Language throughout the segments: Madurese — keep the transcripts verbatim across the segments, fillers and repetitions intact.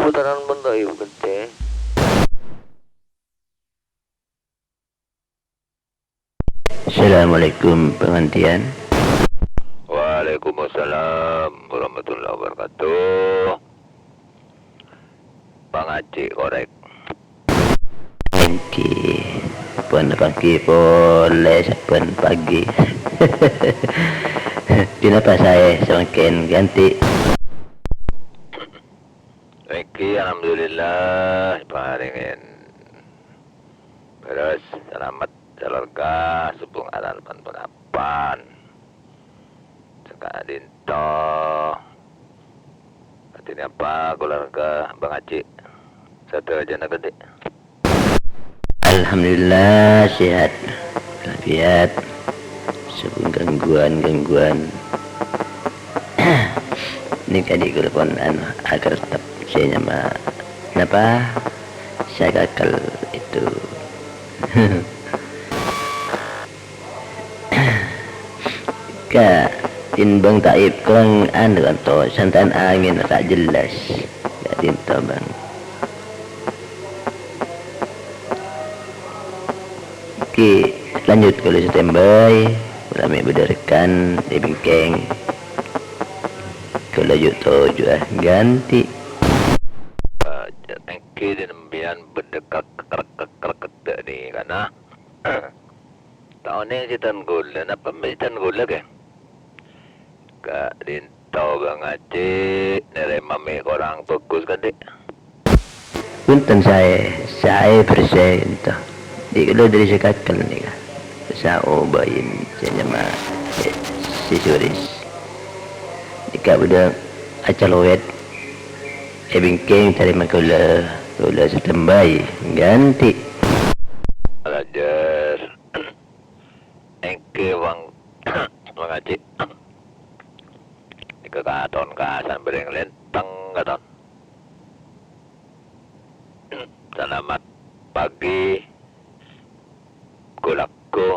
Putaran pon ta' iyâ, Bu Kente? Assalamualaikum, pangantiyan. Waalaikumsalam warahmatullahi wabarakatuh. Pangaji korek. Èngghi, pon pagi polè sabbhân pagi. Dinapa saè samangkèn ganti? Èngghi, alhamdulillah, èparèngè bârâs, salamet, sakeluarga, sobung aran pan-ponapan. Saka'dinto. Artèna apa, keluarga Bang Haji? Sadhâjâna ghâdhi'. Alhamdulillah, sehat, walafiat. Sobung gangguan-gangguan. Nèka dhi' kaulâ pon, anu, akertep sè nyama napa? Sakakel itu. Ka Bang Taib, korang anu kanto, santa'an angèn ta' jelas. Ka'dinto, Bang. Oke, lanjut kaulâ standby. Kaulâ mè' bâdâ rekan è bengkeng. Kaulâ ju' toju'â ganti. Èngghi, dhi' sampèyan bâdâ krek, krek, krek, krek, ghâdhi' nèka, nah. Ta' onèng sètan ghulâ, napa mè' sètan ghulâ, kè? Ka'dinto Bang Haji, narèma mè' korang bhâghus, kan, Dhi'? Bhunten, saè, saè bersè ento. Dhi' kaulâ dâri sakakel nèka. Saobâin sè nyama, eh, si Suris. Nèka bâdâ acalowet. È bengkeng tarèma kaulâ, kaulâ standby, ganti. Belajar. Èngghi, Bang, Bang Haji. Nèka katon kasan bâreng lèntèng katon. Salamet pagi, gu-lagghu,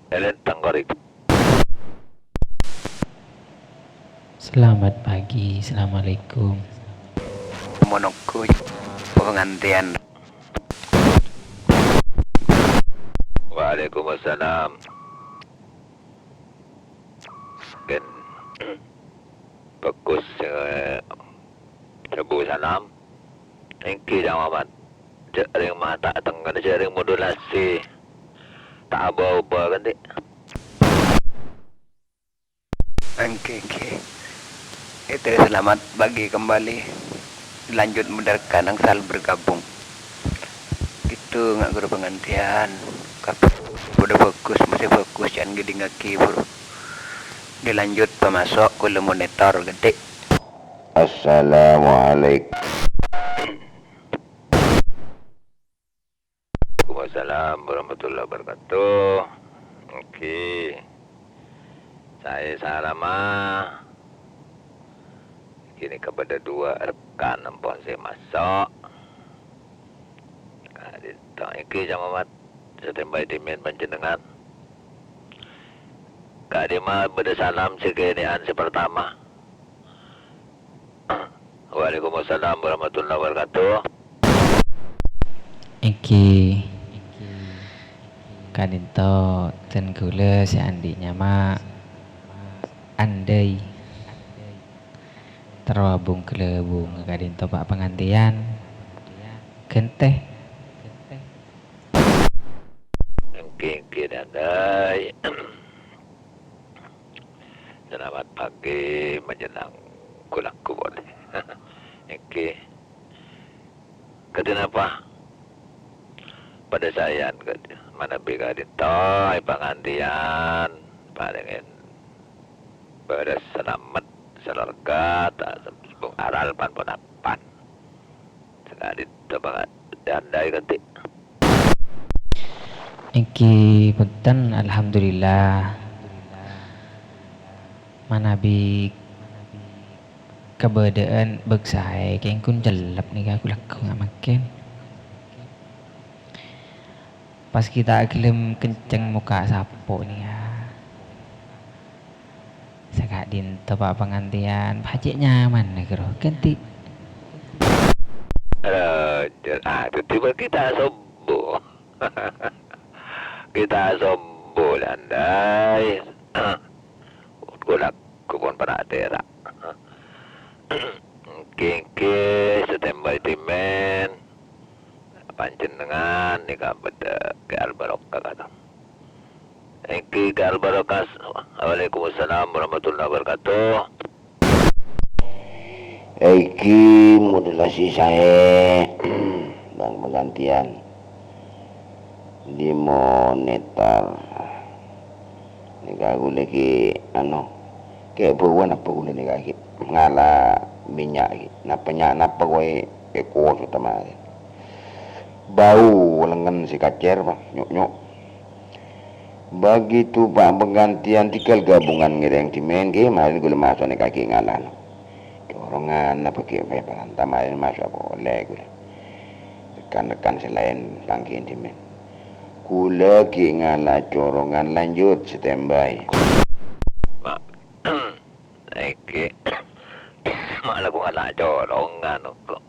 è lèntèng korèng. Selamat pagi, assalamualaikum. Monongko pangantèyan. Waalaikumsalam. Ghân bhâghus, eh, sabu salam. Èngghi, Cang Mamat. Jhâ' rèng mata tengnga'na, jhâ' rèng modulasi. Ta' abâ-obâ, kan, Dhi'? Èngghi, èngghi. Itu, selamat pagi kembali. Lanjut menerka angsal bergabung. Itu nga' ghuru pangantèyan. Kabbhi padâ bhâghus, masih bhâghus, jhân ngèdingngaghi, buru. Dilanjut pamaso', kaulâ monitor, ghâdhi'. Assalamualaikum. Waalaikumsalam warahmatullahi wabarakatuh. Èngghi. Saè salama. Kènè' kabâdâ dua rekan ampon sè maso'. Ka'dinto èngghi, Cang Mamat. Standby dhimèn panjhennengngan. Ka'dimma bâdâ salam sè kènè'an sè partama. Waalaikumsalam warahmatullahi wabarakatuh. Èngghi. Ka'dinto dân kaulâ sè andi' nyama Andai. Terro abung-ghâlâbung ka'dinto, Pa' pangantèyan. Ghântè. Èngghi, èngghi, Andai. Selamat pagi menjelang gu-lagghu polè. Èngghi. Ghâdhi' napa? Padâ saèyan ghâdhi'. Manabi ka'dinto è pangantèyan, parèngè bârâs salamet, sakeluarga, ta-, sobung aran pan-ponapan. Saka'dinto bângâ, Andai ghâdhi'. Èngghi bhunten, alhamdulillah. Manabi kabâdâ'ân bâk saè, kèng ghun cellep nèka gu-lagghu nga' mangkèn. Pas ghi' ta' ghellem kenceng mokka' sapo nèka. Saka'dinto, Pa' pangantèyan, pajhât nyaman nèka ro, ghântè. Rajâ, ah, dhâddhi bâ' kita sombong. Kita sombong, Landai. Kaulâ pon para' tèra'. Èngghi, èngghi, standby, Dimen. Panjhennengngan nèka bâdâ Kè Al-Barokah, kata. Èngghi, Kè Al-Barokah. Waalaikumsalam warahmatullahi wabarakatuh. Èngghi, modulasi saè, Bang, penggantian di monitor. Nèka kaulâ ghi', anu, kè' bâuwân apa kaulâ nèka ghi', ngala' mènnya' ghi', napa nya-, napa kowè èkos utama. Bâu lengngen sè kacèr, Bang, nyo'-nyo'. Begitu, Pak, penggantian, tinggal gabungan ngèrèng Dimen, ghi, marèn kaulâ maso' nèka ghi' ngala'. Corongan apa ghi' pè paranta marèn maso' polè kaulâ. Rekan-rekan sè laèn pangghi Dimen. Kaulâ ghi' ngala' corongan, lanjut standby. Ma', èngghi. Ma' lagghu ngala' corongan, kok.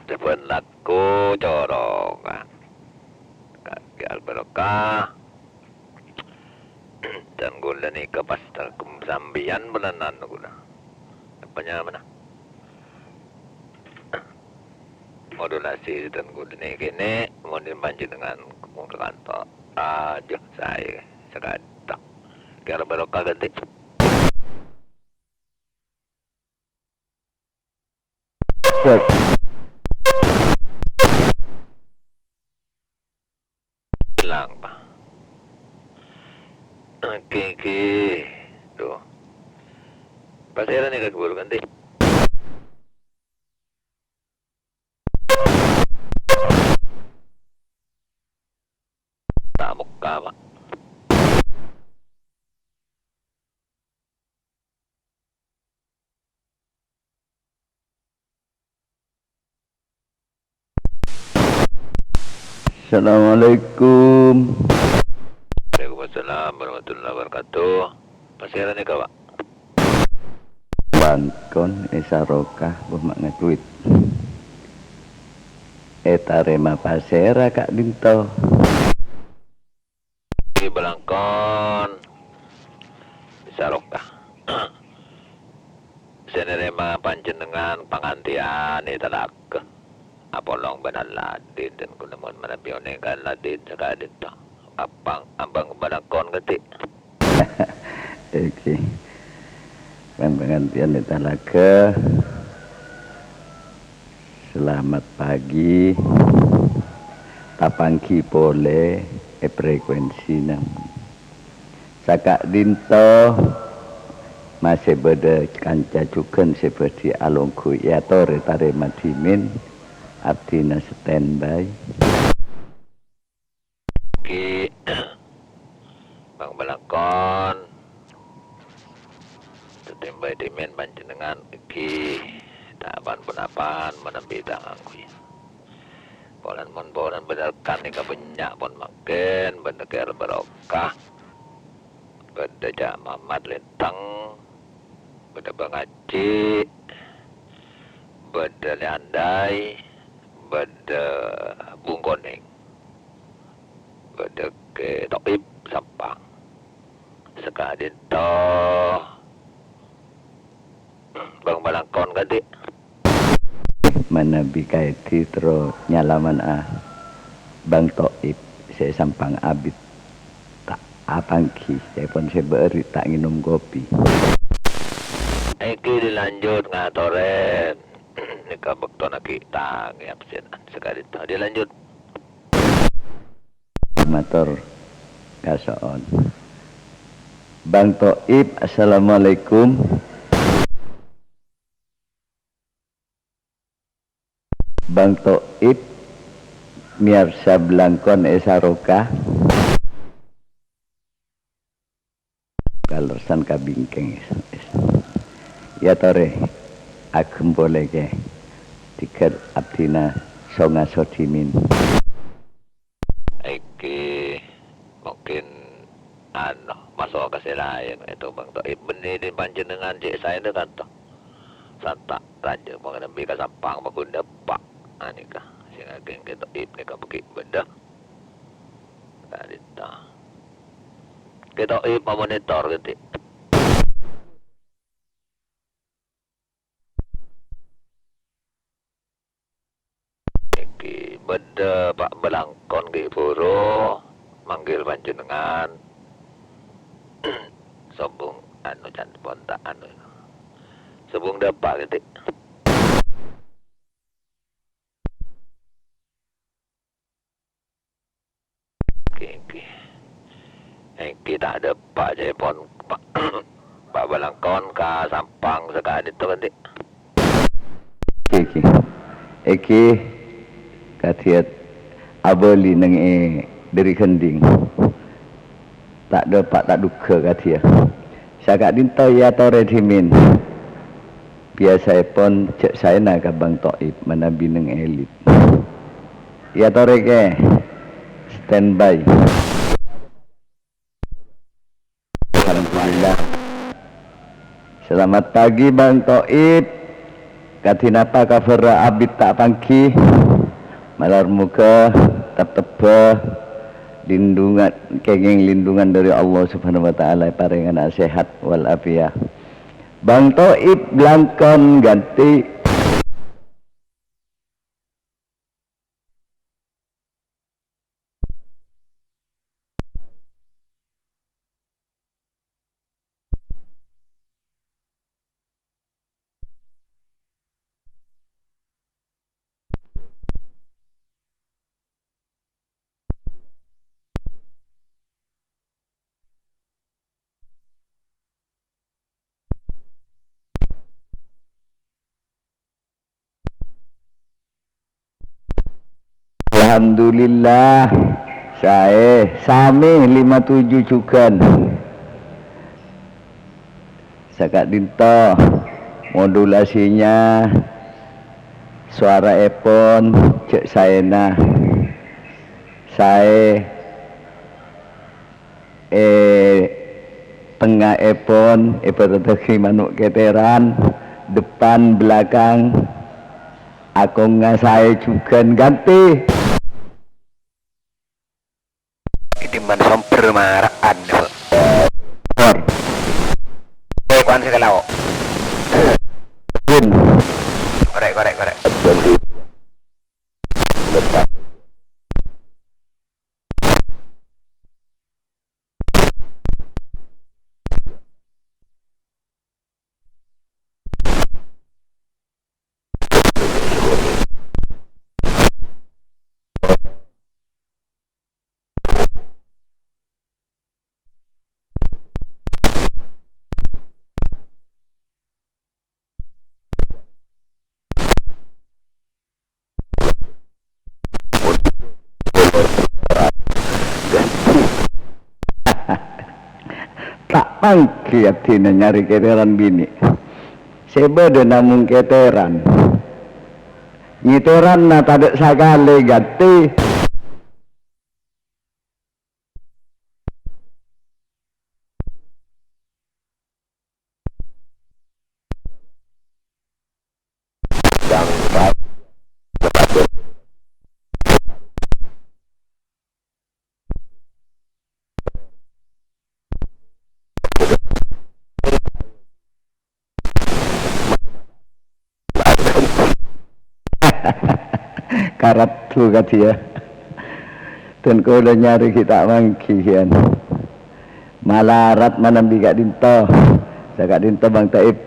Sabbhân lagghu corongan. Kakè Al-Barokah. Dan kaulâ nèka pas tangkem sampèyan bâlânan kaulâ. Apa nyamana? Modulasi dan kaulâ nèka kènè', mon panjhennengngan ka kanto. Aduh, saè sakadhâng. Kakè Al-Barokah ghântè. Cek. Ilang, Pak. Oke, oke. Tuh. Pasèra nèka ghâbây ghântè. Ta' mokka, Pak. Assalamualaikum. Waalaikumsalam warahmatullahi wabarakatuh. Pasèra nèka, Pak? Bângkon è Saroka, bâ' ma' ngaduit. Ètarèma pasèra ka'dinto? Di Bângkon Saroka. Sè narèma panjhennengngan pangantèyan è talaga. Apolong bân Aladin, dan kaulâ mon manabi onèng ka Aladin saka'dinto. Abang, abang Bângkon ghântè. Èngghi. Bân pangantèyan è talaga. Selamat pagi. Tapangghi polè è frekuensina. Saka'dinto masè bâdâ kanca jhughân sè bhâdhi alongghu èyatorè tarèma dhimèn, abdhina standby. Ghi, Bang Bângkon, satèmbhâi dhimèn panjhennengngan ghi ta' pan-ponapaan manabi ta' ngangghuy. Polana mon polana bâdâ rekan nèka bânnya' pon mangkèn, bâdâ Kè Al Barokah, bâdâ Cak Mamat Lintang, bâdâ Bang Aji, bâdâ Lè Andai, bâdâ Bung Konèng, bâdâ Kè Toib Sampang. Saka'dinto Bang Bângkon kadhi. Manabi kaèdhi terro nyalamanna Bang Toib sè Sampang abit. Ta' apangghi, saèpon sè bâri' ta' ngènom kopi. Èngghi dilanjut ngatorè. Nèka bâktona ghi' tang absènan saka'dinto. Dilanjut. Mator kaso'on. Bang Toib, assalamualaikum. Bang Toib, mèyarsa Bângkon è Saroka. Kalerressan ka bingkèng. Èyatorè, agem polè, Kè. Tinggal abdhina so-ngaso dhimèn. Èngghi, mungkin, anu, maso' ka sè laèn, èto Bâng Toib. Bânnè dhin panjhennengngan cè' saèna kanto. Santa'. Tanjung panganembi ka Sampang, paggun dâpa'. Anèka, sè ngakèng Kè Toib nèka bâgi bâdâ. Ka'dinto. Kè Toib mamonitor, ghi. Nèka bâdâ Pa' Balangkon ghi' buru manggil panjhennengngan. Sobung anu can pon ta' anu. Sobung dâpa', ghi. Èngghi, èngghi. Èngghi ta' dâpa' ca'èpon Pa', Pa' Balangkon ka Sampang saka'dinto, ghi. Èngghi, èngghi. Èngghi, kadhiyâ abâli neng è Dâri Ghendhing. Ta' dâpa' ta' dhugghâ kadhiyâ. Saka'dinto èyatorè dhimèn. Biyasaèpon jhâ' saèna ka Bang Toib manabi neng èlit. Èyatorè, Kè. Standby. Alhamdulillah. Selamat pagi, Bang Toib. Kadhi napa kabhârrâ abit ta' pangghi? Malar moghâ teptebbhâ lindungan, kèngèng lindungan dâri Allah Subhanahu wa Ta'ala, èparèngana sehat wal afiat. Bang Toib Blangkon Ganti. Alhamdulillah, saè, samè lima tujuh jhughân. Saka'dinto modulasinya, sowara'èpon jhâ' saèna. Saè. È tengnga'èpon èbhârâddhâghi mano' kètèran, depan, belakang, akongnga saè jhughân Ganti. Dimman sombher mara'an, Bu. Or. Èkowan sè kalao. Bun. Korèk, korèk, korèk. Ta' pangghi abdhina nyarè kètèran binè'. Sè bâdâ namong kètèran. Ngètèranna tadâ' sakalè Ganti. Karaddu kadhiyâ. Dhân kaulâ nyarè ghi' ta' mangghi, yân. Malarat manabi ka'dinto. Saka'dinto Bang Taib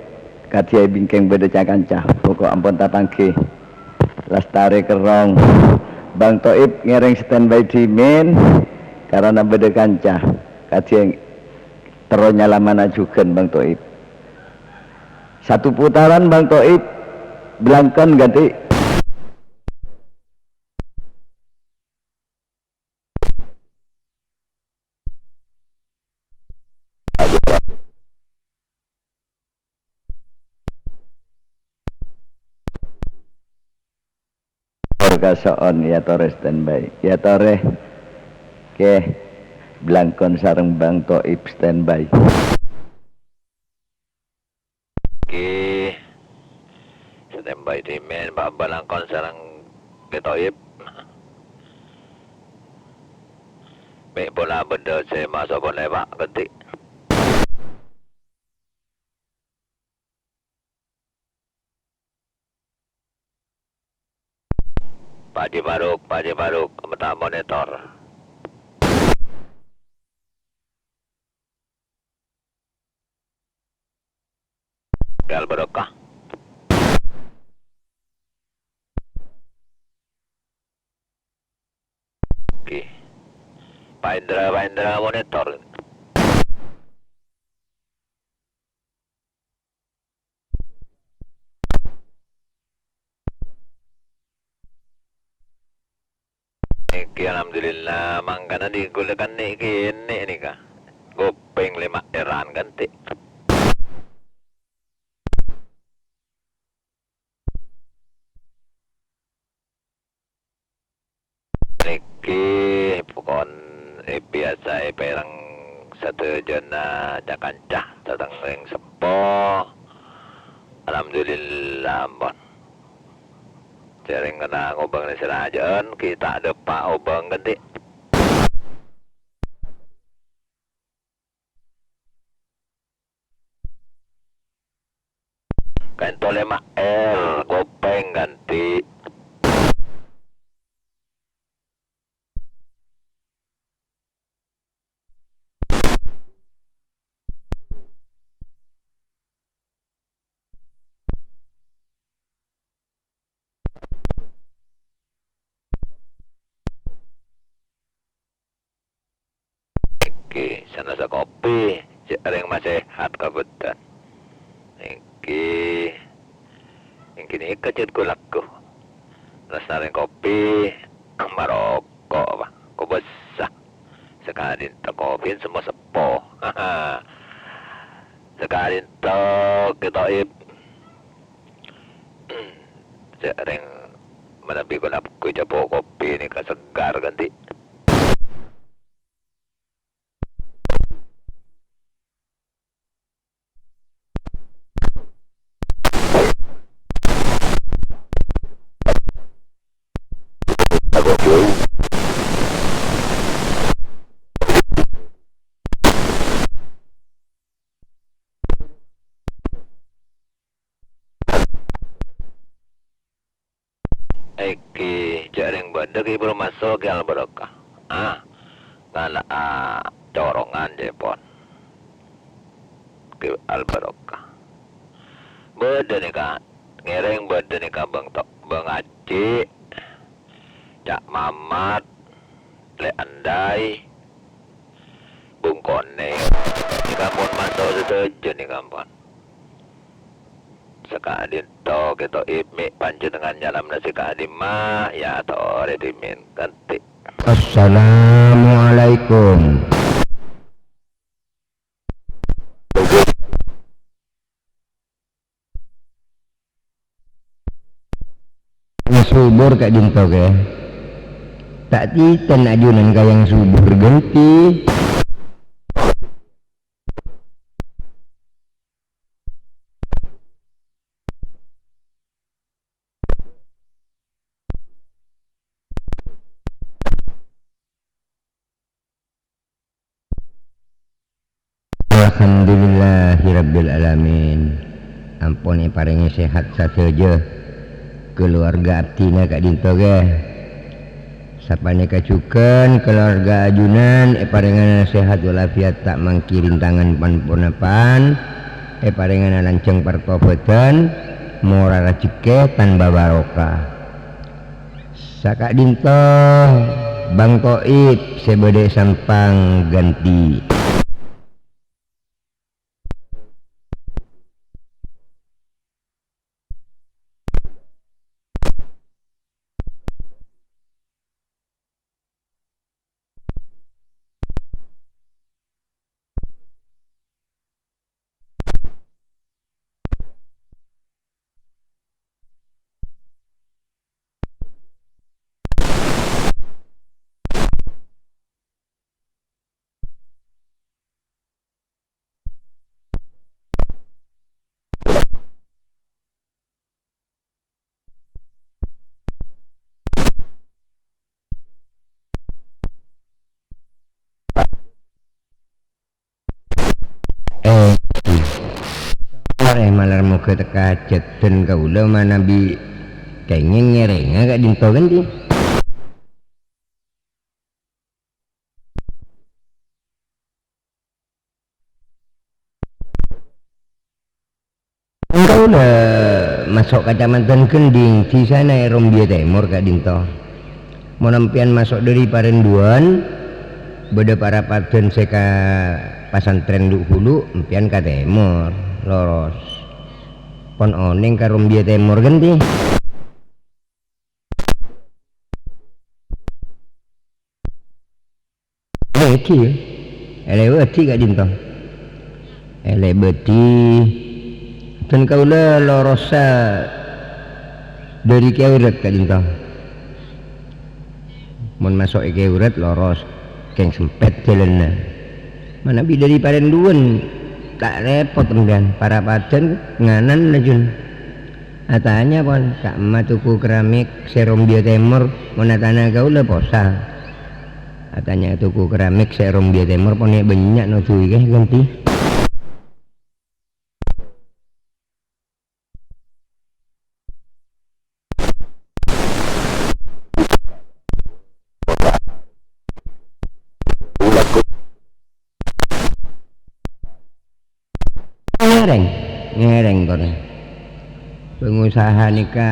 kadhiyâ è bingkèng bâdâ ca-kanca. Poko' ampon ta' pangghi. Lastarè kerrong. Bang Taib ngèrèng standby dhimèn karana bâdâ kanca. Kadhiyâ terro nyalamana jhughân Bang Taib. Satu putaran, Bang Toib, Blangkon Ganti. Kaso'on, èyatorè standby. Èyatorè. Oke. Blangkon sareng Bang Toib standby. Oke. Bâbâ langkong sareng Kè Toib. Mè' pola bâdâ sè maso' polè, Pa', ghântè. Pa' Haji Faruk, Pa' Haji Faruk, mènta monitor. Kè Al Barokah. Oke. Pa' Indra, Pa' Indra monitor. Nèkè, alhamdulillah, mangkana dhi ghulâ kan nèkè, nèkè nèka. Kopèng lèma' èran ghântè. Nèkè pokon, eh, biyasa èpèrèng sadhâjâna ca-kanca dâteng rèng seppo. Alhamdulillah, ampon. Sèrèng kennèng obâng nè sè rajâ'ân, ghi' ta' dâpa' obâng ghântè. Ka'ènto lèma' R, kopèng ghântè. Nèkè, sanassa kopi, jhâ' rèng masèhat kabhâdhân. Nèkè, èngghi nèka jhât ghu-lagghu. Rassana rèng kopi, maroko', Pa', kobâsa. Sakadinto kopi semmo seppo. Sakadinto Kè Toib. Jhâ' rèng manabi ghu-lagghu jhâ' po kopi nèka segar ghântè. Èngghi, jhâ' rèng bâdâ ghi' buru maso' ghi' Al Barokah. Ah, ngala'a corongan jhâ' pon. Ghi' Al Barokah. Bâdâ nèka, ngèrèng bâdâ nèka Bâng To-, Bâng Aji, Cak Mamat, Lè' Andai, Bung Konèng. Nèka pon maso' sadhâjâ nèka pon. Sakadinto Kè Toib mè' panjhennengngan nyalama sè ka'dimma, ya torè dhimèn ghântè. Assalamualaikum. Yang subur ka'dinto, Kè. Ta' tètèn ajunan ka yang subur ghântè. Alhamdulillahirabbil alamin. Ampon èparèngè sehat sadhâjâ kalowarga abdhina ka'dinto, Kè. Sapanèka jhughân kalowarga ajunan èparèngana sehat walafiat, ta' mangghi rintangan pan-ponapa'an, èparèngana lanjhâng partobhâdhân, mora rajhekkè tanpa barokah. Saka'dinto Bang Toib sè bâdâ è Sampang ghântè. Ghâ' tekka hajhât dân kaulâ manabi kèngèng ngèrèngnga ka'dinto ghântè. Kaulâ maso' Kacamadhân Gendhing, dhisana è Rombia Tèmor ka'dinto. Mon empèyan maso' dhâri Parenduan, bâdâ parapadhân sè ka pasantrèn Lu'-Hulu', empèyan ka tèmor, loros. Pon onèng ka Rombia Tèmor ghântè. Èlèbâdhi, èlèbâdhi ka'dinto. Èlèbâdhi. Dân kaulâ lorossa dhâri Kèurèt ka'dinto. Mon maso' è Kèurèt loros, kèng sempèt jhâlânna. Manabi dhâri Parenduan, ta' rèpot empèyan, parapadhân nganan lajun. Atanya pon, ka'emma toko keramik sè Rombia Tèmor, mon atanya kaulâ posa. Atanya toko keramik sè Rombia Tèmor, pon è bânnya' no duwi kè ghântè. Ngèrèng, ngèrèng torè. Pangosaha nèka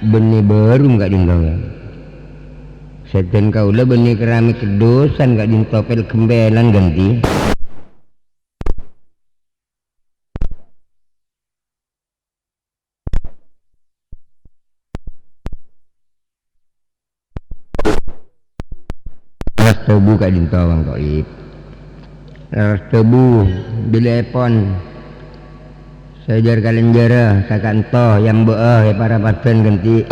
bânnè bârum ka'dinto. Sèdhân kaulâ bânnè keramik dhusân ka'dinto pel-gembèlan ghântè. Lerres dhâbu ka'dinto, Bang Toib. Lerres dhâbu, bilâèpon. Sajhâr kalènjhârâ, sakanto, yambâ'â, è parapadhân ghântè.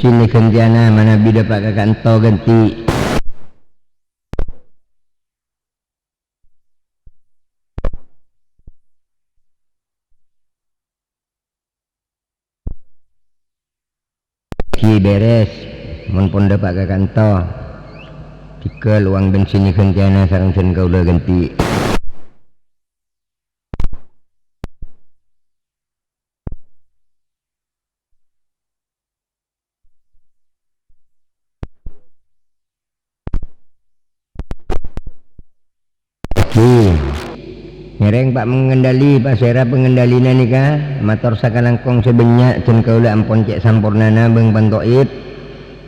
Sini ghântèyanna manabi dâpa' ka kanto ghântè. Ghi bèrès, mon pon dâpa' ka kanto. Dhika lowang bân sini ghântèyanna sareng dân kaulâ ghântè. Ghi. Ngèrèng, Pa', mengendali, pasèra pengendalina nèka? Mator sakalangkong sè bânnya', dân kaulâ ampon cè' sampornana, Bâng Pantoib.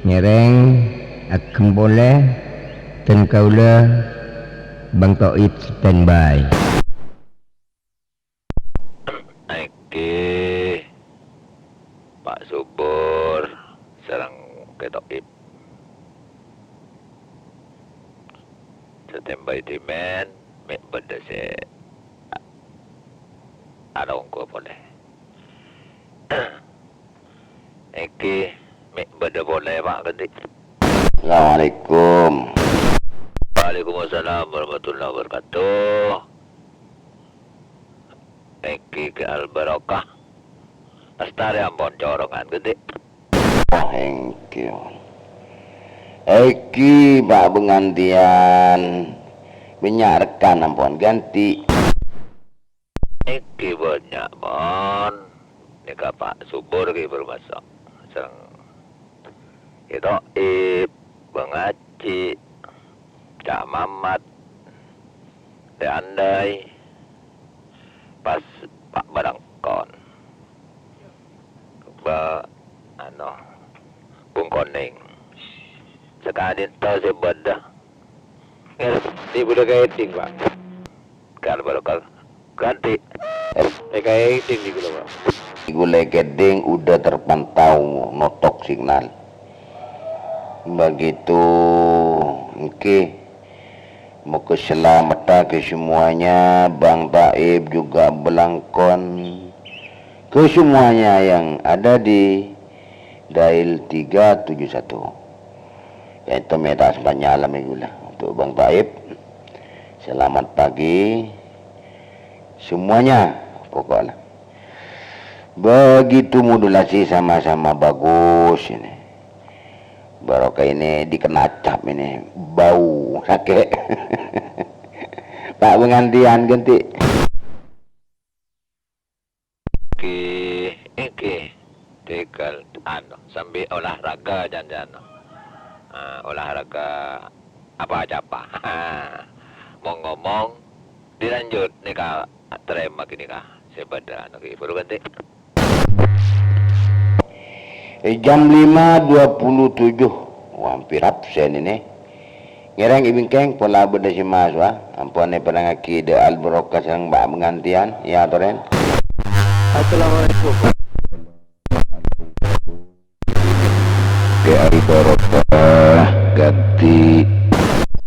Ngèrèng, agem polè, dân kaulâ, Bâng Toib standby. Èngghi, Pa' Subur sareng Kè Toib. Standby dhimèn, mè' bâdâ sè a-, alongghu polè. Èngghi, mè' bâdâ polè, Pa', ghântè. Assalamualaikum. Waalaikumsalam warahmatullahi wabarakatuh. Èngghi Kè Al Barokah. Lastarè ampon corongan ghântè. Oh, èngghi. Èngghi, Pa', bângantèyan. Bânnya' rekan ampon ghântè. Èngghi bânnya', pon. Nèka Pa' Subur ghi bâr maso'. Sareng Kè Toib, Bâng Aji, Ca' Mamat, Lè Andai, pas Pa' Barangkon. Ba-, ano, Bung Konèng. Sakadinto sè bâdâ. Ngèrèng, di bâdâ ka èding, Pa'. Kal barokal. Ghântè. Eh, ka èding di ghulâ, Pa'. Di ghulâ è kèding udah terpantau notok signal. Begitu, èngghi. Moga selamat ke semuanya, Bang Taib juga Belangkon. Ke semuanya yang ada di dial tiga tujuh satu. Itu mè' ta' sempat nyala mè' ghulâ. Untuk Bang Taib, selamat pagi semuanya, pokoknya. Begitu modulasi sama-sama bagus ini. Barokah ini dikena cap ini, bau sake'. Pak pengantian ganti. Oke, oke. Tegal, anu, sambil olahraga jangan-jangan. Ah, olahraga apa-apa. Mau ngomong, dilanjut nih, Kak. Terima gini, Kak. Saya pada anu, Kak, baru ganti. Eh, jam lima dua puluh tujuh. Wah, hampir absen ini. Ngèrèng è bingkèng pola bâdâ sè maso'a, ampon èparèngngaghi dâ' al-barokah sareng pa' pangantiyan, èyatorè. Assalamualaikum. Dâ' al-barokah ghântè.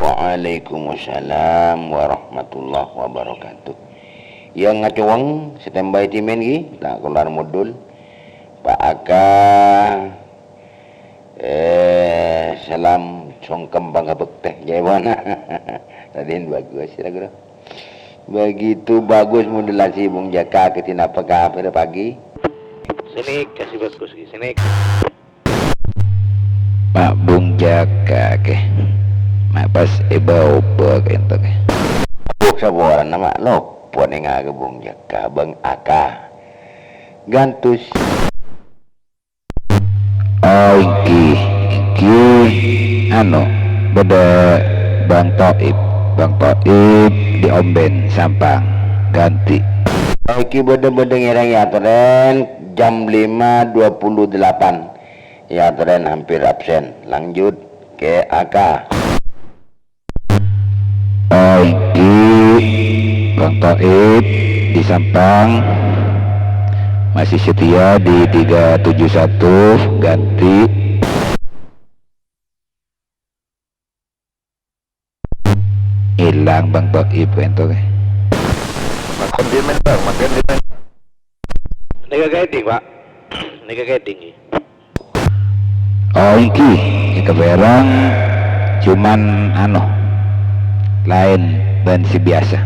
Waalaikumsalam warahmatullahi wabarakatuh. Yang ngacowang, standby timen ghi, ta' keluar modul. Pa' Aka. Eh, salam songkem pangabhâktè, jâ' èpon. Raden bagus, ya, Guru. Begitu bagus modulasi Bung Jaka, kètèna apa kabhâr pagi? Sènèka sè bagus, ghi, sènèka. Pa' Bung Jaka, kè. Ma' pas èbâ-obâ kènto, kè. Oh, saporana, ma' lopot nèngghâ ka Bung Jaka, Bang Aka. Gantus. Oh, èngghi, èngghi, anu, bâdâ Bang Toib, Bang Toib dâri Omben Sampang, ghântè. Oh, èngghi bâdâ, bâdâ ngèrèng èyatorè jam lima dua puluh delapan, èyatorè hampir absen. Lanjut, K A K. Oh, èngghi, Bang Toib di Sampang masih setia di tiga tujuh satu, ghântè. Ilang Bang Toib ènto, kè. Makan dimen, Bang, makan dimen. Nèka kèdhing, Pak. Nèka kèdhing, ghi. Oh, èngghi, èngghi bhârâng, cuman, anu, laèn bân sè biyasa.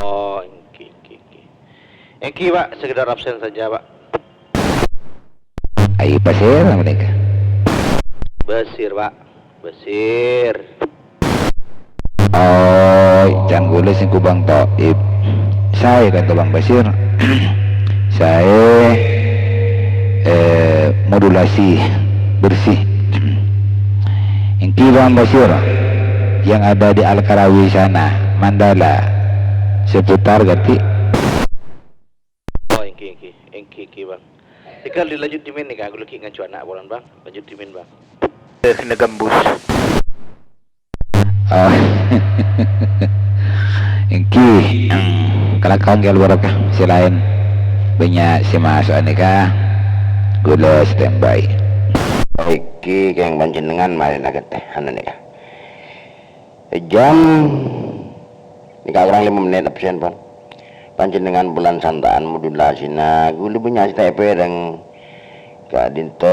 Oh, èngghi, èngghi, èngghi. Èngghi, Pak, sekedar absen saja, Pak. Ayo, pasèra panèka? Basir, Pak. Basir. Oh, can kaulâ sèngko' Bang Toib. Saè ka'dinto Bang Basir. Saè, eh, modulasi bersih. Èngghi Bang Basir yang ada di Al-Karawi sana, Mandala, seputar ghântè. Oh, èngghi, èngghi. Èngghi, èngghi, Bang. Tinggal dilanjut dimen nèka, kaulâ ghi' ngajhu ana' polana, Bang. Lanjut dimen, Bang. Sè nagembus. Oh. Èngghi. Kalangkong ghi' al-barokah. Sè laèn bânnya' sè maso'a nèka. Kaulâ standby. Èngghi, kèng panjhennengngan marèna ghântè, anu nèka. Jam nèka kurang lima menit absen, pon. Panjhennengngan polana santa'an modulasina, kaulâ bânnya' sè ta' èpèrèng. Ka'dinto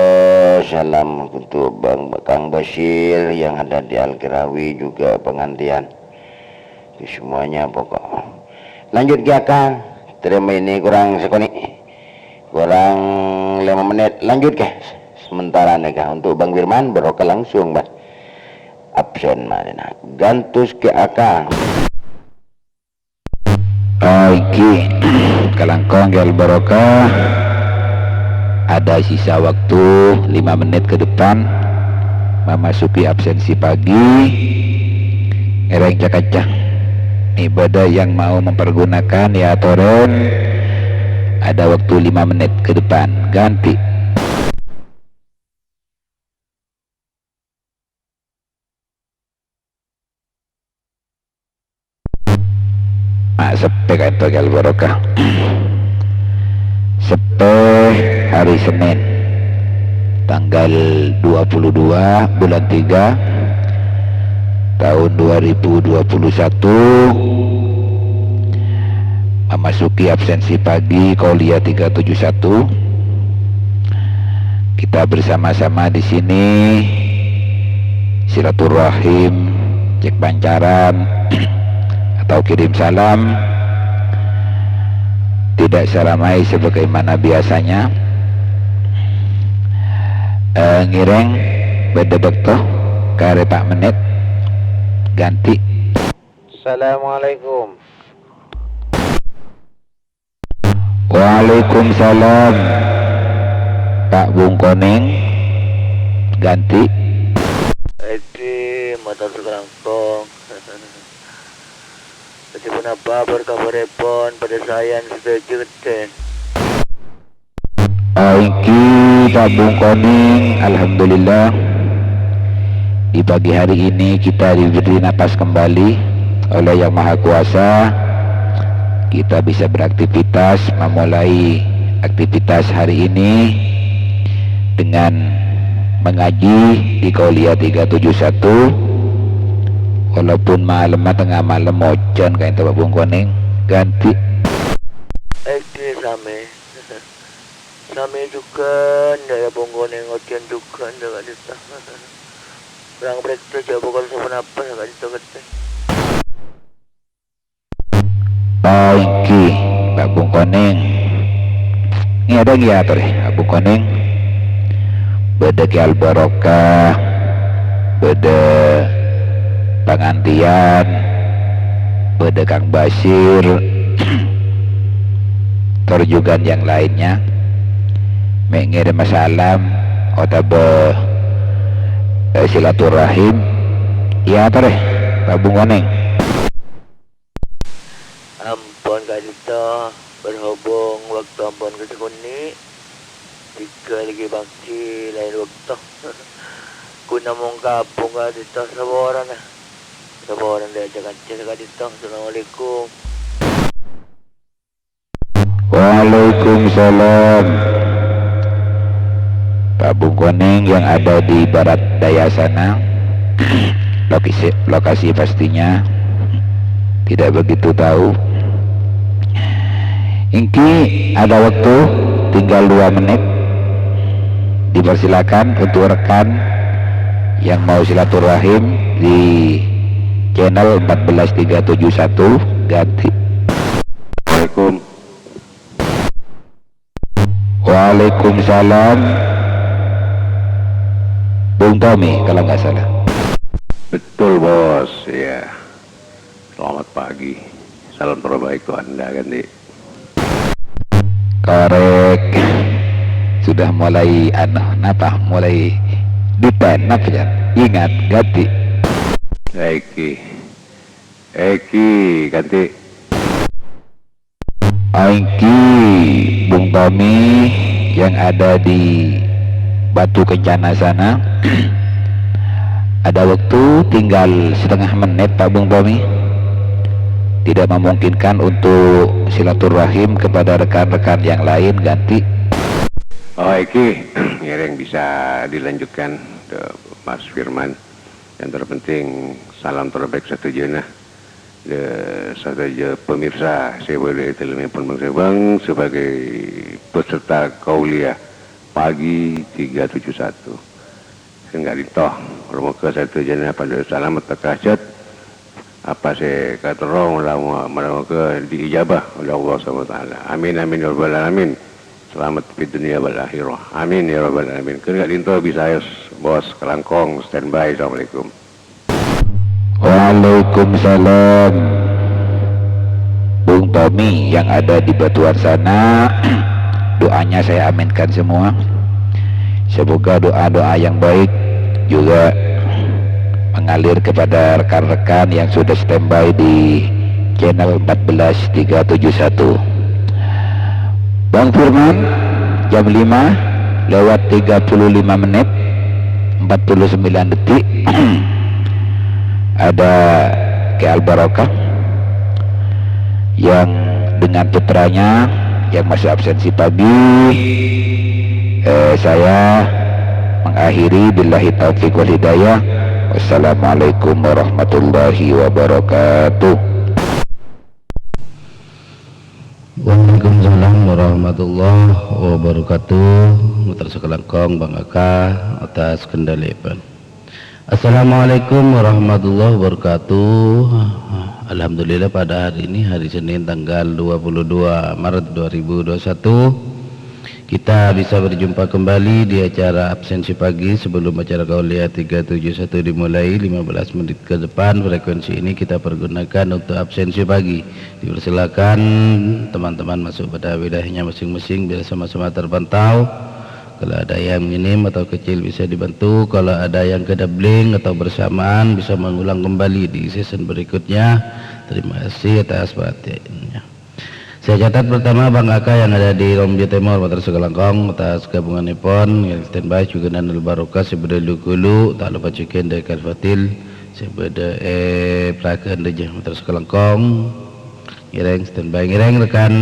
salam untuk Bang, Kang Basir yang ada di Al-Karawi, juga pengantian. Itu semuanya pokok. Lanjut, Ki Aka. Terima ini kurang sakonè'. Kurang lima menit. Lanjut, Ki. Sementara nèka untuk Bang Firman, barokah langsung, Bang. Absen marèna. Gantos K A K. Ah, èngghi. Kalangkong ghi' al-barokah. Ada sisa waktu lima menit ke depan memasuki absensi pagi. Ngèrèng ca-kanca. Ibadah yang mau mempergunakan, èyatorè. Ada waktu lima menit ke depan. Ghântè. Ma' seppè ka'dinto, Ki, al-barokah. Seppè hari Senin, tanggal dua puluh dua bulan tiga tahun dua ribu dua puluh satu, memasuki absensi pagi Kuliah tiga tujuh satu. Kita bersama-sama di sini silaturahim, cek pancaran, atau kirim salam, tidak seramai sebagaimana biasanya. Eh, ngèrèng Bâdâ bâkto, karè empa' mennit, ghântè. Assalamualaikum. Waalaikumsalam. Pa' Bung Konèng, ghântè. Èngghi, mator sakalangkong. Dhâddhi ponapa bâr-kabhârèpon, padâ saèyan sadhâjâ, Kè? Èngghi, Pa' Bung Konèng, alhamdulillah. Di pagi hari ini kita diberi napas kembali oleh Yang Maha Kuasa. Kita bisa beraktivitas, memulai aktivitas hari ini dengan mengaji di Kauliah tiga tujuh satu. Walaupun malemma tengnga malem, ojhân ka'dinto, Pa' Bung Konèng, ghântè. Èngghi, samè. Samè jhughân, dâ' iyâ Bung Konèng, ojhân jhughân, dâ' ka'dinto. Rang parèksa jhâ' pokol saponapa, ka'dinto, Kè. Èngghi, Pa' Bung Konèng. Ngghi, bâdâ ngghi atorè, Pa' Bung Konèng. Bâdâ Kè Al Barokah, bâdâ pangantèyan, bâdâ Kang Basir, tor jhughân yang lainnya. Mè' ngèrèm salam otabâ, eh, silaturahim. Iyâ, atorè, Pa' Bung Konèng. Ampon ka'dinto, berhubung bâkto ampon kasakonnè', dhika lagi bângsi laèn bâkto. Ghun namong kabhung ka'dinto saporana. Saporana dâ' kanca saka'dinto. Assalamualaikum. Waalaikumsalam. Pa' Bung Konèng yang ada di barat daya sana, lokasi, lokasi pastinya tidak begitu tahu. Èngghi, ada waktu, tinggal dua menit. Dipersilakan untuk rekan yang mau silaturahim di channel empat belas tiga tujuh satu, ghântè. Assalamualaikum. Waalaikumsalam. Bung Tommy, kalau nggak salah. Betul, Bos. Ya. Selamat pagi. Salam terbaik untuk Anda, kan, Dik? Korek. Sudah mulai, anu, napa? Mulai detail, napa, ya? Ingat, ghântè. Èngghi. Èngghi, ghântè. Èngghi, Bung Tommy yang ada di Batu Kencana sana. Ada waktu tinggal setengah menit, Pa' Bung Tommy. Tidak memungkinkan untuk silaturahim kepada rekan-rekan yang lain, ghântè. Oh, èngghi, ngèrèng bisa dilanjutkan, Mas Firman. Yang terpenting, salam terbaik sadhâjâna. Dâ' sadhâjâ pemirsa sè bâdâ è dâlemma pon bâng-sèbâng sebagai peserta Kauliah Pagi tiga tujuh satu. Sè ka'dinto, moghâ sadhâjâna padâ salamet, tèka hajhât. Apa sè katerro, moghâ diijabah oleh Allah Subhanahu wa Ta'ala. Amin, amin, ya rabbal alamin. Selamat fid dunya wal akhirah. Amin, ya rabbal alamin. Kèng ka'dinto bisa, yos, Bos, kalangkong, standby. Assalamualaikum. Waalaikumsalam. Bung Tommy yang ada di Batuan sana, doanya saya aminkan semua. Semoga doa-doa yang baik juga mengalir kepada rekan-rekan yang sudah standby di channel empat belas tiga tujuh satu. Bang Firman, jam lima lewat tiga puluh lima menit, empat puluh sembilan detik. Ada Kè Al Barokah yang dengan putranya yang masih absensi pagi. Eh, saya mengakhiri, billahi taufiq wal hidayah. Wassalamualaikum warahmatullahi wabarakatuh. Waalaikumsalam warahmatullahi wabarakatuh. Mator sakalangkong, Bang Aka, atas kendalièpon. Assalamualaikum warahmatullahi wabarakatuh. Alhamdulillah, pada hari ini, hari Senin, tanggal dua puluh dua Maret dua ribu dua puluh satu, Kita bisa berjumpa kembali di acara absensi pagi sebelum acara Kauliah tiga tujuh satu dimulai. Lima belas menit ke depan, frekuensi ini kita pergunakan untuk absensi pagi. Dipersilakan teman-teman masuk pada wilayahnya masing-masing, biar sama-sama terpantau. Kalau ada yang minim atau kecil, bisa dibantu. Kalau ada yang kedabling atau bersamaan, bisa mengulang kembali di season berikutnya. Terima kasih atas perhatiannya. Saya catat pertama Bang Aka yang ada di Rombio Timur, matur sakalangkong atas gabunganipun, ngiring standby juga Nanul Barokah, sè bâdâ Lu Gulu, ta' loppa jhughân Dek Al Fadil, sè bâdâ è Prakan Rejeh, matur sakalangkong, ngiring standby, ngiring rekan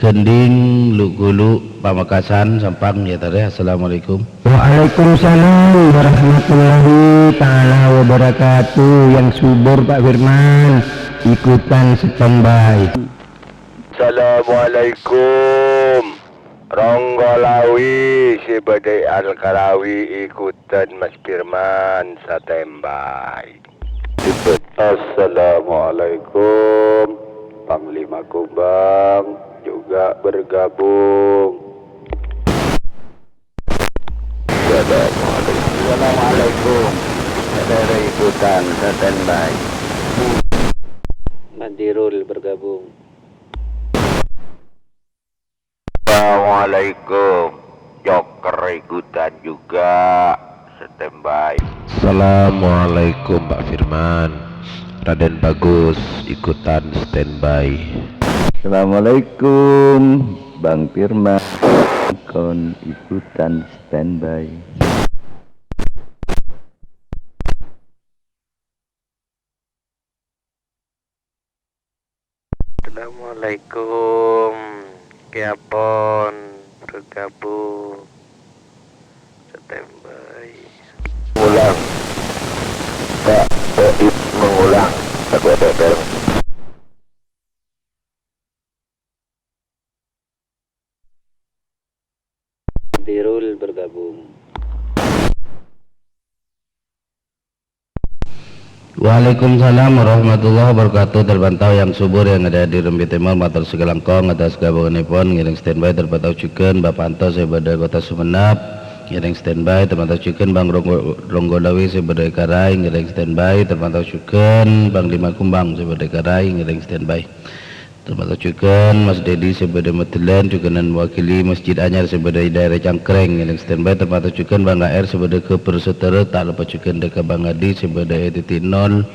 Gending, Lu Gulu, Pamekasan, Sampang, ya, Tare. Assalamualaikum. Waalaikumsalam warahmatullahi taala wabarakatuh. Yang subur, Pak Firman, ikutan standby. Assalamualaikum. Ronggo Lawi, sè bâdâ Al-Karawi, ikutan Mas Firman, standby. Assalamualaikum. Panglima Kumbang juga bergabung. Assalamualaikum. Assalamualaikum. Saudara ikutan standby. Mandirul bergabung. Assalamualaikum. Joker ikutan juga. Standby. Assalamualaikum, Pak Firman. Raden Bagus ikutan standby. Assalamualaikum, Bang Firman. Kon ikutan standby. Assalamualaikum. Kèapon bergabung. Standby. Ulang. Pak Oip mengulang. Pak Oip. Dirul bergabung. Waalaikumsalam warahmatullahi wabarakatuh. Terpantau yang subur yang ada di Rombio Timur, matur sakalangkong atas gabunganipun, ngiring standby. Terpantau jhughân Bapak Anto sè bâdâ Kota Sumenep, ngiring standby. Terpantau jhughân Bang Ronggo, Ronggo Lawi sè bâdâ è Karai, ngiring standby. Terpantau jhughân Bang Lima Kumbang sè bâdâ è Karai, ngiring standby. Terpantau jhughân Mas Dedi sè bâdâ Medellan, jhughân mewakili Masjid Anyar sè bâdâ è daerah Cangkreng, ngiring standby. Terpantau jhughân Bang A R sè bâdâ Gubernur Sotero, ta' loppa jhughân dâ' ka Bang Adi sè bâdâ è titik nol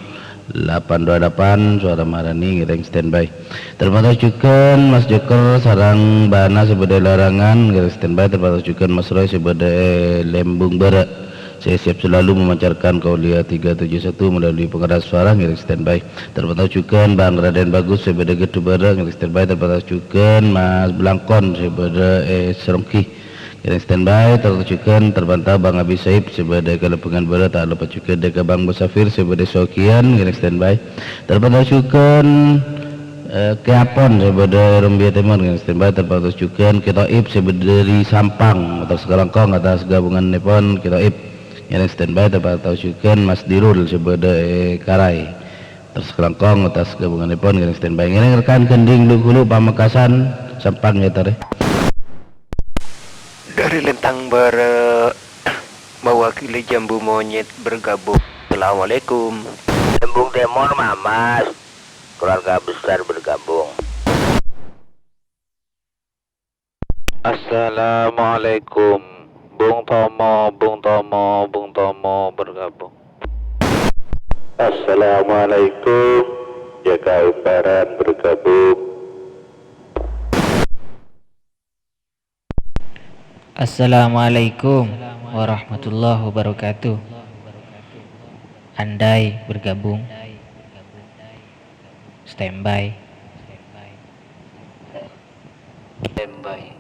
delapan dua delapan, Suara Marani, ngiring standby. Terpantau jhughân Mas Joker sareng Bana sè bâdâ è Larangan, ngiring standby. Terpantau jhughân Mas Roy sè bâdâ è Lembung Bârâ'. Saya siap selalu memancarkan Kauliah tiga tujuh satu melalui pengeras suara, ngiring standby. Terpantau jhughân Bang Raden Bagus sè bâdâ Geddu Bârâ', ngiring standby. Terpantau jhughân Mas Blangkon sè bâdâ è Seronggi, ngiring standby. Terpantau jhughân terpantau Bang Abi Saib sè bâdâ è Kalabângan Bârâ', ta' loppa jhughân dâ' ka Bang Musafir sè bâdâ è Sogiyan, ngiring standby. Terpantau jhughân, eh, Kèapon sè bâdâ è Rombio Timur, ngiring standby. Terpantau jhughân Kè Toib sè bâdâ è Sampang, mator sakalangkong atas gabunganèpon Kè Toib. Ngiring standby. Terpantau jhughân Mas Dirul sè bâdâ è Karai. Mator sakalangkong atas gabunganèpon, ngiring standby. Ngiring rekan Gending Lu Gulu Pamekasan, Sampang, ya, Tare. Dari Lentang Bârâ', mewakili Jambu Monyet bergabung. Assalamualaikum. Lembung Timur, Mamas. Keluarga besar bergabung. Assalamualaikum. Bung Tomo, Bung Tomo, Bung Tomo bergabung. Assalamualaikum. J K Umparan bergabung. Assalamualaikum warahmatullahi wabarakatuh. Andai bergabung. Standby. Standby.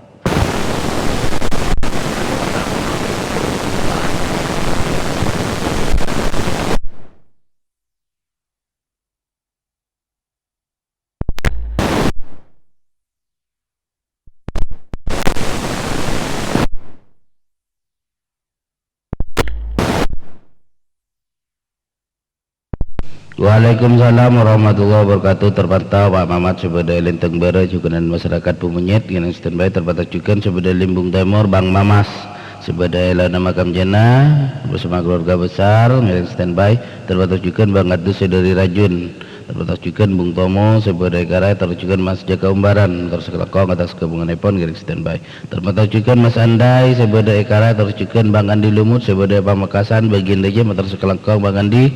Waalaikumsalam warahmatullahi wabarakatuh. Terpantau Pak Mamat sè bâdâ è Lenteng Bârâ', jhughân masyarakat Bumènyit, ngèrèng standby. Terpantau jhughân sè bâdâ è Limbung Tèmor, Bang Mamas sè bâdâ è laènna Makam Jana, bersama keluarga besar, ngèrèng standby. Terpantau jhughân Bang Adus sè dâri Rajun. Terpantau jhughân Bung Tomo sè bâdâ è Karaè, terros jhughân Mas Jaka Umbaran, terros sakalangkong atas ghâbungannèpon, ngèrèng standby. Terpantau jhughân Mas Andai sè bâdâ è Karaè, terros jhughân Bang Andi Lumut sè bâdâ è Pamekasan, bâgiyân rèya, mator sakalangkong Bang Andi.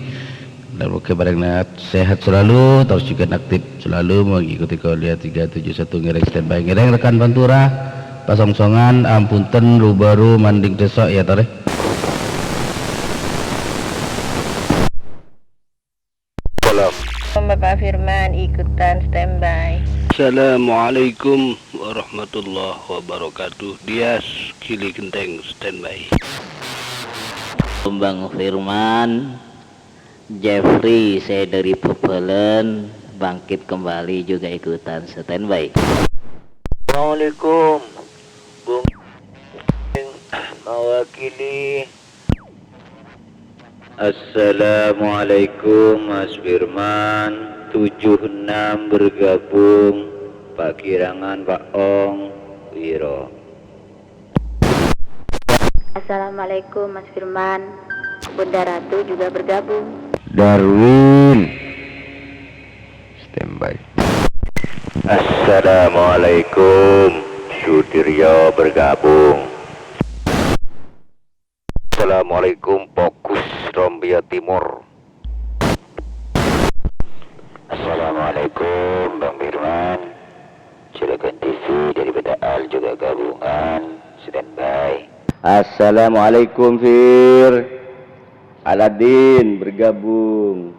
Moghâ parèngana sehat selalu, terros jhughân aktif selalu mengikuti kuliah tiga tujuh satu, ngèrèng standby. Ngèrèng rekan Pantura, pasongsongan, ampon ten, ru-bâru, manding dessok, ya, torè. Salam. Bapak Firman ikutan standby. Assalamualaikum warahmatullahi wabarakatuh. Dias Gili Genteng standby. Bang Firman, Jeffrey sè dâri Pebhâlân bangkit kembali juga ikutan standby. Assalamualaikum. Bung mewakili. Assalamualaikum, Mas Firman. Tujuh enam bergabung, Pak Kirangan, Pak Ong, Wiro. Assalamualaikum, Mas Firman. Bunda Ratu juga bergabung. Darwin. Standby. Assalamualaikum. Sudiryo bergabung. Assalamualaikum, Fokus Rombia Timur. Assalamualaikum, Bang Firman. Juragan T V dari Beta Al juga gabungan, standby. Assalamualaikum, Fir. Aladin bergabung.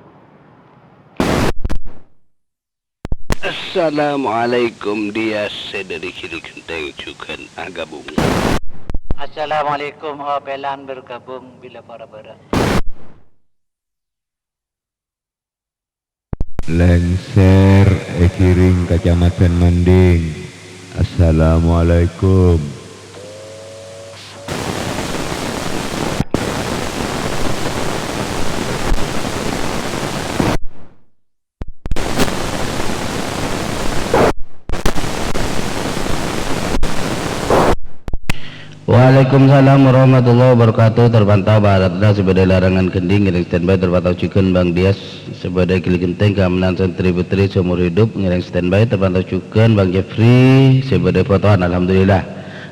Assalamualaikum, Dias sè dâri Gili Genteng jhughân agabung. Assalamualaikum, Opelan bergabung bilâ para bârâ'. Lengser è Giring, Kecamatan Manding. Assalamualaikum. Waalaikumsalam warahmatullahi wabarakatuh. Terpantau Pak Ratna sè bâdâ è Larangan Gending, ngèrèng standby. Terpantau jhughân Bang Dias sè bâdâ è Gili Genteng, keamanan santri putri seumur hidup, ngèrèng standby. Terpantau jhughân Bang Jeffrey sè bâdâ è Potohan, alhamdulillah.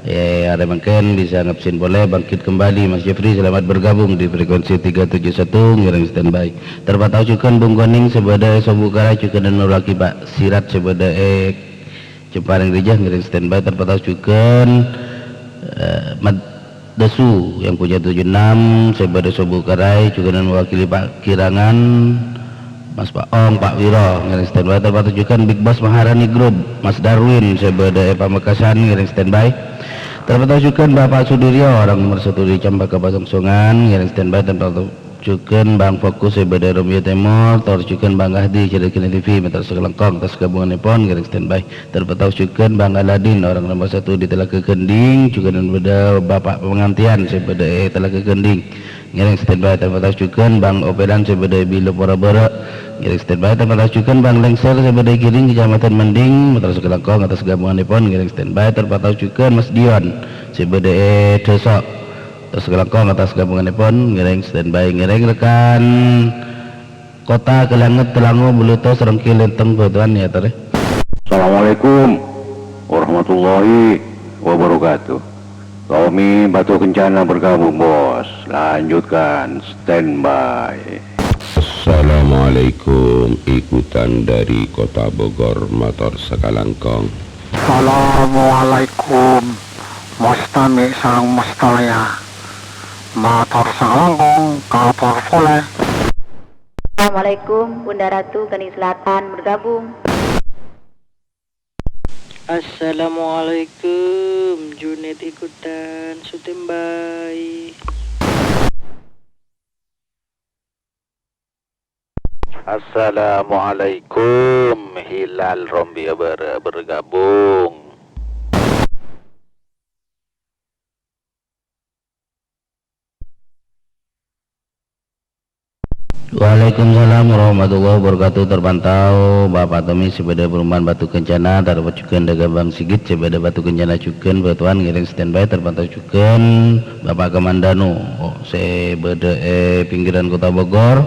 Eh, arè mangkèn bisa ngabsen polè, bangkit kembali, Mas Jeffrey, selamat bergabung di frekuensi tiga tujuh satu, ngèrèng standby. Terpantau jhughân Bung Koning sè bâdâ è Sobu Karaè, jhughân noro' aghi Pak Sirat sè bâdâ è Cempareng rèya, ngèrèng standby. Terpantau jhughân, eh, Mat Dasu yang punya tujuh enam, sè bâdâ Sobu Karaè, jhughân mewakili Pak Kirangan, Mas Pak Ong, Pak Wiro, ngèrèng standby. Terpantau jhughân Big Boss Maharani Group, Mas Darwin sè bâdâ è Pamekasan, ngèrèng standby. Terpantau jhughân Bapak Sudiryo, orang nomor satu di Cempaka Pasongsongan, ngèrèng standby. Terpantau jhughân Bang Fokus sè bâdâ è Rombia Tèmor, tor jhughân Bang Ahdi, Cilegon T V, mator sakalangkong atas ghâbungannèpon, ngèrèng standby. Terpantau jhughân Bang Aladin, orang nomor satu di Telaga Gending, jhughân bâdâ Bapak Pangantèyan sè bâdâ è Telaga Gending, ngèrèng standby. Terpantau jhughân Bang Opelan sè bâdâ è bilâ para bârâ', ngèrèng standby. Terpantau jhughân Bang Lengser sè bâdâ è Giring, Kecamatan Manding, mator sakalangkong atas ghâbungannèpon, ngèrèng standby. Terpantau jhughân Mas Dion sè bâdâ è Dâso', mator sakalangkong atas ghâbungannèpon, ngèrèng standby. Ngèrèng rekan Kota Kelanget, Telango, Buluto, Serengkil, Lenteng, Batuan, ya, Tore. Assalamualaikum warahmatullahi wabarakatuh. Kami Batu Kencana bergabung, Bos. Lanjutkan standby. Assalamualaikum, ikutan dari Kota Bogor, mator sakalangkong. Assalamualaikum, mustami' sareng mustarèya. Mator sakalangkong, kator polè. Assalamualaikum, Bunda Ratu Gading Selatan bergabung. Assalamualaikum, Junet ikutan standby. Assalamualaikum, Hilal Rombia Bârâ' bergabung. Waalaikumsalam warahmatullahi wabarakatuh. Terpantau Bapak Tommy sè bâdâ perumahan Batu Kencana, terpantau jhughân dâ' Gambang Sigit sè bâdâ Batu Kencana jhughân, Batuan ngèrèng standby, terpantau jhughân Bapak Kamandano sè bâdâ è pinggiran Kota Bogor,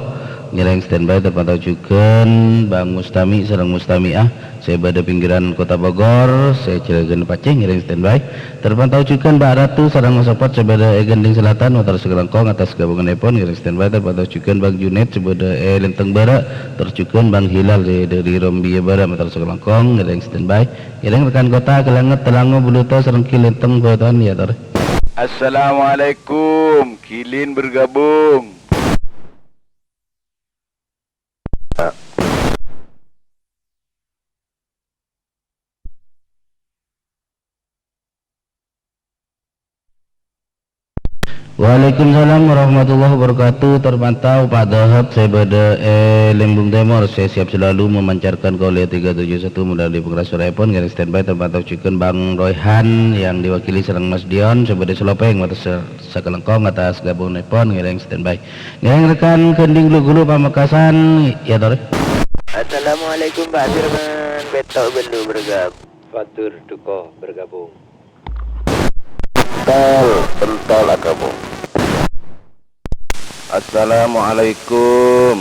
ngèrèng standby, terpantau jhughân Bang Mustami sareng Mustami'ah sè bâdâ pinggiran Kota Bogor, sè jhâlân pacèng ngèrèng standby. Terpantau jhughân Mbak Ratu sareng Mas Sopot sè bâdâ è Gending Selatan, mator sakalangkong atas ghâbungannèpon ngèrèng standby. Terpantau jhughân Bang Junaid sè bâdâ è Lenteng Bârâ', tor jhughân Bang Hilal sè dâri Rombia Bârâ', mator sakalangkong ngèrèng standby. Ngèrèng rekan kota, Kelanget, Telango, Buluto, Serengki, Lenteng, Bâtowan, ya, tor. Assalamualaikum, Kilin bergabung. Waalaikumsalam warahmatullahi wabarakatuh. Terpantau Pak Dahab sè bâdâ è Lembung Tèmor, sè siap selalu memancarkan Kauliya tiga tujuh satu melalui pengeras suaraèpon, ngèrèng standby. Terpantau jhughân Bang Royhan yang diwakili sareng Mas Dion sè bâdâ Selopèng, mator sa-, sakalangkong atas ghâbungannèpon, ngèrèng standby. Ngèrèng rekan Gending Gulu-Gulu Pamekasan, ya, tor. Assalamualaikum, Pak Firman. Bètto' bâllu bergabung. Fatur duko bergabung. Ental, ental aghâbung. Assalamualaikum.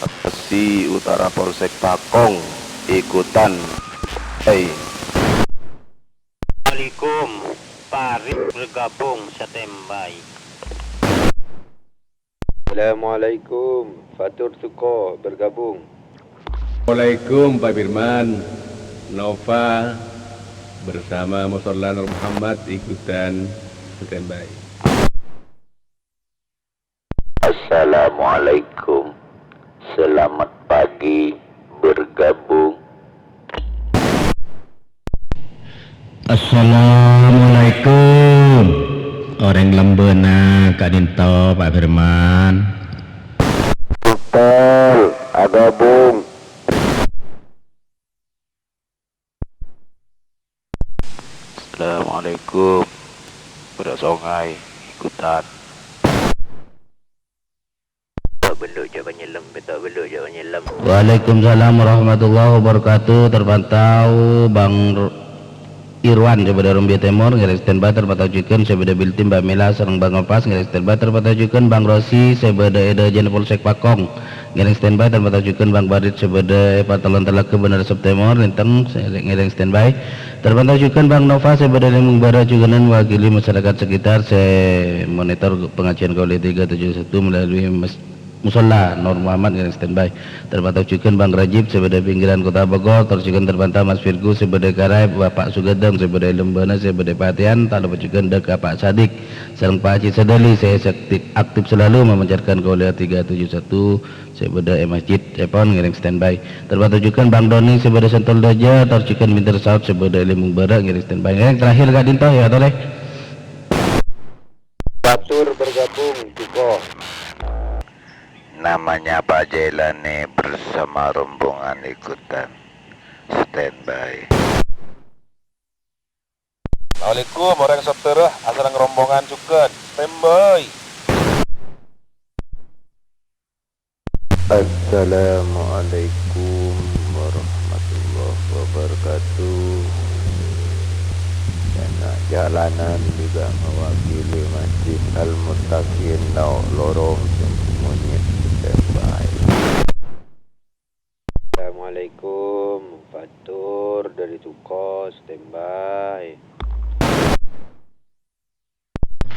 Bekasi Utara Polsek Pakong ikutan. Hei. Assalamualaikum. Parit bergabung standby. Assalamualaikum. Fatur duko bergabung. Assalamualaikum, Pak Firman. Nova bersama Musola Nur Muhammad ikutan standby. Assalamualaikum. Selamat pagi, bergabung. Assalamualaikum. Orèng Lembana ka'dinto, Pak Firman. Betul, aghâbung. Assalamualaikum. Bârâ' Songai ikutan. Bètto' bâllu jhâ' panyellem, bètto' bâllu jhâ' panyellem. Waalaikumsalam warahmatullahi wabarakatuh. Terpantau Bang R-, Irwan sè bâdâ Rombia Tèmor, ngèrèng standby. Terpantau jhughân sè bâdâ Biltim Mbak Mela sareng Bang Opas, ngèrèng standby. Terpantau jhughân Bang Rosi sè bâdâ è Dâjâna Polsek Pakong, ngèrèng standby. Terpantau jhughân Bang Barit sè bâdâ è Patalan Talaga, Bânerasep Tèmor, Lenteng, sè ngèrèng standby. Terpantau jhughân Bang Nova sè bâdâ è Lembung Bârâ', jhughân mewakili masyarakat sekitar sè monitor pengajian Kauliya tiga tujuh satu melalui mes-, Musola Nur Muhammad ngèrèng standby. Terpantau jhughân Bang Rajib sè bâdâ è pinggiran Kota Bogor, tor jhughân terpantau Mas Firgu sè bâdâ è Karaib, Bapak Sugadang sè bâdâ è Lembana sè bâdâ è Patian, ta' loppa jhughân dâ' ka Pak Sadik sareng Pak Haji Sadali sè aktif, aktif selalu memancarkan Kauliya tiga tujuh satu sè bâdâ è masjid èpon ngèrèng standby. Terpantau jhughân Bang Doni sè bâdâ è Sentul Dâjâ, tor jhughân Winter South sè bâdâ è Lembung Bârâ' ngèrèng standby. Ngèrèng terakhir ka'dinto, ya, tolè. Fatur bergabung, duko. Namanya Pak Jailani bersama rombongan ikutan standby. Assalamualaikum, orèng Sabdara asareng rombongan jhughân. Standby. Assalamualaikum warahmatullahi wabarakatuh. Kèng jhâlânan jhughân mewakili Masjid Al-Muttaqin, Daok Lorong, Sèmonyèt, standby. Assalamualaikum, Fatur dâri Duko, standby.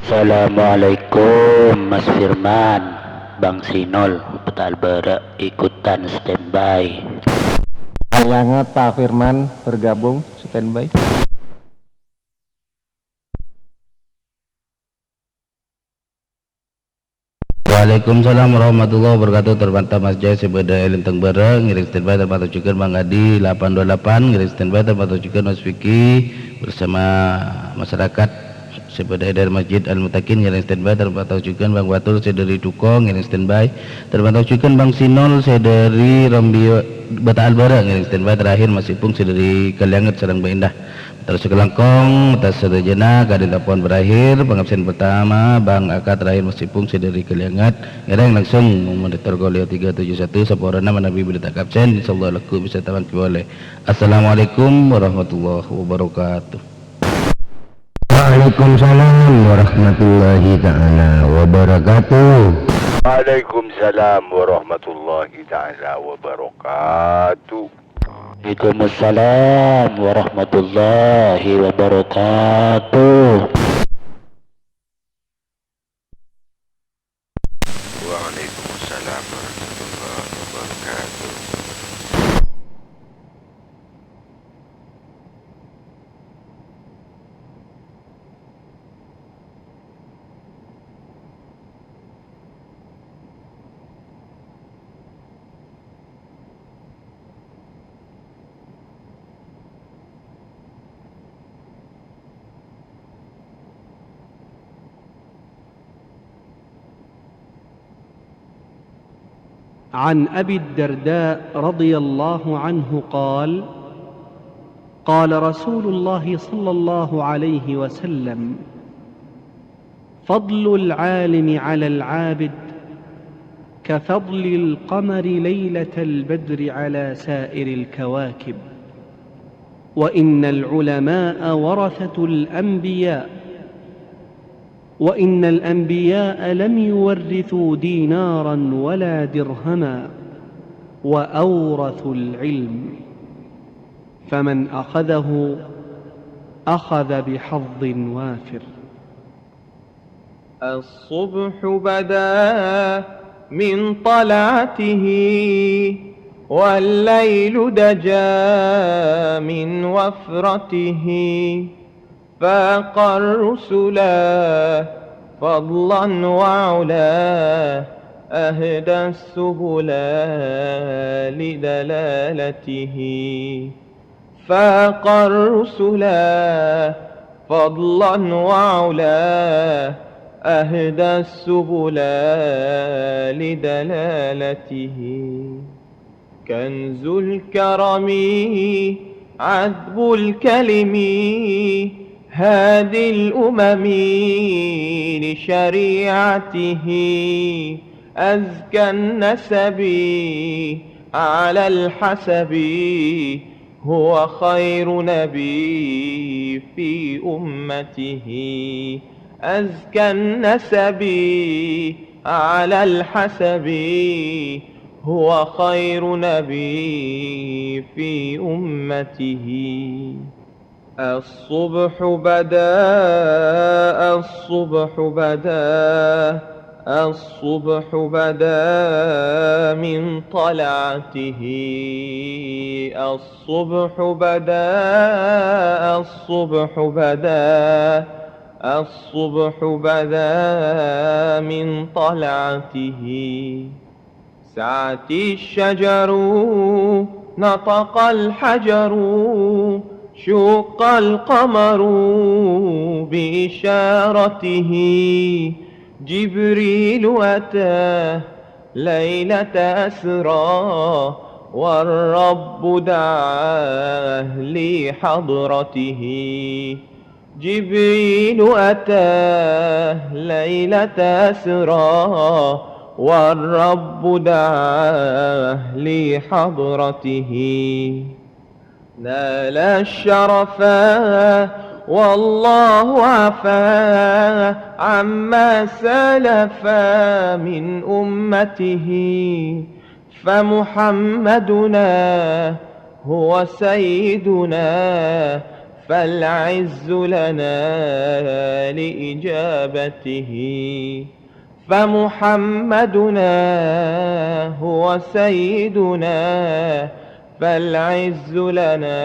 Assalamualaikum, Mas Firman. Bang Sinol, Petalan Bârâ', ikutan standby. Sayanget, Pak Firman, bergabung, standby. Waalaikumsalam warahmatullahi wabarakatuh. Terpantau Mas Jai sè bâdâ è Lenteng Bârâ', ngèrèng standby. Terpantau jhughân Bang Adi delapan dua delapan, ngèrèng standby. Terpantau jhughân Mas Vicky bersama masyarakat sè bâdâ è dâèra Masjid Al-Muttaqin ngèrèng standby, terpantau jhughân Bang Fatur sè dâri Duko ngèrèng standby, terpantau jhughân Bang Sinol sè dâri Rombio Bata Albara ngèrèng standby, terakhir Mas Ipung sè dâri Kalianget sareng Bang Indah. Terros sakalangkong, atas sadhâjâna, ka'dinto pon berakhir, pangabsen pertama, Bang Aka terakhir Mas Ipung sè dâri Kalianget, ngèrèng langsung monitor Kolia tiga tujuh satu, saporana manabi bilâ ta' kabsen, insyaallah lagghu' bisa ta' manggi polè. Assalamualaikum warahmatullahi wabarakatuh. Waalaikumsalam warahmatullahi ta'ala wabarakatuh. Waalaikumsalam warahmatullahi ta'ala wabarakatuh. Waalaikumsalam warahmatullahi wabarakatuh. Waalaikumsalam warahmatullahi wabarakatuh. عن أبي الدرداء رضي الله عنه قال: قال رسول الله صلى الله عليه وسلم: فضل العالم على العابد كفضل القمر ليلة البدر على سائر الكواكب، وإن العلماء ورثة الأنبياء، وإن الأنبياء لم يورثوا دينارا ولا درهما، وأورثوا العلم، فمن أخذه أخذ بحظ وافر. الصبح بدا من طلعته، والليل دجا من وفرته، فاق الرسلا فضلا وعلا، أهدى السبلا لدلالته. فاق الرسلا فضلا وعلا، أهدى السبلا لدلالته. كنز الكرم عذب الكلم، هادي الأمم لشريعته. أزكى النسب على الحسب، هو خير نبي في أمته. أزكى النسب على الحسب، هو خير نبي في أمته. الصبح بدا، الصبح بدا، الصبح بدا من طلعته. الصبح بدا، الصبح بدا، الصبح بدا من طلعته. سعت الشجر، نطق الحجر، شق القمر بإشارته. جبريل أتى ليلة أسرى، والرب دعاه لحضرته. جبريل أتاه ليلة أسرى، والرب دعاه لحضرته. نال الشرفا والله عفا عما سلف من أمته. فمحمدنا هو سيدنا، فالعز لنا لإجابته. فمحمدنا هو سيدنا، فالعز لنا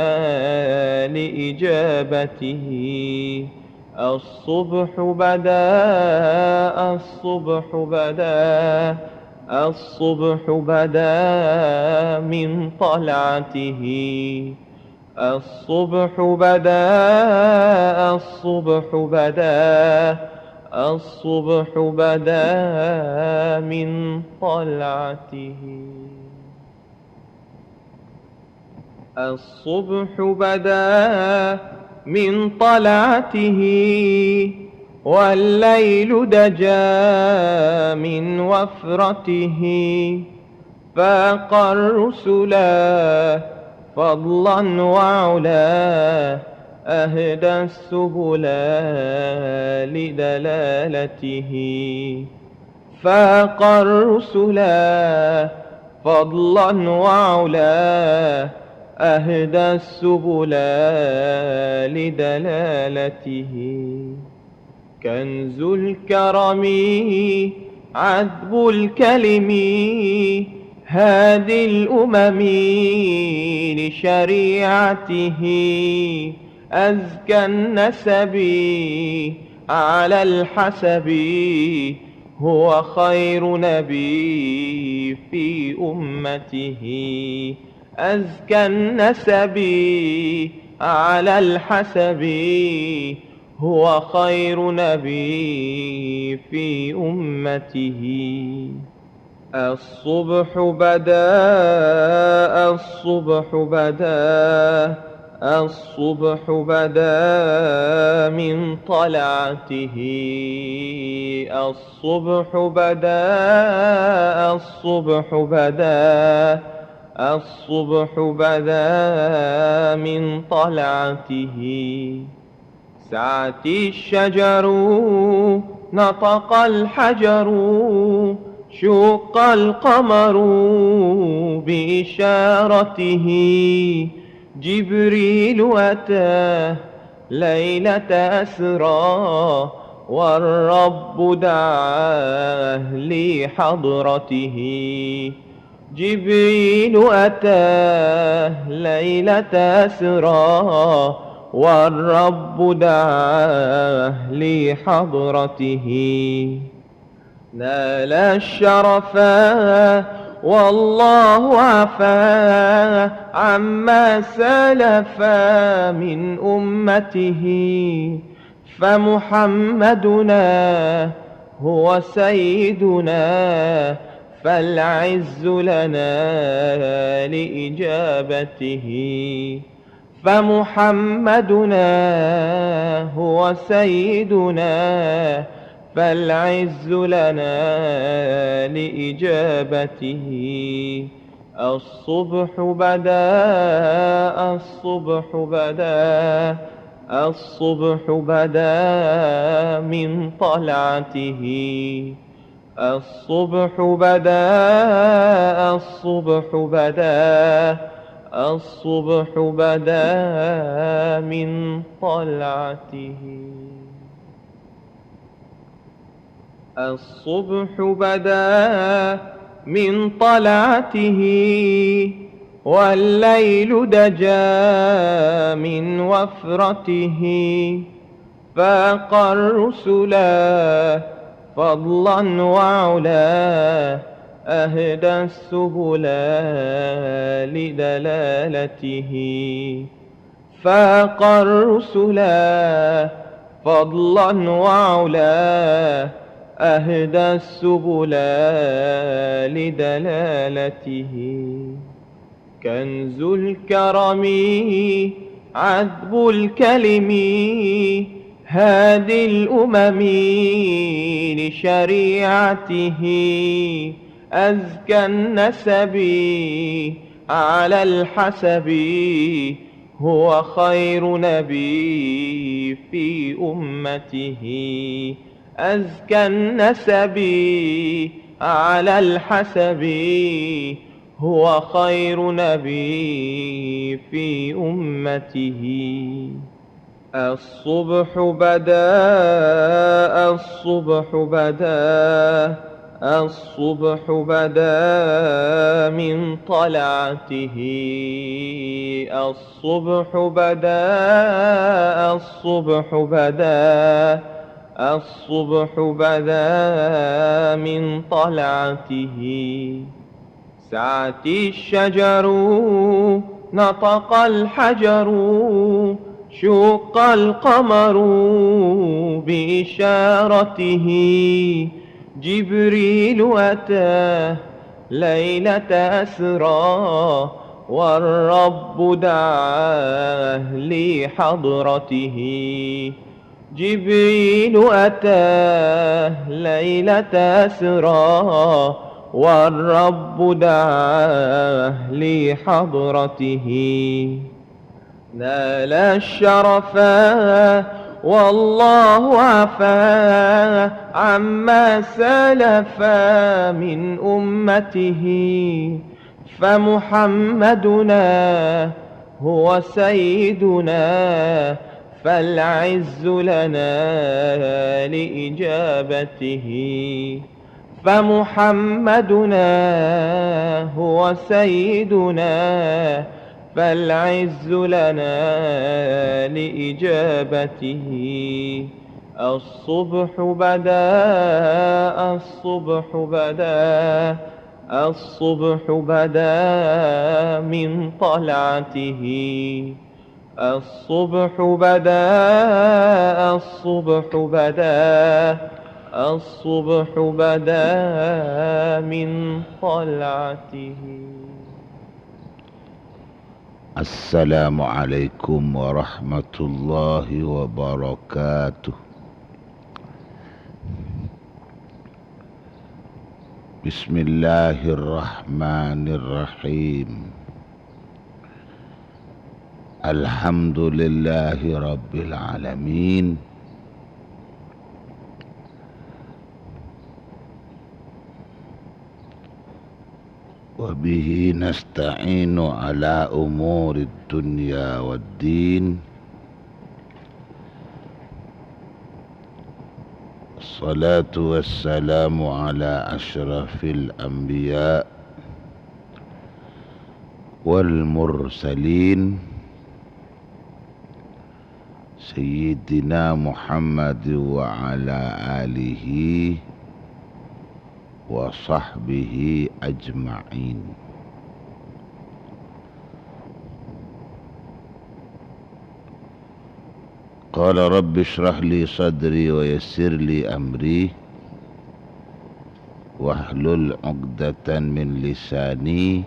لإجابته. الصبح بدا، الصبح بدا، الصبح بدا من طلعته. الصبح بدا، الصبح بدا، الصبح بدا من طلعته. الصبح بدا من طلعته، والليل دجا من وفرته، فاق الرسلا فضلا وعلا، أهدى السبلا لدلالته. فاق الرسلا فضلا وعلا، أهدى السبلا لدلالته. كنز الكرم عذب الكلم، هادي الأمم لشريعته. أزكى النسب على الحسب، هو خير نبي في أمته. أزكى النسب على الحسب، هو خير نبي في أمته. الصبح بدا، الصبح بدا، الصبح بدا من طلعته. الصبح بدا، الصبح بدا، الصبح بدا من طلعته. سعت الشجر، نطق الحجر، شق القمر بإشارته. جبريل أتى ليلة أسرى، والرب دعاه لحضرته. جبريل أتى ليلة أسرى، والرب دعاه لحضرته. نال الشرفا والله عفا عما سلفا من أمته. فمحمدنا هو سيدنا، فالعز لنا لإجابته. فمحمدنا هو سيدنا، فالعز لنا لإجابته. الصبح بدا، الصبح بدا، الصبح بدا من طلعته. الصبح بدا، الصبح بدا، الصبح بدا من طلعته. الصبح بدا من طلعته، والليل دجا من وفرته. فاق الرسلا فضلا وعلا، أهدى السبلا لدلالته. فاق الرسلا فضلا وعلا، أهدى السبلا لدلالته. كنز الكرم عذب الكلم، هادي الأمم لشريعته. أزكى النسب على الحسب، هو خير نبي في أمته. أزكى النسب على الحسب، هو خير نبي في أمته. الصبح بدا، الصبح بدا، الصبح بدا من طلعته. الصبح بدا، الصبح بدا، الصبح بدا من طلعته. سعت الشجر، نطق الحجر، شق القمر بإشارته. جبريل أتى ليلة أسرى، والرب دعاه لحضرته. جبريل أتاه ليلة أسرى، والرب دعاه لحضرته. نال الشرفا والله عفا عما سلف من أمته. فمحمدنا هو سيدنا، فالعز لنا لإجابته. فمحمدنا هو سيدنا، فالعز لنا لإجابته. الصبح بدا، الصبح بدا، الصبح بدا من طلعته. الصبح بدا، الصبح بدا، الصبح بدا من طلعته. السلام عليكم ورحمة الله وبركاته. بسم الله الرحمن الرحيم. الحمد لله رب العالمين. وبه نستعين على أمور الدنيا والدين. الصلاة والسلام على أشرف الأنبياء والمرسلين، سيدنا محمد وعلى آله وصحبه أجمعين. قال رب اشرح لي صدري ويسر لي أمري واحلل عقدة من لساني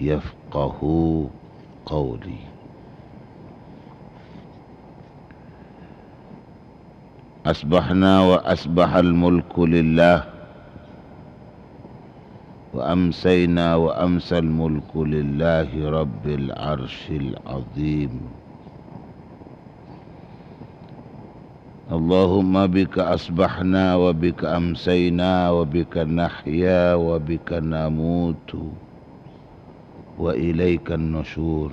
يفقهوا قولي. أصبحنا وأصبح الملك لله، وأمسينا وأمسى الملك لله رب العرش العظيم. اللهم بك أصبحنا وبك أمسينا وبك نحيا وبك نموت وإليك النشور.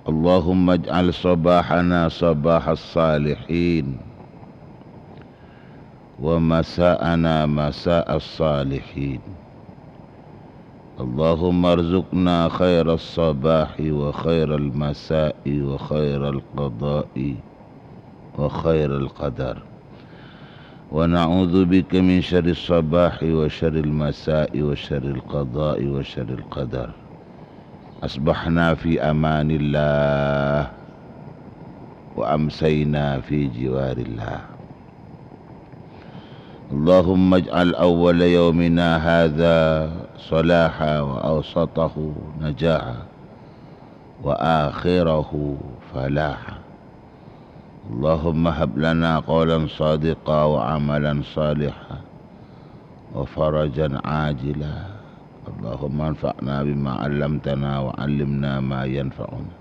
اللهم اجعل صباحنا صباح الصالحين، ومساءنا مساء الصالحين. اللهم ارزقنا خير الصباح وخير المساء وخير القضاء وخير القدر. ونعوذ بك من شر الصباح وشر المساء وشر القضاء وشر القدر. أصبحنا في أمان الله وأمسينا في جوار الله. اللهم اجعل أول يومنا هذا صلاحا وأوسطه نجاحا وآخره فلاحا. اللهم هب لنا قولا صادقا وعملا صالحا وفرجا عاجلا. اللهم انفعنا بما علمتنا وعلمنا ما ينفعنا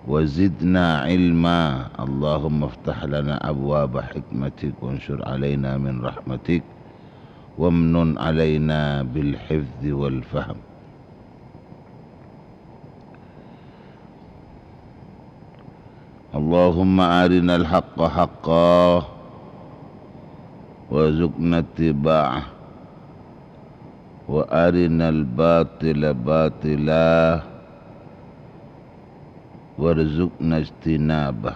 وزدنا علما. اللهم افتح لنا أبواب حكمتك وانشر علينا من رحمتك وامنن علينا بالحفظ والفهم. اللهم أرنا الحق حقا وارزقنا اتباعه، وأرنا الباطل باطلا وارزقنا اجتنابه.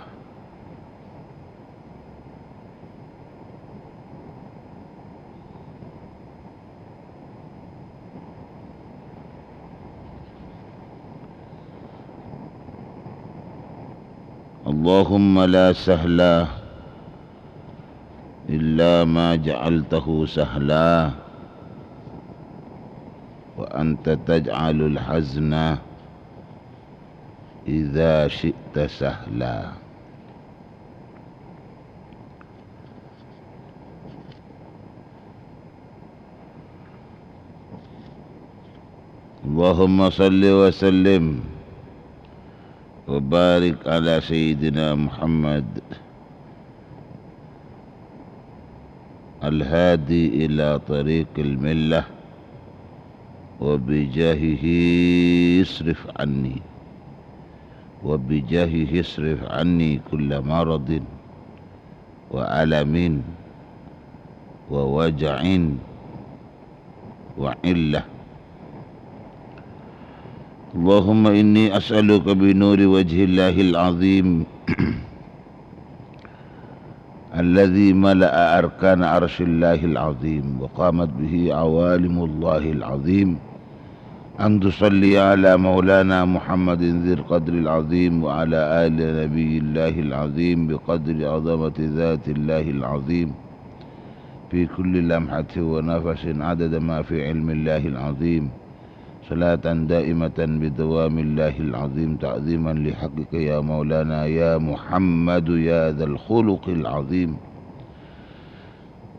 اللهم لا سهل إلا ما جعلته سهلا، وأنت تجعل الحزن إذا شئت سهلا. اللهم صل وسلم وبارك على سيدنا محمد الهادي إلى طريق الملة، وبجاهه اصرف عني، وبجاهه اصرف عني كل مرض وألم ووجع وعلة. اللهم إني أسألك بنور وجه الله العظيم الذي ملأ أركان عرش الله العظيم وقامت به عوالم الله العظيم، أن تصلي على مولانا محمد ذي القدر العظيم وعلى آل نبي الله العظيم بقدر عظمة ذات الله العظيم في كل لمحة ونفس عدد ما في علم الله العظيم، صلاة دائمة بدوام الله العظيم تعظيما لحقك يا مولانا يا محمد يا ذا الخلق العظيم.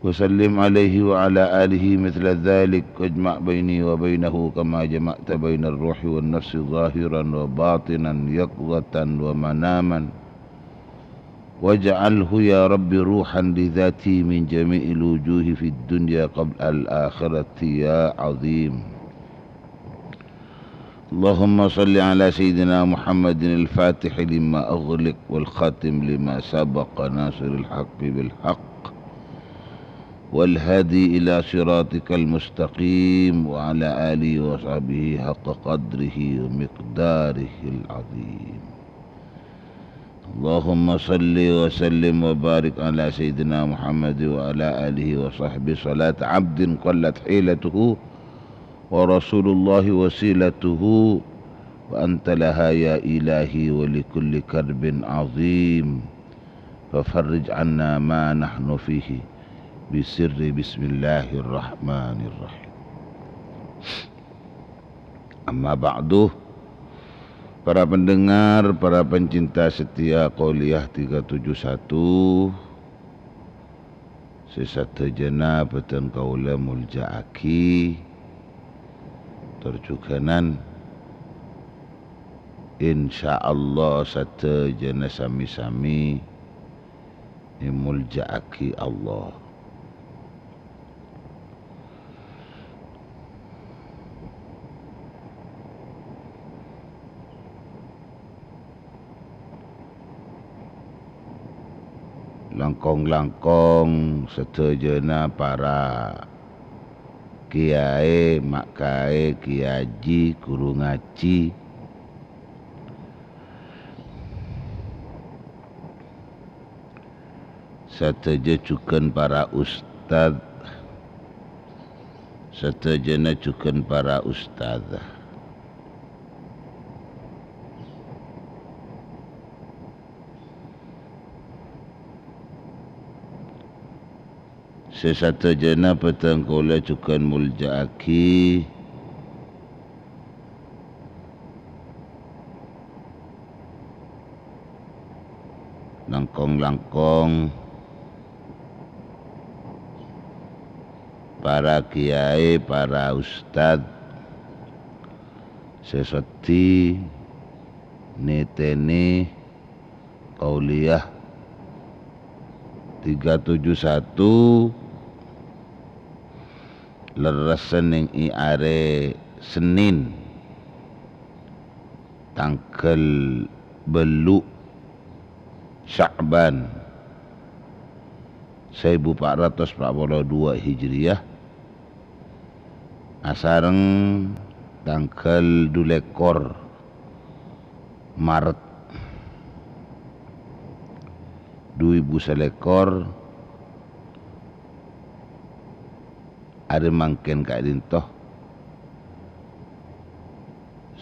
وسلم عليه وعلى آله مثل ذلك، واجمع بيني وبينه كما جمعت بين الروح والنفس ظاهرا وباطنا يقظة ومناما، واجعله يا رب روحا لذاتي من جميع الوجوه في الدنيا قبل الآخرة يا عظيم. اللهم صل على سيدنا محمد الفاتح لما أغلق والخاتم لما سبق ناصر الحق بالحق والهادي إلى صراطك المستقيم وعلى آله وصحبه حق قدره ومقداره العظيم. اللهم صل وسلم وبارك على سيدنا محمد وعلى آله وصحبه صلاة عبد قلت حيلته ورسول الله وسيلته وأنت لها يا إلهي ولكل كرب عظيم ففرج عنا ما نحن فيه بسر بسم الله الرحمن الرحيم. Amma ba'du, para pendengar, para pencinta setia Qauliyah tiga tujuh satu, sè sadhâjâna bhâdhân kaulâ molja'aghi, tor jhughânan, insyaallah sadhâjâna sami-sami èmolja'aghi Allah. Langkong-langkong sadhâjâna para kiyaè, ma' kaè, kiyaji, ghuru ngajhi. Sadhâjâ jhughân para ustad, sadhâjâna jhughân para ustad. Sè sadhâjâna bhâdhân kaulâ jhughân molja'aghi. Langkong-langkong para kiyaè, para ustad sè seddhi nètènè Qauliyah tiga tujuh satu lerres neng è arè Senin, tangghâl bâllu' Sya'ban, saèbu pa' ratos pa' polo duwâ' Hijriyah, asareng tangghâl dulèkor Maret du èbu salèkor, arè mangkèn ka'dinto.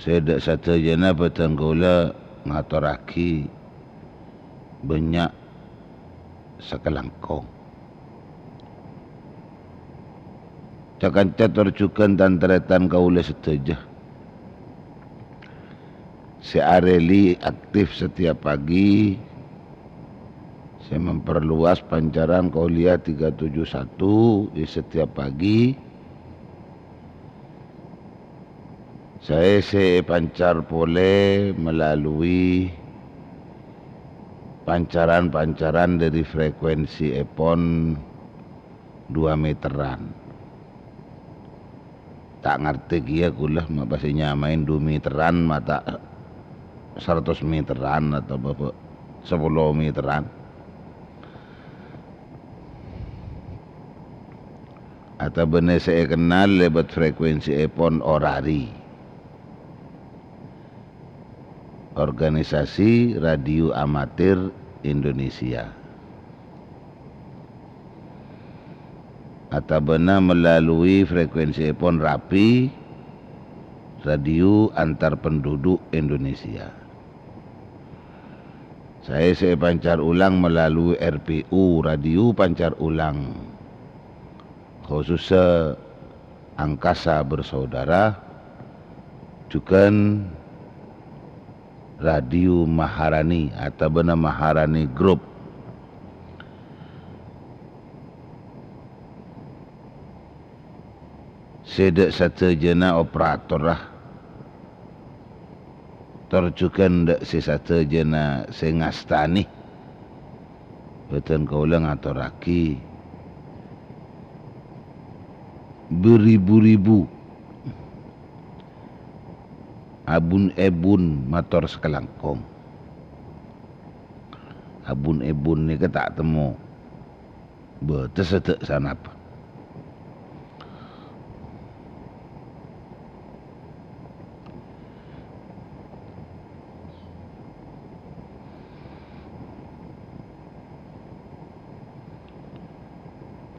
Sè dâ' sadhâjâna bhâdhân kaulâ ngatorraghi bânnya' sakalangkong. Ca-kanca tor jhughân tan-tarètan kaulâ sadhâjâ sè arèli aktif setiap pagi, sè memperluas pancaran Qauliyah tiga tujuh satu di setiap pagi, saè sè èpancar polè melalui pancaran-pancaran dhâri frekuensièpon dua meteran. Ta' ngartè kèya kaulâ ma' pas nyamaè dua meteran, ma' ta' saratos meteran otabâ sapolo meteran. Otabâna sè èkennal lèbât frekuensièpon orari. Organisasi Radio Amatir Indonesia. Otabâna melalui frekuensièpon RAPI, Radio Antar Penduduk Indonesia. Saè sè èpancar ulang melalui R P U, Radio Pancar Ulang, khusussa Angkasa Bersaudara, jhughân Radio Maharani otabâna Maharani Group. Sè dâ' sadhâjâna operatorra, tor jhughân dâ' sè sadhâjâna sè ngastanè. Bhâdhân kaulâ ngatorraghi beribu-ribu, abun-èbun mator sakalangkong. Abun-èbun nèka ta' temmo bâtessa dâ' sanapa.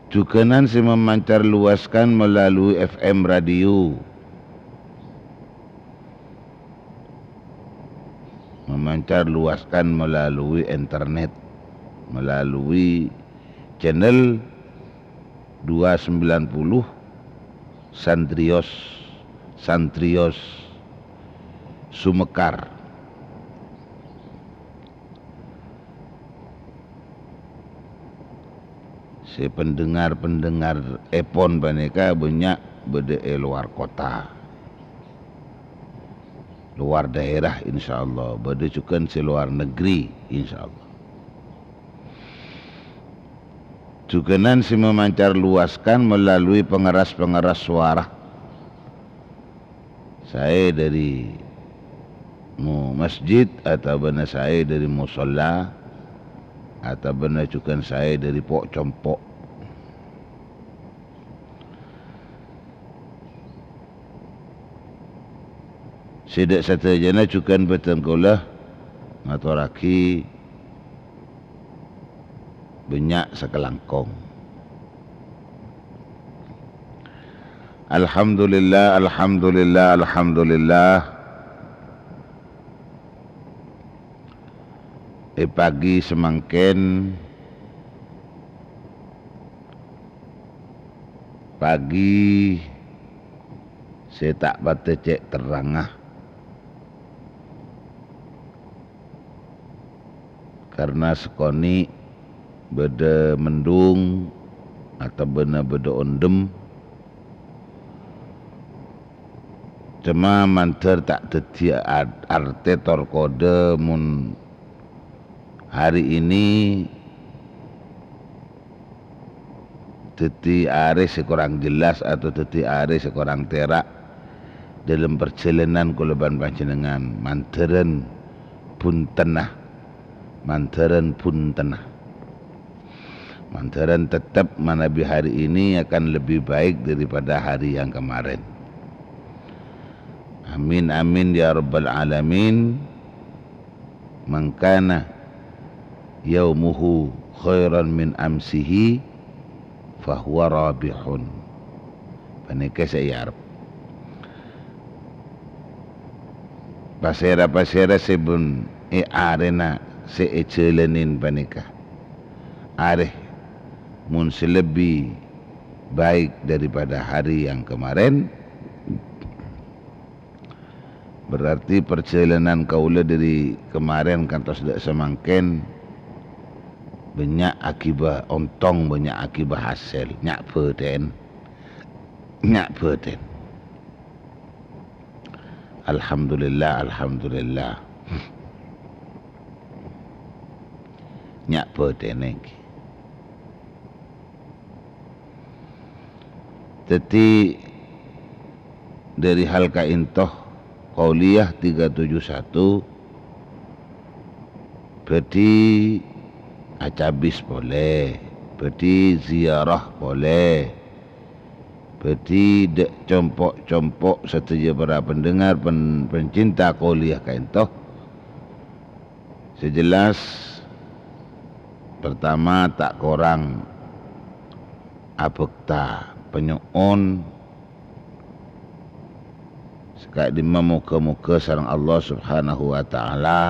Jhughânan sè mamancar luaskan melalui F M radio, mamancar luaskan melalui internet, melalui channel dua sembilan puluh Santrios, Santrios Sumekar. Sè pendengar-pendengar èpon panèka bânnya' bâdâ è lowar kottha, lowar daerah, insyaallah. Bâdâ jhughân sè lowar negeri, insyaallah. Jhughânan sè mamancar luaskan melalui pengeras-pengeras suara. Saè dâri mo-, masjid, otabâna saè dâri mosolla, otabâna jhughân saè dâri po'-compo'. Sè dâ' sadhâjâna jhughân bhâdhân kaulâ ngatorraghi bânnya' sakalangkong. Alhamdulillah, alhamdulillah, alhamdulillah. È pagi samangkèn, pagi sè ta' patè cè' terrangnga. Karna sakonè' bâdâ mendung otabâna bâdâ ondhem. Coma mandhâr ta' dhâddhi ar-, artè tor kodâ mon hari ini dhâddhi arè sè korang jelas atau dhâddhi arè sè korang tèra' dâlem parjhâlânan kaulâ bân panjhennengngan. Mandhârân bhuntenna, mandhârân bhuntenna. Mandhârân tettep manabi hari ini akan lebih baik daripada hari yang kemarin. Amin, amin, ya rabbal alamin. "Man kana yaumuhu khairan min amsihi, fahuwa rabihun." Panèka sè èarep. Pasèra-pasèra sè bân è arèna sè èjhâlânin panèka. Arè, mon sè lebbi baik daripada hari yang kemarin, berarti parjhâlânan kaulâ dâri kemarin kantos dâ' samangkèn bânnya' aghibâ ontong, bânnya' aghibâ hasèl, nya' bâdhân. Nya' bâdhân. Alhamdulillah, alhamdulillah. Nya' bâdhân èngghi. Dhâddhi, dâri hal ka'ènto, Qauliyah tiga tujuh satu, bhâdhi acabis polè, bhâdhi ziyarah polè, bhâdhi dâ' compo'-compo' sadhâjâ para pendengar pen-, pencinta Qauliyah ka'ènto. Sè jelas, pertama, ta' korang abhâkta panyo'on sè ka'dimma moghâ-moghâ sareng Allah Subhanahu wa Ta'ala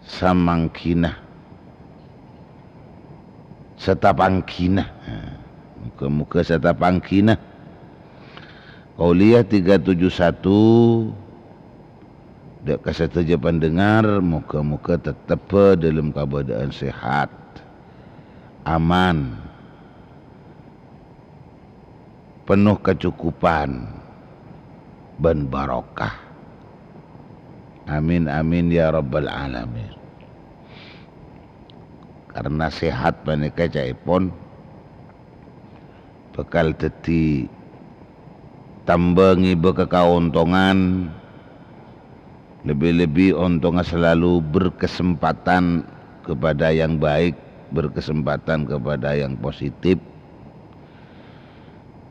samangkèna, satapanggina. Moghâ-moghâ satapanggina. Qauliyah tiga tujuh satu, dâ' ka sadhâjâ pendengar, moghâ-moghâ tettebbhâ dâlem kabâdâ'ân sehat, aman, penuh kacukupan, bân barokah. Amin, amin, ya rabbal alamin. Karena sehat panèka ca'èpon bhâkal dhâddhi tamba ngibâ ka kaontongan, lebbi-lebbi ontongnga selalu berkesempatan kepada yang baik, berkesempatan kepada yang positif.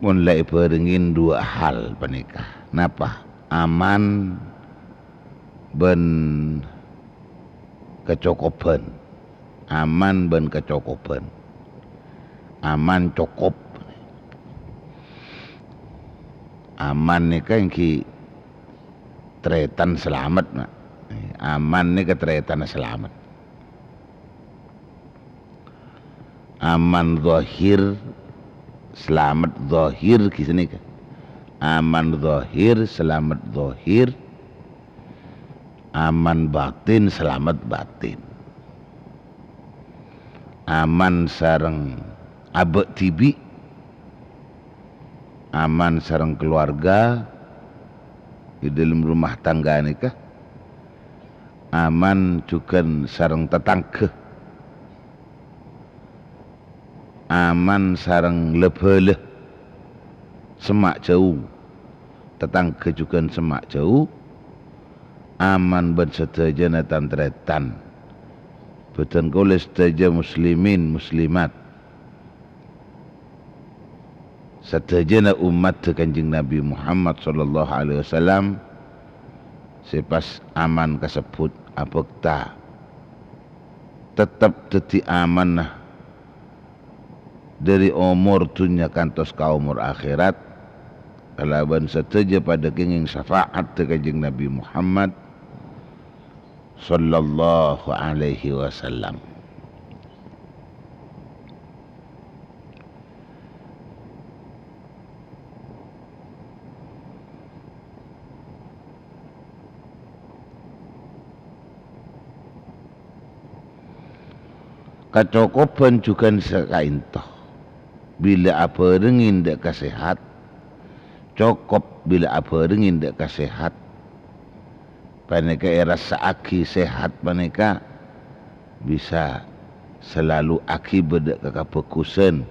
Mon la èbhârengngè dua hal panèka. Napa? Aman bân kacokobbhân. Aman bân kacokobbhân. Aman cokop. Aman nèka èngghi tarètan salamet, na. Aman nèka tarètan salamet. Aman zahir, salamet zahir ghi sanèka. Aman zahir, salamet zahir. Aman batin, salamet batin. Aman sareng abâ' dhibi'. Aman sareng keluarga di dalam rumah tangga nèka. Aman jhughân sareng tatangghâ. Aman sareng la-bhâlâ, semma' jhâu. Tatangghâ jhughân semma' jhâu. Aman bân sadhâjâna tan-tarètan. Bhâdhân kaulâ sadhâjâ muslimin, muslimat. Sadhâjâna ommaddhâ Kanjeng Nabi Muhammad sallallahu alaihi wasallam sè pas aman kasebbhut abhâkta, tettep dhâddhi amanna dhâri omor dhunnya kantos ka omor akhèrat, kalabân sadhâjâ padâ kèngèng syafa'addhâ Kanjeng Nabi Muhammad sallallahu alaihi wasallam. Kacokobbhân jhughân sè ka'ènto. Bilâ abhârengngè dâ' ka sehat, cokop bilâ abhârengngè dâ' ka sehat. Panèka èrassa'aghi sehat panèka bisa salalu aghibâ dâ' ka kabhâghusân,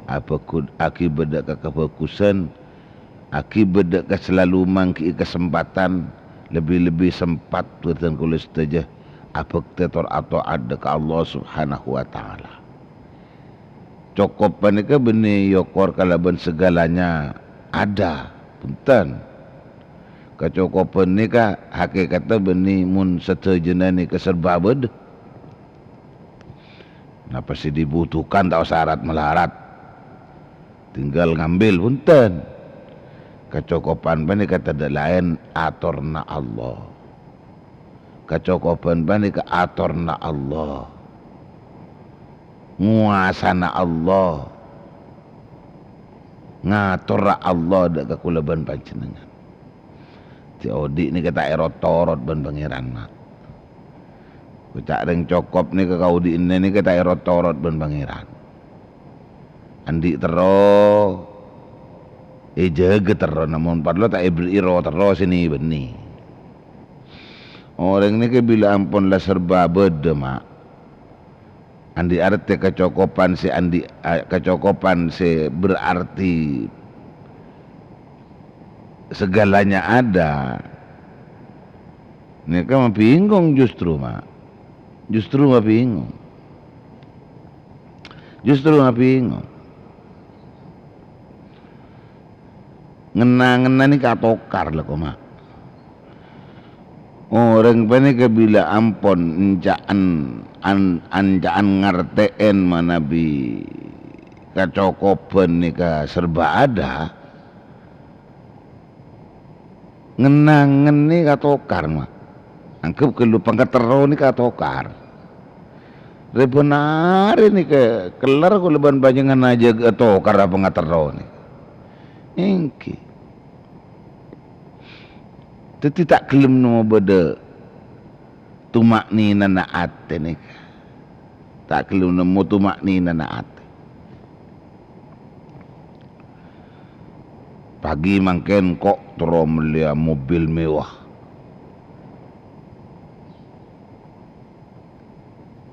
abhâghus-, aghibâ dâ' ka kabhâghusân, aghibâ dâ' ka salalu mangghi'i kasempatan, lebbi-lebbi sempat bhâdhân kaulâ sadhâjâ abhâktè tor ato'at dâ' ka Allah Subhanahu wa Ta'ala. Cokop panèka bânnè èokor kalabân segalanya ada, bhunten. Kacokobbhân nèka hakèkatta bânnè mon sadhâjâna nèka serba bâdâ. Napa sè dibutuhkan ta' osa arat-malarat. Tinggal ngambil, bhunten. Kacokopan panèka tadâ' laèn atorna Allah. Kacokoban panèka atorra Allah. Ngowasana Allah. Ngatorra Allah dâ' ka kaulâ bân panjhennengngan. Sè odi' nèka ta' èrot-torot bân Pangèran, Ma'. Koca' rèng cokop nèka ka odi'na nèka ta' èrot-torot bân Pangèran. Andi' terro, èjâgâ terro, namong parlo ta' èberri'i ro terro sè nè-bânnè. Orèng nèka bilâ ampon la serba bâdâ, Ma'. Andi' artè kacokopan sè andi', a-, kacokopan sè berarti segalanya ada. Nèka mabingong justru, Ma'. Justru mabingong. Justru mabingong. Ngenna-ngenna nèka atokar la, koma. Orèng panèka bilâ ampon enca'an, an-, enca'an ngartè'è manabi kacokoban nèka serba ada, ngenna-ngenna nèka atokar, Ma'. Anggep ghâllu pangaterro nèka atokar. Rè-bân arè nèka kellar kaulâ bân panjhennengngan ajâgâ atokar pangaterro nèka. Èngghi. Dhâddhi ta' ghellem nemmo bâdâ tuma'ninana atè nèka. Ta' ghellem nemmo tuma'ninana atè. Pagi mangkèn ko' terro mellèya mobil mewah.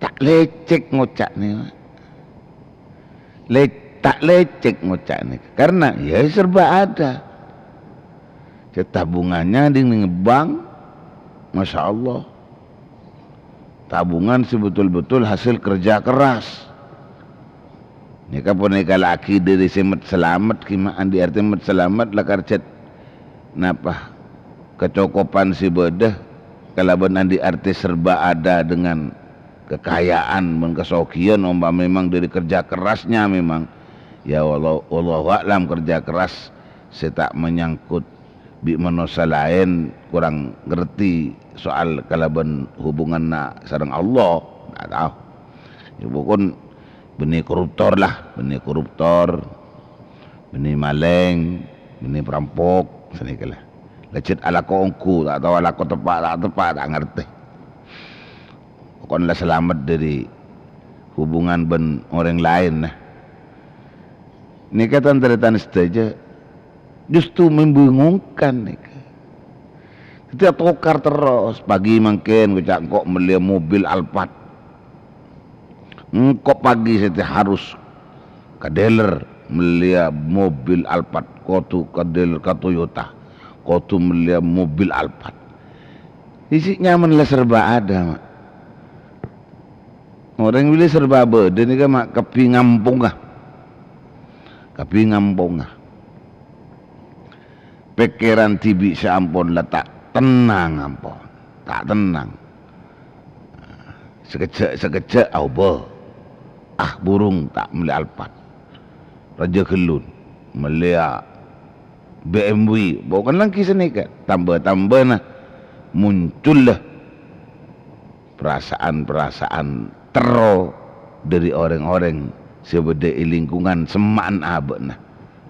Ta' lècèk ngoca'na, Ma'. Le-, ta' lècèk ngoca'na. Karena, ya, serba ada. Sè tabungannya ding neng bank, Masya Allah. Tabungan sè betul-betul hasil kerja keras. Nèka ponèka la aghi dhâri sè met-salamet, ghi ma' andi' artè met-salamet la karjhât napa? Kacokopan sè bâdâ kalabân andi' artè serba ada dengan kekayaan bân kasoghiyân, ompama memang dhâri kerja kerasnya memang, ya, wallahu, wallahu a'lam, kerja keras sè ta' manyangkut bi' manossa laèn korang ngartè soal kalabân hubunganna sareng Allah, ta' tao. Ya, pokon bânnè koruptor la, bânnè koruptor, bânnè malèng, bânnè perampok, sanèka la. La jhât alako ongghu, ta' tao alako teppa', ta' teppa', ta' ngartè. Pokon la salamet dhâri hubungan bân orèng laèn, nah. Nèka, tan-tarètan sadhâjâ, justru membingungkan nèka. Dhâddhi atokar terros, pagi mangkèn koca' engko' mellèya mobil Alphard. Engko' pagi satèya harus ka dealer mellèya mobil Alphard, kodhu ka dealer ka Toyota, kodhu mellèya mobil Alphard. Isi nyaman la serba ada, Ma'. Orèng bilâ serba bâdâ nèka, Ma', kabbhi ngamponga. Kabbhi ngamponga. Pèkkèran dhibi' sè ampon la ta' tennang ampon. Ta' tennang. Sakejjhâ'-sakejjhâ' aobâ. Ah, burung ta' mellè Alphard. Rajâ ghellun. Mellèya B M W. Pokokna langkhi sanèka. Tamba-tambana muncul la perasaan-perasaan terro dhâri orèng-orèng sè bâdâ è lingkungan semma'an abâ'na.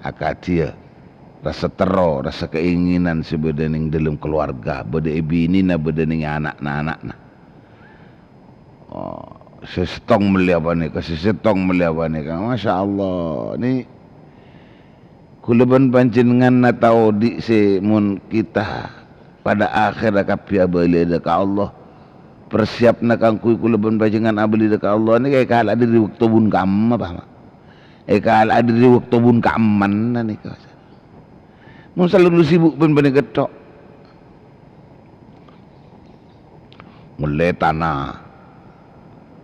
Akadhiyâ rassa terro, rassa kaèngènan sè bâdâ neng dhâlem kalowarga, bâdâ è binèna, bâdâ neng ana'-ana'na. Oh, sè sèttong mellè apa nèka, sè sèttong mellè apa nèka. Masya Allah, nè Kaulâ bân panjhennengngan tao odi' sè mon kita pada akhèrra kabbhi abâliyâ dâ' ka Allah. Persiapna kaangghuy kaulâ bân panjhennengngan abâli dâ' ka Allah nèka èkala'a dhâri bâkto bun kamma, Pa', Ma'. Èkala'a dhâri bâkto bun kammanna nèka. Mon salalu sibuk bân panèka tok. Mellè tana.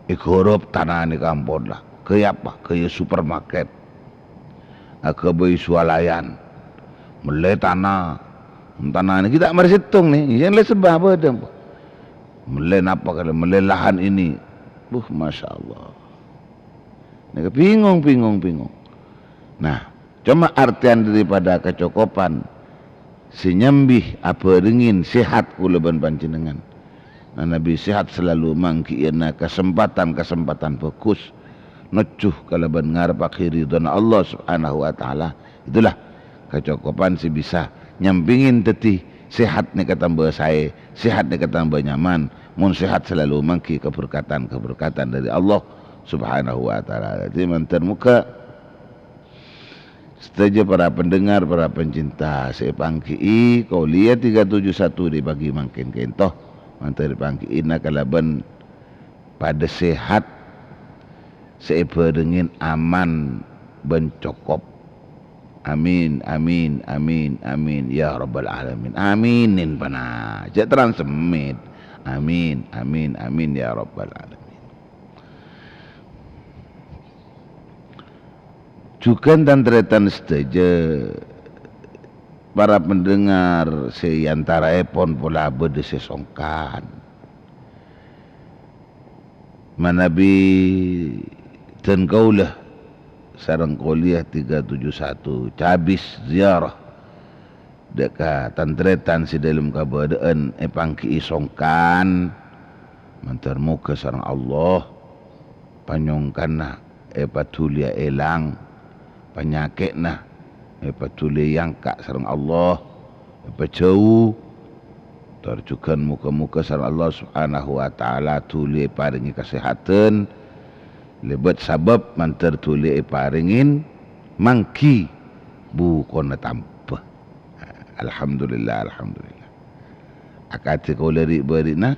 Èghârâp tana nèka ampon la. Ghâbây apa? Ghâbây supermarket. Aghâbây swalayan. Mellè tana. Tana nèka ta' marè sèttong nè. Iyâ, la sèbâ bâdâ, ampon. Mellè napa kalè? Mellè lahan ini. Buh, Masya Allah. Nèka bingung, bingung, bingung. Nah, coma artèyan daripada kacokopan sè nyambi abhârengngin sehat kaulâ bân panjhennengngan. Manabi sehat selalu mangghi'âna kasempatan-kasempatan bhâghus, nojjhu kalabân ngarebbhâghi ridhâna Allah Subhanahu wa Ta'ala. Itulah kacokopan sè bisa nyampingin dhâddhi sehat nèka tamba saè, sehat nèka tamba nyaman, mon sehat selalu mangghi kaberkatan-kaberkatan dhâri Allah Subhanahu wa Ta'ala. Dhâddhi, mandhâr moghâ sadhâjâ para pendengar, para pencinta sè èpangghi'i, Qauliyah tiga tujuh satu dhi' pagi mangkèn ka'ènto, mandhâr èpangghi'ina kalabân padâ sehat, sè èbhârengngin aman bân cokop. Amin, amin, amin, amin, ya rabbal alamin. Aminin, pana. Jhâ' terrang semmit. Amin, amin, amin, ya rabbal alamin. Jhughân tan-tarètan sadhâjâ, para pendengar sè è antaraèpon pola bâdâ sè songkan. Manabi dân kaulâ sareng Qauliyah tiga tujuh satu cabis ziyarah dâ' ka tan-tarètan sè dâlem kabâdâ'ân èpangghi'i songkan, mandhâr moghâ sareng Allah panyongkanna èpadhuliyâ èlang, panyakè'na èpadhuliyâ èangka' sareng Allah, èpajhâu. Tor jhughân moghâ-moghâ sareng Allah Subhanahu wa Ta'ala dhuli èparèngè kasèhadhân, lèbât sabâb mandhâr dhuli èparèngè mangghi bukona tamba. Alhamdulillah, alhamdulillah. Akadhi kaulâ ri'-bâri'na,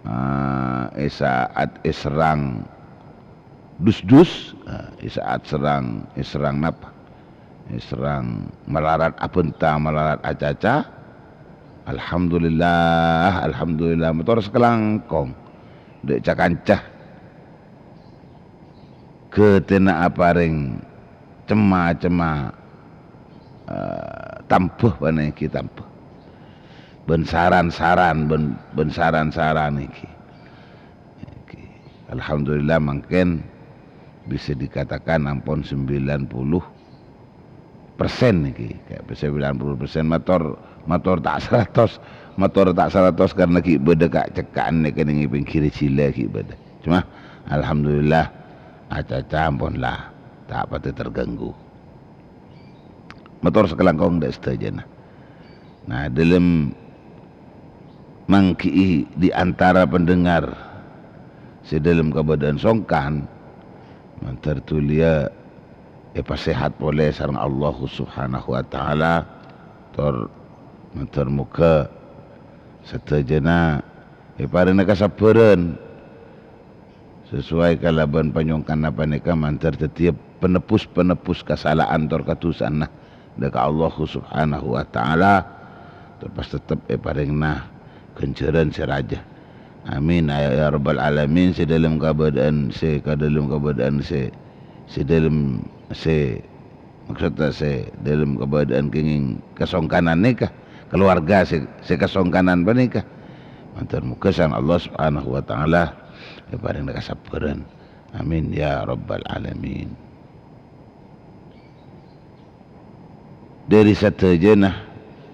ah, è sa'at èserrang dus-dus, ah, è sa'at serrang, èserrang napa? Èserrang malarat abhânta, malarat acaca. Alhamdulillah, alhamdulillah, mator sakalangkong. Dâ' ca-kanca ghâtèna aparèng cem-macemma, eh, tamba panèka tamba. Bân saran-saran, bân, bân saran-saran nèka. Nèka. Alhamdulillah, mangkèn bisa dikatakan ampon sembilan puluh persen nèka. Kayak sembilan puluh persen mator, mator ta' saratos, mator ta' saratos karena ghi' bâdâ ka'-, ceka'an nèka nèng è pèngghirrâ jhilâ ghi' bâdâ. Cuma, alhamdulillah, acaca ampon la ta' patè terganggu. Mator sakalangkong dâ' sadhâjâna. Nah, dâlem mangghi'i di antara pendengar sè dâlem kabâdâ'ân songkan, mandhâr dhuliyâ èpasèhat polè sareng Allah Subhanahu wa Ta'ala, tor mandhâr moghâ sadhâjâna èparèngana kasabbhârân. Sesuai kalabân panyongkanna panèka mandhâr dhâddhiyâ penebus-penebus kasala'an tor kadusana dâ' ka Allah Subhanahu wa Ta'ala, tor pas tettep èparèngana ghânjhârân sè rajâ. Amin, ya, ya Rabbal Alamin, sè dâlem kabâdâ'ân, sè ka dâlem kabâdâ'ân, sè, sè dâlem, sè Maksodda sè dâlem kabâdâ'ân kèngèng kasongkanan nèka, kalowarga sè, sè kasongkanan panèka. Mandhâr moghâ sareng Allah Subhanahu wa Ta'ala èparèngana kasabbhârân. Amin, ya Rabbal Alamin. Dâri sadhâjâna,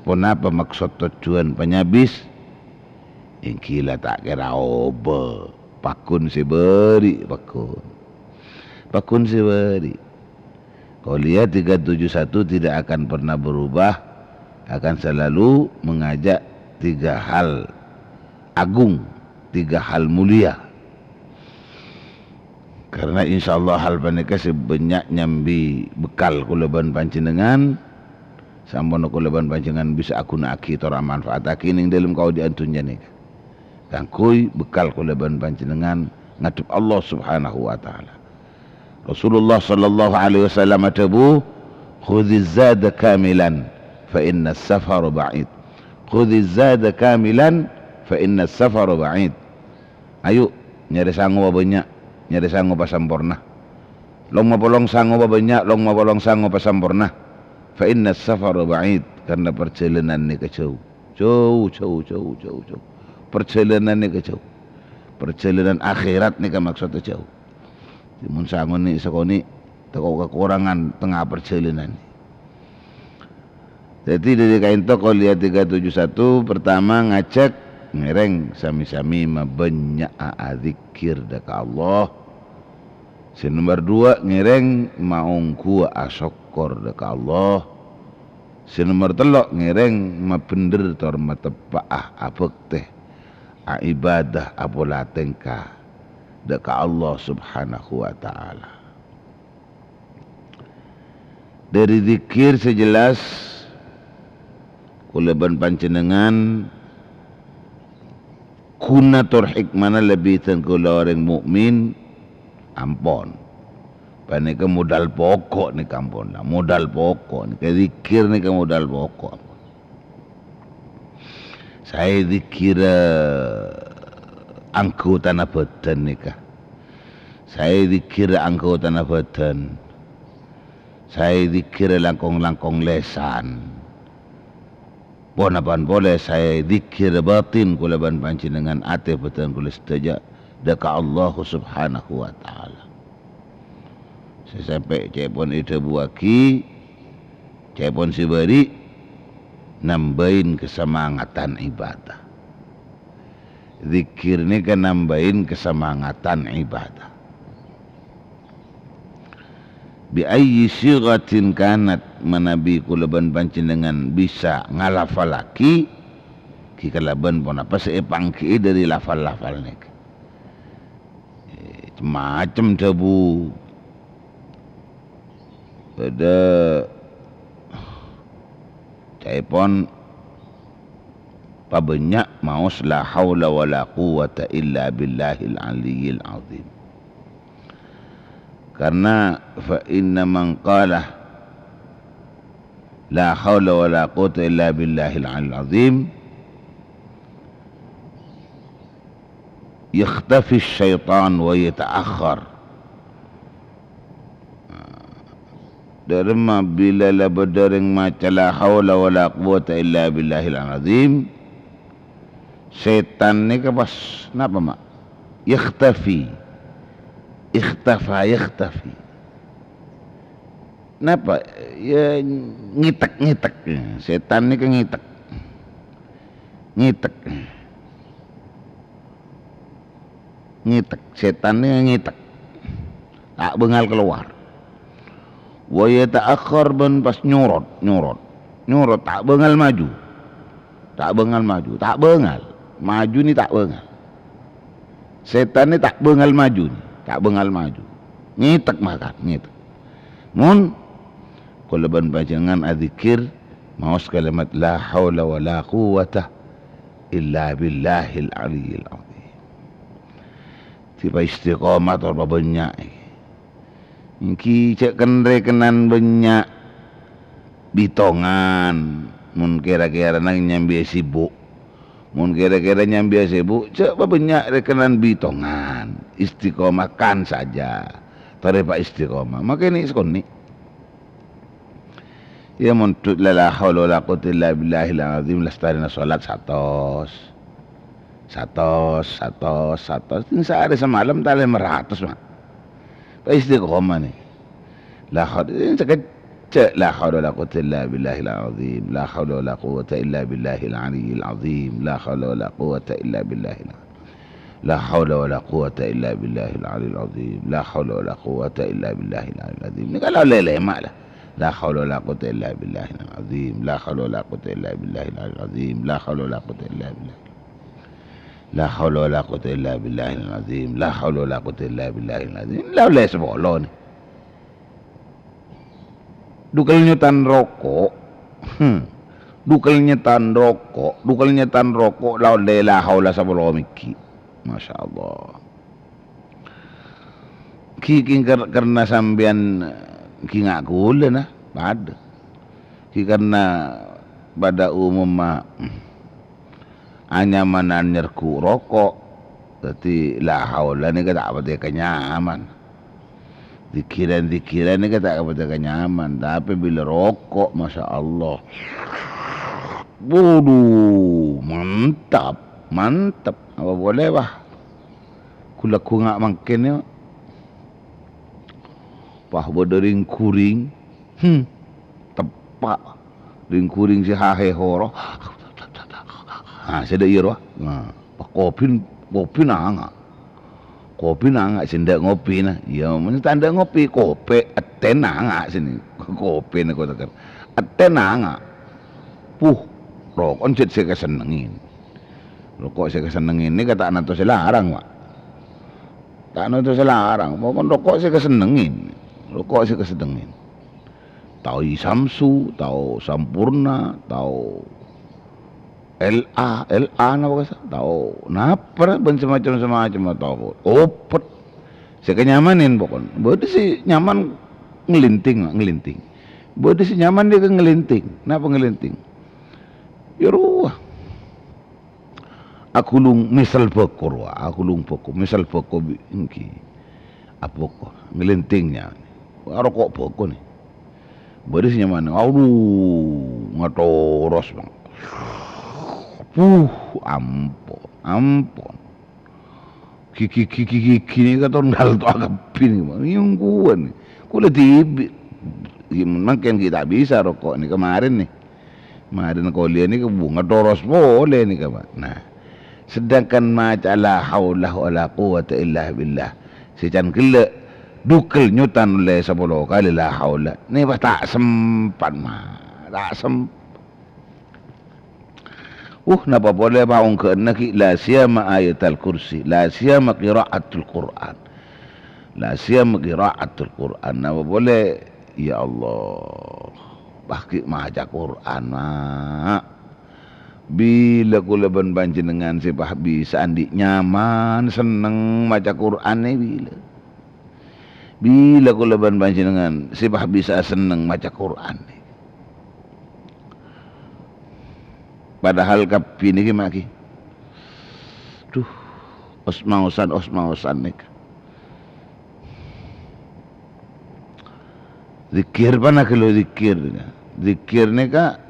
ponapa maksod tojjhuwân panyabis? Èngghi la ta' kèra obâ, paggun sè bâri', paggun. Paggun sè bâri'. Qauliyah tiga tujuh satu tidak akan pernah berubah, akan selalu mengajak tiga hal agung, tiga hal mulia. Karena insyaallah hal panèka sè bânnya' nyambi bekal kaulâ bân panjhennengngan, samponna kaulâ bân panjhennengngan bisa aghuna'aghi tor amanfaataghi neng dâlem kaodi'ân dhunnya nèka. Kaangghuy bekal kaulâ bân panjhennengngan ngadhep Allah Subhanahu wa Ta'ala. Rasulullah sallallahu alaihi wasallam adhâbu, "Khudziz zada kamilan, fa innas safara ba'id. Khudziz zada kamilan, fa innas safara ba'id." Ayo, nyarè sango pabânnya', nyarè sango pasamporna. Long-mapolong sango pabânnya', long-mapolong sango pasamporna. Fa innas safara ba'id, karena parjhâlânan nèka jhâu. Jhâu, jhâu, jhâu, jhâu, jhâu. Parjhâlânan nèka jhâu. Parjhâlânan akhèrat nèka maksodda jhâu. Mon sango nè' sakonè' tako' kakorangan tengnga parjhâlânan. Dhâddhi, dâri kaènto Qauliyah tiga tujuh satu, pertama ngajak ngèrèng sami-sami mabânnya'a adzikkèr dâ' ka Allah. Sè nomer duwâ', ngèrèng maongghuwâ asokkor dâ' ka Allah. Sè nomer tello', ngèrèng mabhendher tor mateppa'a abhâktè, aibâdâ, apola tèngka dâ' ka Allah Subhanahu wa Ta'ala. Dâri dzikkèr sè jelas, kaulâ bân panjhennengngan ghuna tor hikmana lebbi dhân kaulâ orèng mu'min, ampon. Panèka modal pokok nèka ampon, la, modal pokok nèka, dzikkèr nèka modal pokok ampon. Saè dzikkèrra anggotana bhâdhân nèka. Saè dzikkèrra anggotana bhâdhân. Saè dzikkèrra langkong-langkong lèsan. Ponapa'an polè saè dzikkèrra bâtin kaulâ bân panjhennengngan, atè bhâdhân kaulâ sadhâjâ dâ' ka Allah Subhanahu wa Ta'ala. Sè sampè' ca'èpon èdhâbuwâghi, ca'èpon sè bâri', nambâi kasamangatan ibâdâ. Dzikkèr nèka nambâi kasamangatan ibâdâ. Bi ayyi sighatin kanat, manabi kaulâ bân panjhennengngan bisa ngalafallaghi, ghi kalabân ponapa sè èpangghi'i dâri lafal-lafal nèka. Eh, cem-macem dhâbu. Bâdâ ca'èpon pabânnya' maos la haula wala quwwata illa billahil aliyyil azim. Karena fa inna man qala la haula wala quwwata illa billahil aliyyil azim yakhtafi syaitan wa yata'akhkhar. Dâremma bilâ la bâdâ orèng maca la haula wala quwwata illa billahil azim, sètan nèka pas napa, Ma'? Yakhtafi. Ikhtafa yakhtafi. Napa? Ya, ngètèk-ngètèk. Sètan nèka ngètèk. Ngètèk. Ngètèk. Sètan nèka ngètèk. Ta' bângal kalowar. Wa yata'akhkhar bân pas nyorot, nyorot. Nyorot, ta' bângal maju. Ta' bângal maju, ta' bângal. Maju nè ta' bângal. Sètan nè ta' bângal maju, ta' bângal maju. Ngètèk mangkana, ngètèk. Mon kaulâ bân panjhennengngan adzikir maos kalimat la haula wala quwwata illa billahil aliyyil azim. Dipa istiqomah tor pabânnya'. Èngghi jhâ' kèn-rèkènan bânnya' bitongan, mon kèra-kèrana nyambiyâ sibuk. Mon kèra-kèra nyambiyâ sibuk, jhâ' pabânnya' rèkènan bitongan. Istiqomahkan saja. Torè pa istiqomah. Makè nè' sakonè'. Ya, mon dhu-, la, la haula wala quwwata illa billahil azim, lastarèna salat satos. Satos, satos, satos. Sè saarè samalem ta' lèma ratos, Ma'. Pa istiqomah nè. La haul-, sè sakejjhâ', la haula wala quwwata illa billahil azim. La haula wala quwwata illa billahil aliyyil azim. La haula wala quwwata illa billahil La haula wala quwwata illa billahil aliyyil azim. La haula wala quwwata illa billahil aliyyil azim. Nèka la ollè lèma' la. La haula wala quwwata illa billahil azim. La haula wala quwwata illa billahil aliyyil azim. La haula wala quwwata illa billah. La haula wala quwwata illa billahil azim. La haula wala quwwata illa billahil azim. La ollè sapolo nè. Dhu kèlènyètan roko'. Hmm. Dhu kèlènyètan roko'. Dhu kèlènyètan roko' la ollè la haula sapolo mèghi'. Masya Allah. Ghi, ghi kar-, karna sampèyan ghi nga' kaulâ na, padâ. Ghi karna padâ umumma anyamanan nyerghu' roko'. Dhâddhi, la haula nèka ta' patè kanyaman. Dzikiran-dzikiran nèka ta' patè kanyaman. Tapè bilâ roko', Masya Allah. Waduh, mantap, mantap. Apa boleh, wah? Ghu-lagghu nga' mangkèn, ya. Wah, bâdâ ring-ghuring. Hmm. Teppa'. Ring-ghuring sè hahè horo. Ah, sè dâ' iyâ rowa. Nah, pas kopi, kopi nanga'. Kopi nanga' sè endâ' ngopina. Iyâ, mon ta' endâ' ngopi, kopè, ètèna nanga' sènè. Kopina kok teker. Ètèna nanga'. Puh, roko'en cè' sè èkasennengngè. Roko' sè èkasennengngè nèka ta' nanto sè larang, Pak. Ta' nanto sè larang, pokon roko' sè èkasennengngè. Roko' sè èkasennengngè. Tao Isamsu, tao Sampurna, tao L A, L A napa kasa, tao napa bân samacem-samacem, tao opet. Sè èkanyamanin pokon. Bâdâ sè nyaman nglinting, nglinting. Bâdâ sè nyaman dâ' ka nglinting. Napa nglinting? Iyâ rowa. Aghulung mèsal bhâko rowa, aghulung bhâko, mèsal bhâko bi-, èngghi. Abhâko, nglinting nyaman. Aroko' bhâko nè. Bâdâ sè nyaman, adhu, ngatoros, Bang. Puh, ampon, ampon. Ghi-, ghi-, ghi-, ghi-, ghi-, ghi nèka ton ngalto akabbhi nèka, Bang. Nyungguwan. Kaulâ dhibi'. Ghi-, mangkèn ghi' ta' bisa roko' nèka marèn nè. Marèn kolè nèka bu-, ngatoros polè nèka, Pak. Nah, sedangkan maca la haula wala quwwata illa billah, sè can ghellâ' dugel nyotan ollè sapolo kalè la haula. Nèka ta' sempat, Ma. Ta' sem-, uh, napa polè paongghâ'ânna ghi' la siyama ayatal kursi, la siyama qiraatul Qur'an. La siyama qiraatul Qur'an. Napa polè, ya Allah, pas ghi' maca Qur'an, Ma. Bilâ kaulâ bân panjhennengngan sè pas bisa andi' nyaman, senneng maca Qur'an nè bilâ? Bilâ kaulâ bân panjhennengngan sè pas bisa senneng maca Qur'an nè? Padahal kabbhi nèka ma'ghi. Duh, os-maosan, os-maosan nèka. Dzikir pana ghâllu dzikir. Dzikir nèka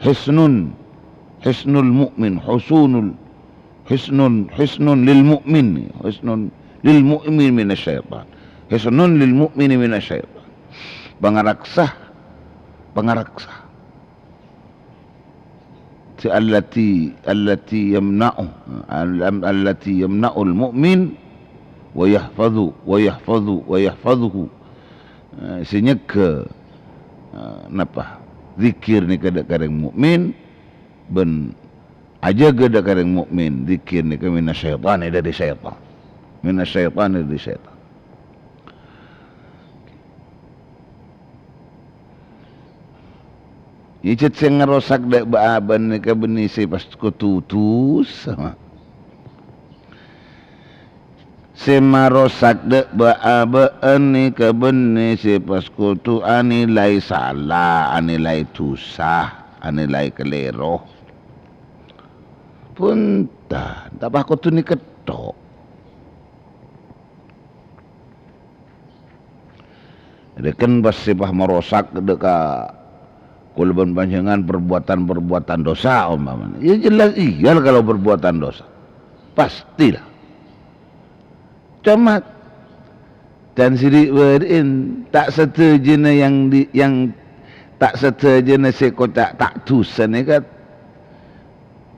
hisnun, hisnul mu'min, husunul, hisnun, hisnun lil mu'min, hisnun lil mu'min minasyaitan. Hisnun lil mu'mini minasyaitan. Pangaraksa, pangaraksa. Sè allati, allati yamna'u, al-, allati yamna'ul mu'min wa yahfazu, wa yahfazu, wa yahfazuhu. Eh, sè nyegghâ, eh, napa? Dzikir nèka dâ' ka rèng mu'min, bân ajâgâ dâ' ka rèng mu'min, dzikir nèka minasyaitan, dâri syaitan. Minasyaitan, dâri syaitan. Ijât sè ngarosak dâ' bâ-abâ nèka bânnè sè pas kodhu dusa. Sè marosak dâ' bâ-abâ'ân nèka bânnè sè pas kodhu anilai sala, anilai dusa, anilai kalèro. Bhunten, ta' pas kodhu nèka tok. Rèken pas sè pas marosak dâ' ka kaulâ bân panjhennengngan perbuatan-perbuatan dosa, ompamana. Ya jelas iya kalau perbuatan dosa. Pastilah. Coma, dan siri' bâri'in, ta' sadhâjâna yang di-, yang ta' sadhâjâna sè koca' ta' dusa nèka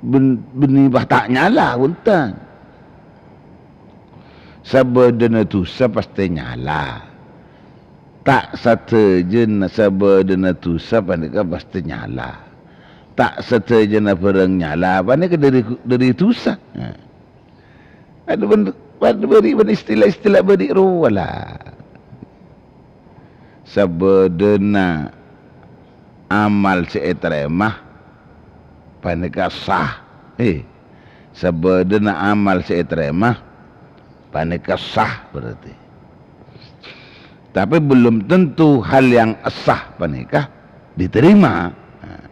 bân-, bânnè pas ta' nyala, bhunten. Sabâdâna dusa pastè nyala. Ta' sadhâjâna sabâdâna dusa panèka pastè nyala. Ta' sadhâjâna bhârâng nyala panèka dâri, dâri dusa. Nah. Adhu bân, adhu bâri' bân istilah-istilah bâri' rowa la. Sabâdâna amal sè ètarèma panèka sah. Eh, sabâdâna amal sè ètarèma panèka sah berarti. Tapi belum tentu hal yang sah panèka diterima. Nah.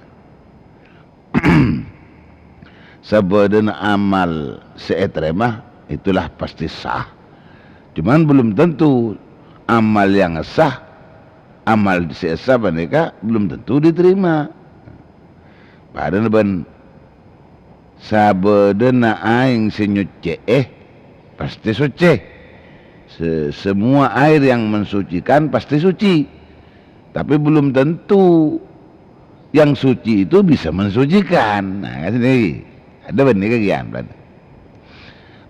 Sabâdâna amal sè ètarèma, itulah pasti sah. Cuman belum tentu amal yang sah, amal sè sah panèka belum tentu diterima. Padâna bân sabâdâna aèng sè nyoccè'è, pasti soccè. Se-, semua air yang mensucikan pasti suci. Tapi belum tentu yang suci itu bisa mensucikan. Nah, kan ini. Adâ bânnè kakèyan, Blan.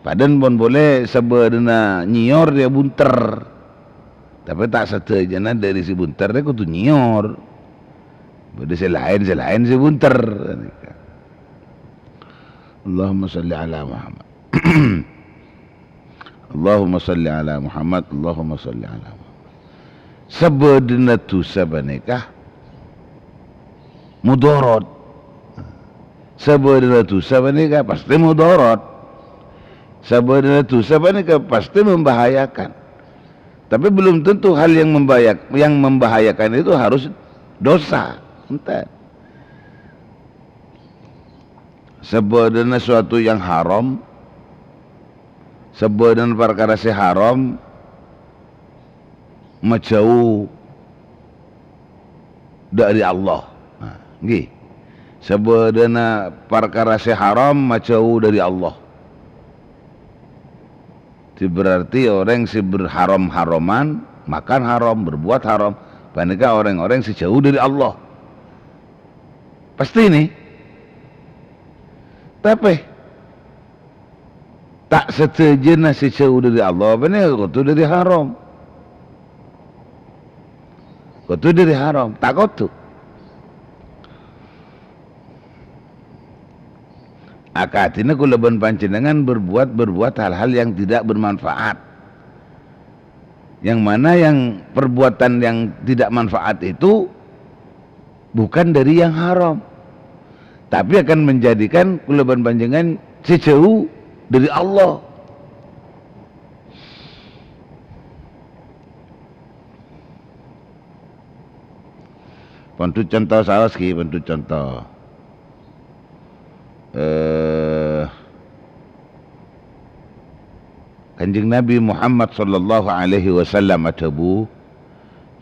Padâ pon polè sabâdâna nyèyor yâ bunter. Tapè ta' sadhâjâna dâri sè bunter rè kodhu nyèyor. Bâdâ sè laèn, sè laèn sè bunter. Allahumma shalli ala Muhammad. Allahumma shalli ala Muhammad, Allahumma shalli ala Muhammad. Sabâdâna dhusa panèka mudorot. Sabâdâna dhusa panèka pasti mudorot. Sabâdâna dhusa panèka pasti membahayakan. Tapi belum tentu hal yang membahayak-, yang membahayakan itu harus dosa. Enten. Sabâdâna suatu yang haram, sabâdâna parkara sè haram, majâu dâri Allah. Nah, ngghi. Sabâdâna parkara sè haram majâu dâri Allah. Berarti orèng sè berharam-haraman, makan haram, berbuat haram, panèka orèng-orèng sè jâu dâri Allah. Pasti nè. Tapè, ta' sadhâjâna sè jâu dâri Allah panèka kodhu dâri haram. Kodhu dâri haram, ta' kodhu. Akadhina kaulâ bân panjhennengngan berbuat-berbuat hal-hal yang tidak bermanfaat. Yang mana yang perbuatan yang tidak manfaat itu bukan dari yang haram, tapi akan menjadikan kaulâ bân panjhennengngan sè jâu dâri Allah. Pon dhu conto saos, ghi, pon dhu conto. Eh, Kanjeng Nabi Muhammad sallallahu alaihi wasallam adhâbu,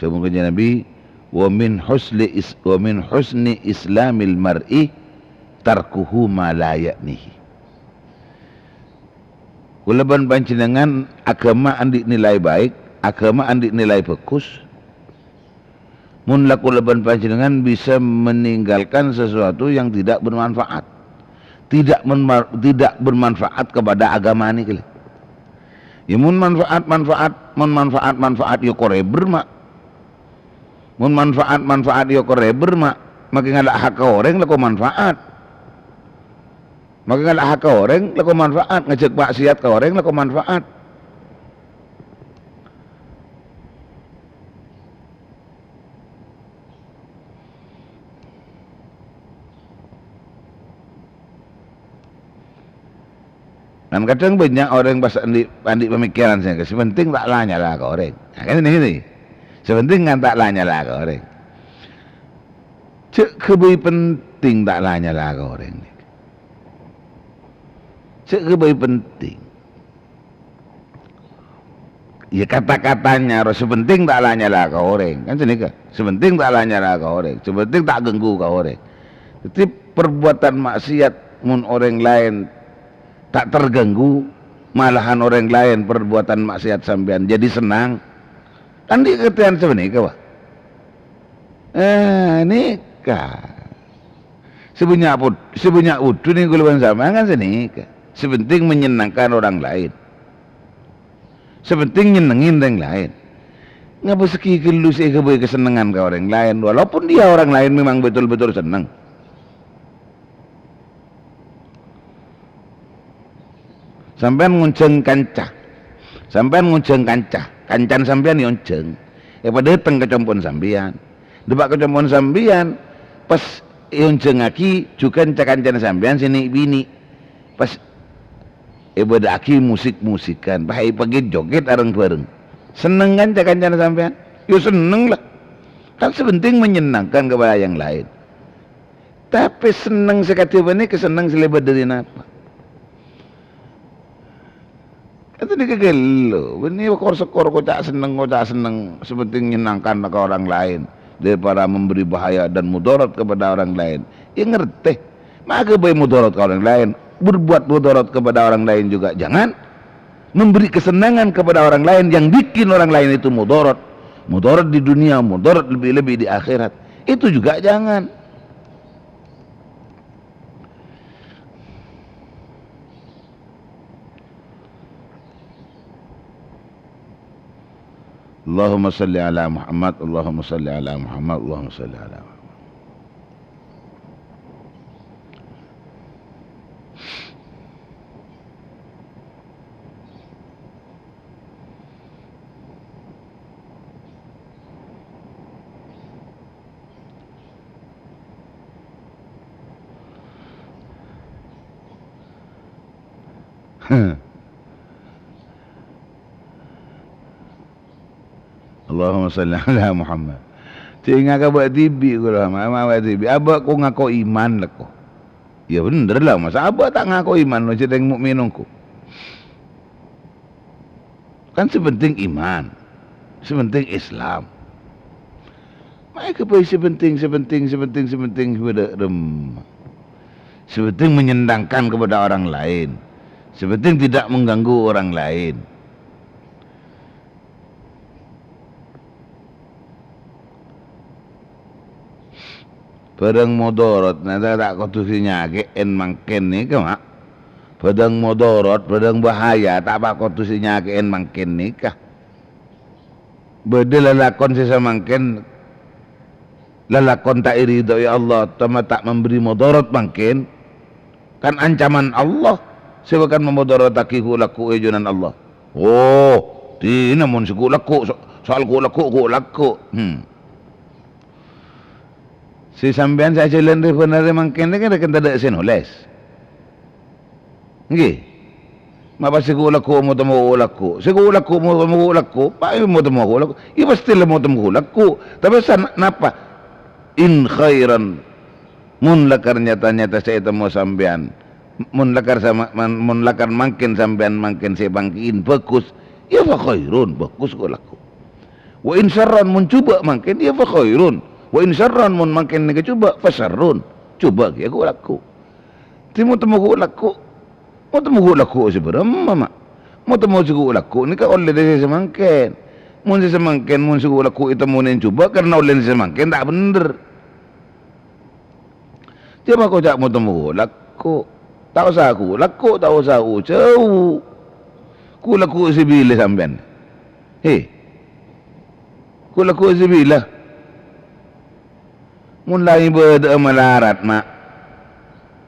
dhâbu Kanjeng Nabi, "Wa min husni is-, wa min husni islamil mar'i tarkuhu ma la ya'nihi." Kaulâ bân panjhennengngan aghâma andi' nilai baik, aghâma andi' nilai bhâghus, mon la kaulâ bân panjhennengngan bisa meninggalkan sesuatu yang tidak bermanfaat. Tidak menma-, tidak bermanfaat kepada aghâma nèka, lè. Yâ, mon manfaat-manfaat, mon manfaat-manfaat yâ korè bârmè. Mon manfaat-manfaat yâ korè bârmè, makè ngala' hak ka orèng la ko manfaat. Makè ngala' hak ka orèng la ko manfaat, ngajhâk maksiat ka orèng la ko manfaat. Kan kadhâng bânnya' orèng pas andi', andi' pamikiran sè, sè penting ta' la-nyala ka orèng. Nah, kan ini, ini. Sè penting kan ta' la-nyala ka orèng. Jhâ' ghâbây penting ta' la-nyala ka orèng. Jhâ' ghâbây penting. Ya, kata-katanya, ro, sè penting ta' la-nyala ka orèng. Kan sanèka. Sè penting ta' la-nyala ka orèng. Sè penting ta' ganggu ka orèng. Dhâddhi, perbuatan maksiat mon orèng laèn ta' terganggu, malahan orèng laèn perbuatan maksiat sampèyan jadi sennang. Kan dhi' katèyan sapanèka, wah. Eh, nèka. Sè bânnya' pod-, sè bânnya' bhudhu nèng kaulâ bân sampèyan kan sanèka. Sè penting menyenangkan orang lain. Sè penting nyenengin orèng laèn. Ngabâssaghi ghâllu sè èghâbây kasennengngan ka orèng laèn, walaupun dia orang lain memang betul-betul seneng. Sampèyan ngonjhâng kanca. Sampèyan ngonjhâng kanca. Kancana sampèyan èonjhâng. Èpadâteng ka compo'na sampèyan. Dâpa' ka compo'na sampèyan, pas èonjhângaghi jhughân ca-kancana sampèyan sè nè'-binè'. Pas èbâdâ'aghi musik-musikan, pas èpajhogèt areng-bhâreng. Senneng kan ca-kancana sampèyan? Yâ senneng la. Kan sè penting menyenangkan kepada yang lain. Tapè senneng sè kadhi panèka senneng sè lèbât dâri napa? Kan sanèka ghâllu, bânnè kor-sèkor koca' senneng, koca' senneng, sè penting nyenangkan ka orang lain daripada memberi bahaya dan mudarat kepada orang lain. Yâ ngartè, ma' ghâbây mudarat ka orang lain, berbuat mudarat kepada orang lain juga jangan. Memberi kesenangan kepada orang lain yang bikin orang lain itu mudarat. Mudarat di dunia, mudarat lebih-lebih di akhirat. Itu juga jangan. Allahumma shalli ala Muhammad, Allahumma shalli ala Muhammad, Allahumma shalli ala Muhammad. Allahumma shalli ala Muhammad. Sèngghâ ka bâ' dhibi' kaulâ, ma-, ma-, bâ' dhibi'. Abâ' ko ngako iman, lako. Iyâ bhender la, masa abâ' ta' ngako iman, lo, jhâreng mukmin ongghu. Kan sè penting iman, sè penting Islam. Ma'è kabây sè penting, sè penting, sè penting, sè penting kepada rem-, sè penting menyenangkan kepada orang lain. Sè penting tidak mengganggu orang lain. Bâdâng modarat, nah, ta', ta' kodhu sè nyakè'è mangkèn nèka, Ma'. Bâdâng modarat, bâdâng bahaya, ta' kodhu sè nyakè'è mangkèn nèka. Bâdâ lalakon sè samangkèn, lalakon ta' èridhâi Allah, otabâ ta' memberi modarat mangkèn. Kan ancaman Allah sè bhâkal mamodarataghi ghu'-lagghu' è ajunan Allah. Oh, dinah mon sè ghu'-lagghu', so-, soal ghu'-lagghu', ghu'-lagghu'. Hmm. Sè sampèyan sè ajhâlân rè-bhânarrè mangkèn nèka kan tadâ' sè nolès. Ngghi. Ma' pas sè ghu'-lagghu' motemmo ghu'-lagghu'. Sè ghu'-lagghu' motemmo ghu'-lagghu', pa-, motemmo ghu'-lagghu'. Iyâ pastè la motemmo ghu'-lagghu'. Tapè san-, napa? In khairan, mon lakar nyata-nyata sè ètemmo sampèyan, mon lakar sama-, man-, mon lakar mangkèn sampèyan mangkèn sè èpanggi'in bhâghus, iyâ fa khairun, bhâghus ghu'-lagghu'. Wa in syarran, mon jhubâ' mangkèn, iyâ fa khairun. Wa in syarran, mon mangkèn nèka jhubâ', fa syarrun. Jhubâ' kèya ghu'-lagghu'. Dhâddhi motemmo ghu'-lagghu'. Motemmo ghu'-lagghu' sè bârâmma, Ma'? Motemmo sè ghu'-lagghu' nèka ollè dhâri sè samangkèn. Mon sè samangkèn, mon sè ghu'-lagghu' ètemmonè jhubâ' karna ollèna sè samangkèn, ta' bhender. Jhâ' makoca' motemmo ghu'-lagghu'. Ta' osa ghu'-lagghu', ta' osa u-, jhâu. Ghu'-lagghu' sè bilâ sampèyan? He. Ghu'-lagghu' sè bilâ? Mon la ibâdâ'â malarat, Ma'.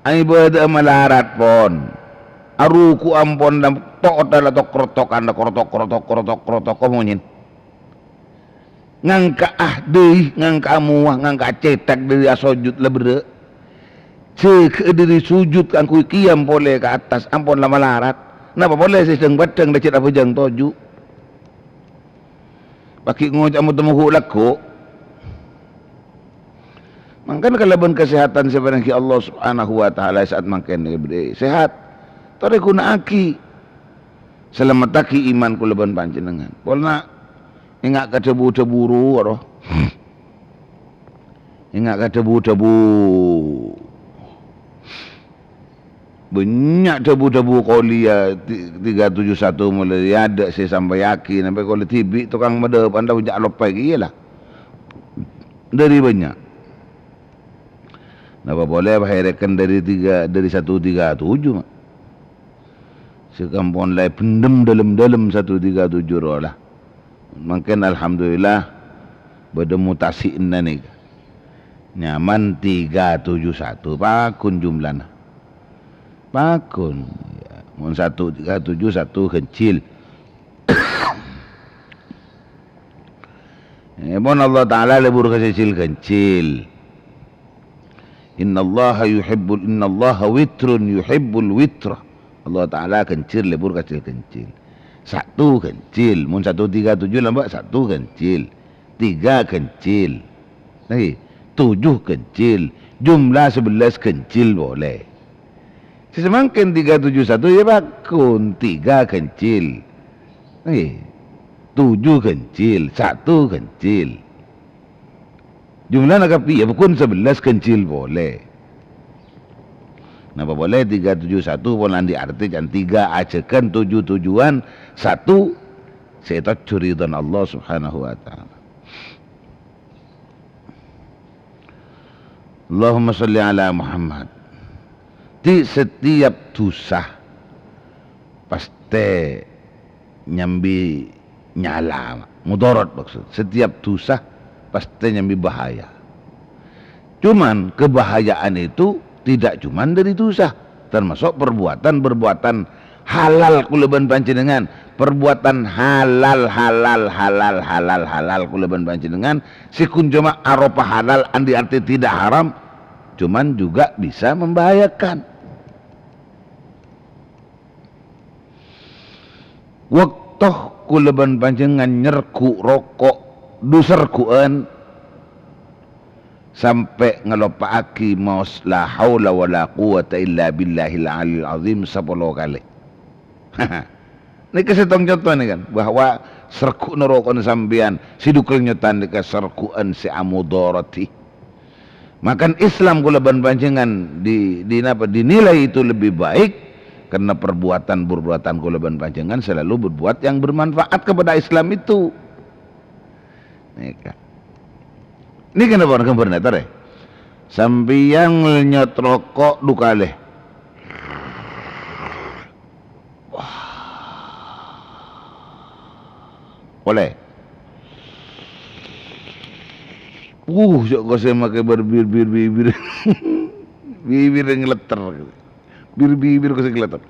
Aibâdâ'â malarat, pon. Aruku' ampon dam-, to'-, otta la tok-, rotokan, la rotok-, rotok-, rotok-, rotok-, monyèn. Ngangka'a dâi, ngangka'a mowa, ngangka'a cètak dâri asojud la berrâ'. Jâgâ'â dâri sojud kaangghuy kèyam polè ka attas, ampon la malarat. Napa polè sè dhâng-paddhâng la cè' abhâjâng toju'? Paghi' ngoca'a motemmo ghu'-lagghu'. Mangkana kalabân kasèhadhân sè èparèngaghi Allah Subhanahu wa Ta'ala è sa'at mangkèn nèka bâdâ sèhat. Torè ghuna'aghi. Salamettaghi iman kaulâ bân panjhennengngan. Polana enga' ka dhâbu-dhâbu rowa, ro. Enga' ka dhâbu-dhâbu. Bânnya' dhâbu-dhâbu kolèya ti-, tiga tujuh satu mulai adâ' sè sampèyaghi, sampè' kaulâ dhibi' tokang madhâbân tao ja' loppa kèya la. Dâri bânnya'. Napa polè apa èrèken dâri tiga, dâri satu tiga tujuh, Ma'. Sè kampon la èbhendhem dâlem-dâlem satu tiga tujuh rowa la. Mangkèn alhamdulillah bâdâ mutasi'na nèka. Nyaman tiga tujuh satu, paggun jumlana. Paggun. Ya, mon satu tiga tujuh, satu ghenjhil. Eh, mon Allah Ta'ala lebur ka sè jhil-ghenjhil. Innallaha yuhibbul, innallaha witrun yuhibbul witra. Allah Ta'ala ghenjhil lebur ka jhil-ghenjhil. Satu ghenjhil, mon satu tiga tujuh lambâ' satu ghenjhil. Tiga ghenjhil. Ngghi, tujuh ghenjhil. Jumlah sebelas ghenjhil polè. Sè samangkèn tiga tujuh satu ya paggun, tiga ghenjhil. Ngghi, tujuh ghenjhil, satu ghenjhil. Jumlana kabbhi, ya, paggun sebelas ghenjhil polè. Napa polè tiga tujuh satu pon andi' artè can tiga ajhâghân tujuh-tujuhân satu sè ètojjhu ridhâna Allah Subhanahu wa Ta'ala. Allahumma shalli ala Muhammad. Di setiap dhusa pastè nyambi nyala, Ma'. Mudarat maksud. Setiap dosa pasti nyambi bahaya. Cuman kebahayaan itu tidak cuman dari dosa, termasuk perbuatan-perbuatan halal kaulâ bân panjhennengan, perbuatan halal, halal, halal, halal, halal kaulâ bân panjhennengan, sè ghun coma aropa halal, andi' artè tidak haram, cuman juga bisa membahayakan. Bâkto kaulâ bân panjhennengan nyerghu' roko', du serghu'ân, sampè' ngaloppa'aghi maos la haula wala quwwata illa billahil aliyil azim sapolo kalè. Nèka sèttong conto nèka, bahwa serghu'na roko'na sampèyan, sè du kèlènyottan nèka serghu'ân sè amodaratè. Maka Islam kaulâ bân panjhennengan di, di napa, dinilai itu lebih baik karena perbuatan-perbuatan kaulâ bân panjhennengan selalu berbuat yang bermanfaat kepada Islam itu. Nèka. Nèka napa ghâmbhârânna, tarè? Sampèyan ngèlènyot roko' du kalè. Wah. Polè. Uh, sok kosè makè bar-, bir-, bir-, bibir. Bibir ngletter. Bir-, bibir kosè ngletter.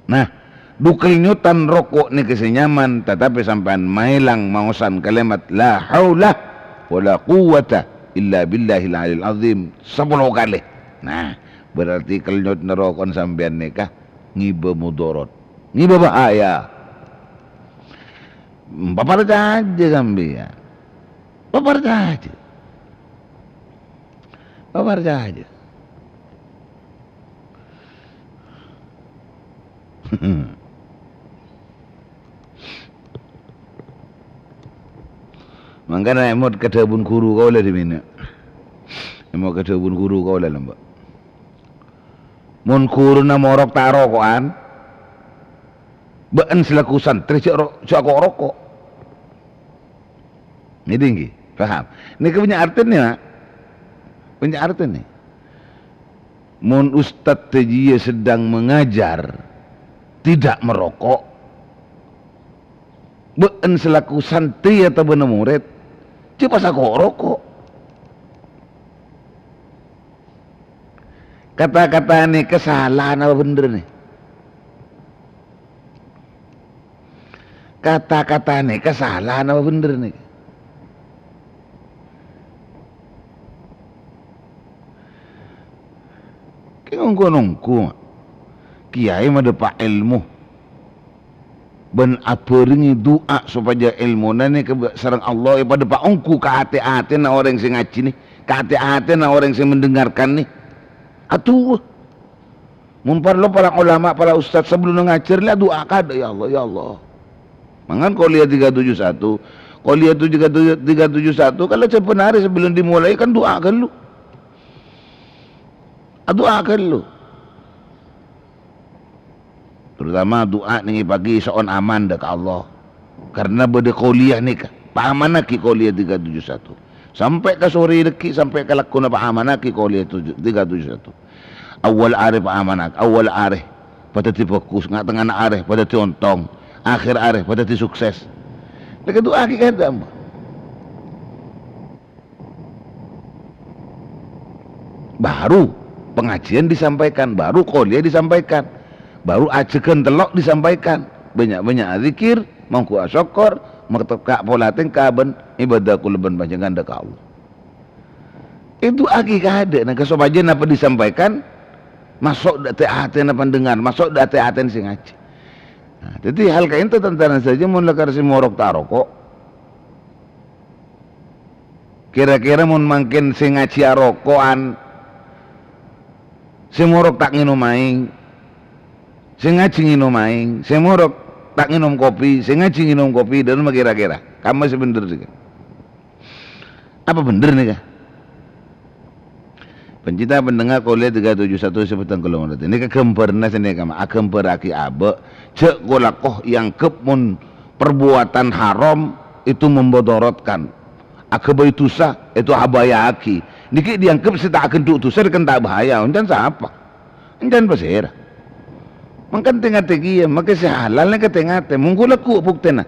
Nah, du kèlènyottan roko' nèka sè nyaman, tatapè sampèyan maèlang maosan kalimat la haula wala quwwata illa billahil aliyil azim sapolo kalè. Nah, berarti kèlènyotna roko'na sampèyan nèka ngibâ mudarat, ngibâ bahaya. Paparcajâ sampèyan. Paparcajâ. Paparcajâ. Mangkana èmot ka dhâbuna ghuru kaulâ dhimèna. Èmot ka dhâbuna ghuru kaulâ lambâ'. Mon ghuruna morok ta' roko'an, bâ'na selaku santrè jhâ' ro-, jhâ' ako'-roko'. Ngghi, ngghi, paham? Nèka bânnya' artèna, Pak. Bânnya' artèna. Mon ustad jiyâ sedang mengajar, tidak merokok, bâ'na selaku santrè otabâna morèd, jhâ' pas ako'-roko'. Kata-kata nèka sala napa bhender nè? Kata-kata nèka sala napa bhender nè? Kè ngongko-nongko, kiyaè madhâpa' èlmo. Bân abhârengngè du'a sopajâ èlmona nèka bâ-, sareng Allah èpadhâpa' ongghu ka atè-atèna orèng sè ngajhi nè, ka atè-atèna orèng sè mendengarkan nè. Adu'a. Mon parlo para ulama, para ustad sebelum ngajhâr la du'a kadhâ', "Ya Allah, ya Allah." Mangkana Qolyah tiga tujuh satu. Qolyah tiga tujuh, tiga tujuh satu, kalau sabbhân arè sebelum dimulai kan du'a ghâllu. Adu'a ghâllu. Terutama du'a nèng è pagi so'on aman dâ' ka Allah. Karena bâdâ qolyah nèka, paamanaghi qolyah tiga tujuh satu. Sampè' ka sorè dhâggi', sampè' ka lagguna paamanaghi qolyah tujuh, tiga tujuh satu. Awwal arè paamanaghi, awwal arè padâddhi bhâghus, nga-, tengngana arè padâddhi ontong, akhir arè padâddhi sukses. Lèkè du'aaghi kadhâ', Mbah. Baru pengajian disampaikan, baru qolyah disampaikan, baru ajhâghân tello' disampaikan. Bânnya'-bânnya' adzikir, mongghu asokkor, matekka' pola tèngka bân ibâdâh kaulâ bân panjhennengan dâ' ka Allah. Èdu'aaghi kadhâ' nèka sopajâ napa disampaikan maso' dâ' atè-atèna pendengar, maso' dâ' atè-atèna sè ngajhi. Nah, dhâddhi hal kaènto tan-tarètan sadhâjâ mon lakar sè morok ta' roko'. Kèra-kèra mon mangkèn sè ngajhi aroko'an, sè morok ta' ngènom aèng, sè ngajhi ngènom aèng, sè morok ta' ngènom kopi, sè ngajhi ngènom kopi, dhân ma kèra-kèra? Kamma sè bhender nèka? Apa bhender nèka? Panjhita pendengar qolyah tiga tujuh satu sè bhâdhân kaulâ hormatè. Nèka ghâmbhârânna sè nèka, Ma'. Aghâmbhârraghi abâ', jhâ' ko-, lako èangghep mon perbuatan haram itu memudaratkan. Aghâbây dusa, itu abahayaaghi. Nèka èangghep sè ta' aghândhu' dusa, kan ta' bahaya. Oncan sapa? Oncan pasèra? Mangkana tè-ngatè kèya, mangkana sè halal nèka tè-ngatè. Mon ghu-lagghu' buktèna.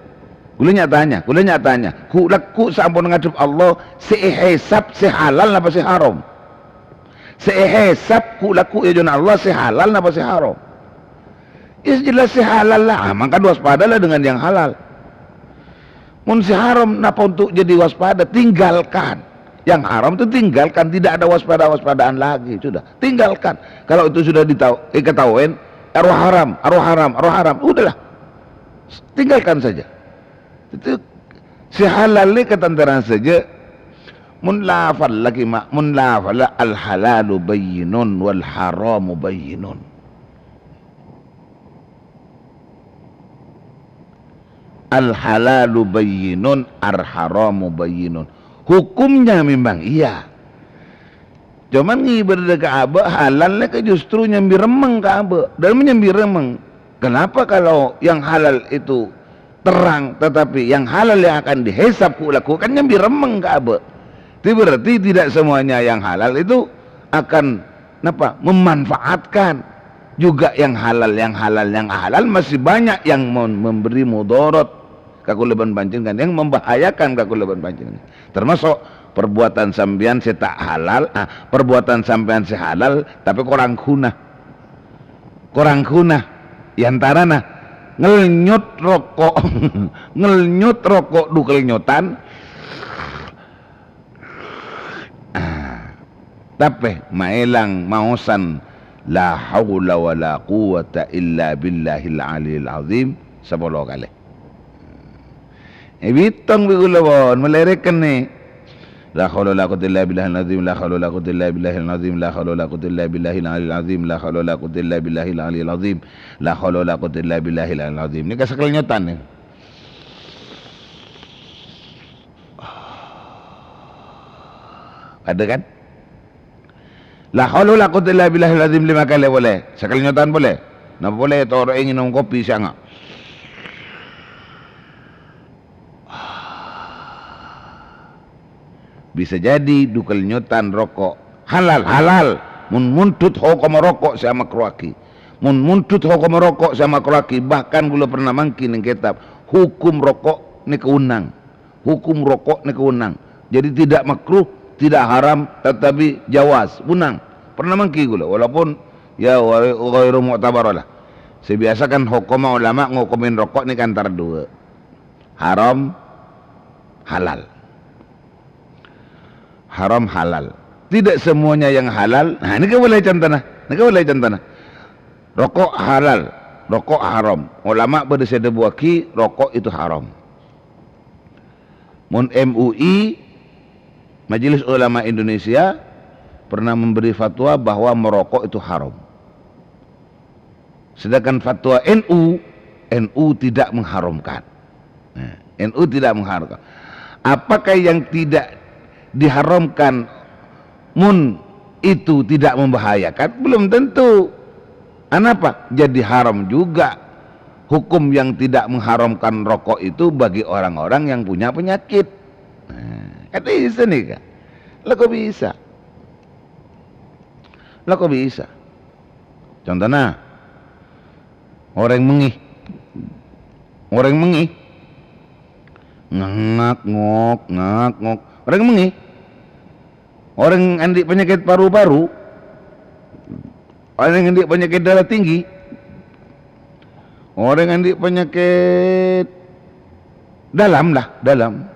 Kaulâ nya-tanya, kaulâ nya-tanya. Ghu-lagghu' saampon ngadhep Allah, sè èhèsab sè halal napa sè haram? Sè èhèsab ghu-lagghu' è ajunanna Allah sè halal napa sè haram? Ya, jelas sè halal lah. Ah, mangkana waspadalah dengan yang halal. Mon sè haram, napa untuk jadi waspada? Tinggalkan. Yang haram itu tinggalkan, tidak ada waspada-waspadaan lagi, sudah. Tinggalkan. Kalau itu sudah ditau-, eh, ketahuan, "Aro haram, aro haram, aro haram." Udahlah. Tinggalkan saja. Itu sè halal nèka tan-tarètan saja. Mon lafal lagi ma-, mon lafal, "Al-halalu bayyinun wal haramu bayyinun." "Al-halalu bayyinun, al-haramu bayyinun." Hukumnya memang iya. Cuman ngibâdâ ka abâ', halal nèka justru nyambi remmeng ka abâ'. Dâlem nyambi remmeng. Kenapa kalau yang halal itu terang, tetapi yang halal yang akan dihisab ghu-lagghu' kan nyambi remmeng ka abâ'? Itu berarti tidak semuanya yang halal itu akan, napa, memanfaatkan. Juga yang halal, yang halal, yang halal masih banyak yang mem-, memberi mudarat ka kaulâ bân panjhennengngan, yang membahayakan ka kaulâ bân panjhennengngan. Termasuk perbuatan sampèyan sè ta' halal, ah, perbuatan sampèyan sè halal, tapi korang ghuna. Korang ghuna. È antarana ngelnyot roko', ngelnyot roko' dhu-kalnyotan. Ah, tapè maèlang maosan, "La haula wa la quwwata illa billahil aliyil azim," sapolo kalè. Èbitong bi' kaulâ pon, malèrèken nè. "La haula wa la quwwata illa billahil azim, la haula wa la quwwata illa billahil azim, la haula wa la quwwata illa billahil aliyil azim, la haula wa la quwwata illa billahil aliyil azim, la haula wa la quwwata illa billahil aliyil azim." Nèka sakalnyotan nè. Ada kan? La haula wa la quwwata illa billahil azim lima kalè polè. Sakalnyotan polè. Napa polè toro'è ngènom kopi sè anga'. Bisa jadi dhu-kalnyotan roko' halal, halal. Mon mondhut hokomma roko' sè amakruhaghi. Mon mondhut hokomma roko' sè amakruhaghi, bahkan kaulâ pernah mangghi neng kètab, hukum roko' nèka onang. Hukum roko' nèka onang. Jadi tidak makruh, tidak haram, tetapi jawaz, onang. Pernah mangghi kaulâ, walaupun ya wa-, ghairu mu'tabar lah. Sè biyasa kan hokomma ulama ngokomin roko' nèka antara dua. Haram, halal. Haram, halal. Tidak semuanya yang halal. Nah, nèka polè contona. Nèka polè contona. Roko' halal, roko' haram. Ulama bâdâ sè dhâbuwaghi roko' itu haram. Mon M U I, Majelis Ulama Indonesia, pernah memberi fatwa bahwa merokok itu haram. Sedangkan fatwa N U, N U tidak mengharamkan. Nah, N U tidak mengharamkan. Apakah yang tidak diharamkan, mun itu tidak membahayakan? Belum tentu. Anapa? Jadi haram juga hukum yang tidak mengharamkan rokok itu bagi orang-orang yang punya penyakit. Nah, kan bisa nèka. Lah kok bisa? Lah kok bisa? Contona, orèng mengè. Orèng mengè. Ngak-ngok, ngak-ngok. Orèng mengè. Orèng andi' panyakèt paru-paru. Orèng andi' panyakèt darah tinggi. Orèng andi' panyakèt dalam lah, dalam.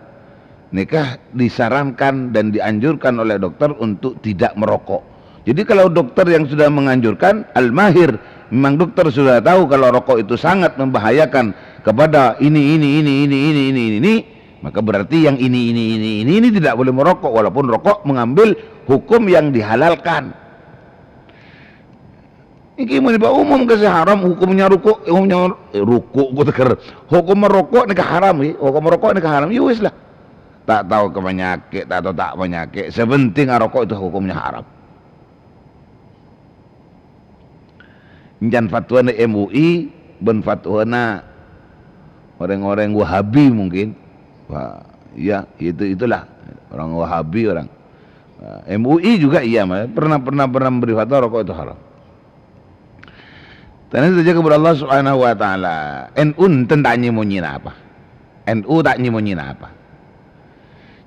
Nèka disarankan dan dianjurkan oleh dokter untuk tidak merokok. Jadi kalau dokter yang sudah menganjurkan, al-mahir, memang dokter sudah tahu kalau rokok itu sangat membahayakan kepada ini, ini, ini, maka berarti yang ini, ini, ini, ini, ini tidak boleh merokok, walaupun rokok mengambil hukum yang dihalalkan. Iki mon èpa-umumke sè haram, hukumnya roko', hukumnya, eh, roko', kok teger. Hukum merokok nèka haram, ya. Hukum merokok nèka haram, ya wis lah. Ta' tao ka panyakè', ta' tao ta' panyakè', sè penting aroko' itu hukumnya haram. Èncan fatwana M U I bân fatwana orèng-orèng Wahabi mungkin. Wah, iya, itu, itulah. Orang Wahabi, orang, eh, M U I juga iya, pernah, pernah, pernah memberi fatwa rokok itu haram. Tanè sadhâjâ kabbhi Allah Subhanahu wa Ta'ala. N U enten ta' nyè-monyè napa? N U ta' nyè-monyè napa?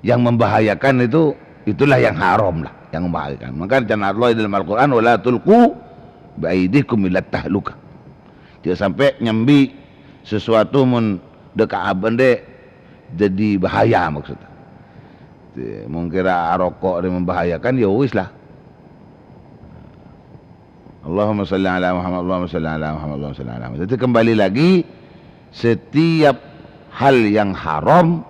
Yang membahayakan itu, itulah yang haram lah, yang membahayakan. Maka can Allah dalam Al-Qur'an, "Wa la tulqu bi aidikum ila tahlukah." Jhâ' sampè' nyambi sesuatu mon dâ' ka abâ' dhâ' jadi bahaya maksudnya. Mon kèra aroko' rè membahayakan, ya wis lah. Allahumma shalli ala Muhammad, Allahumma shalli ala Muhammad, Allahumma shalli ala Muhammad. Jadi kembali lagi, setiap hal yang haram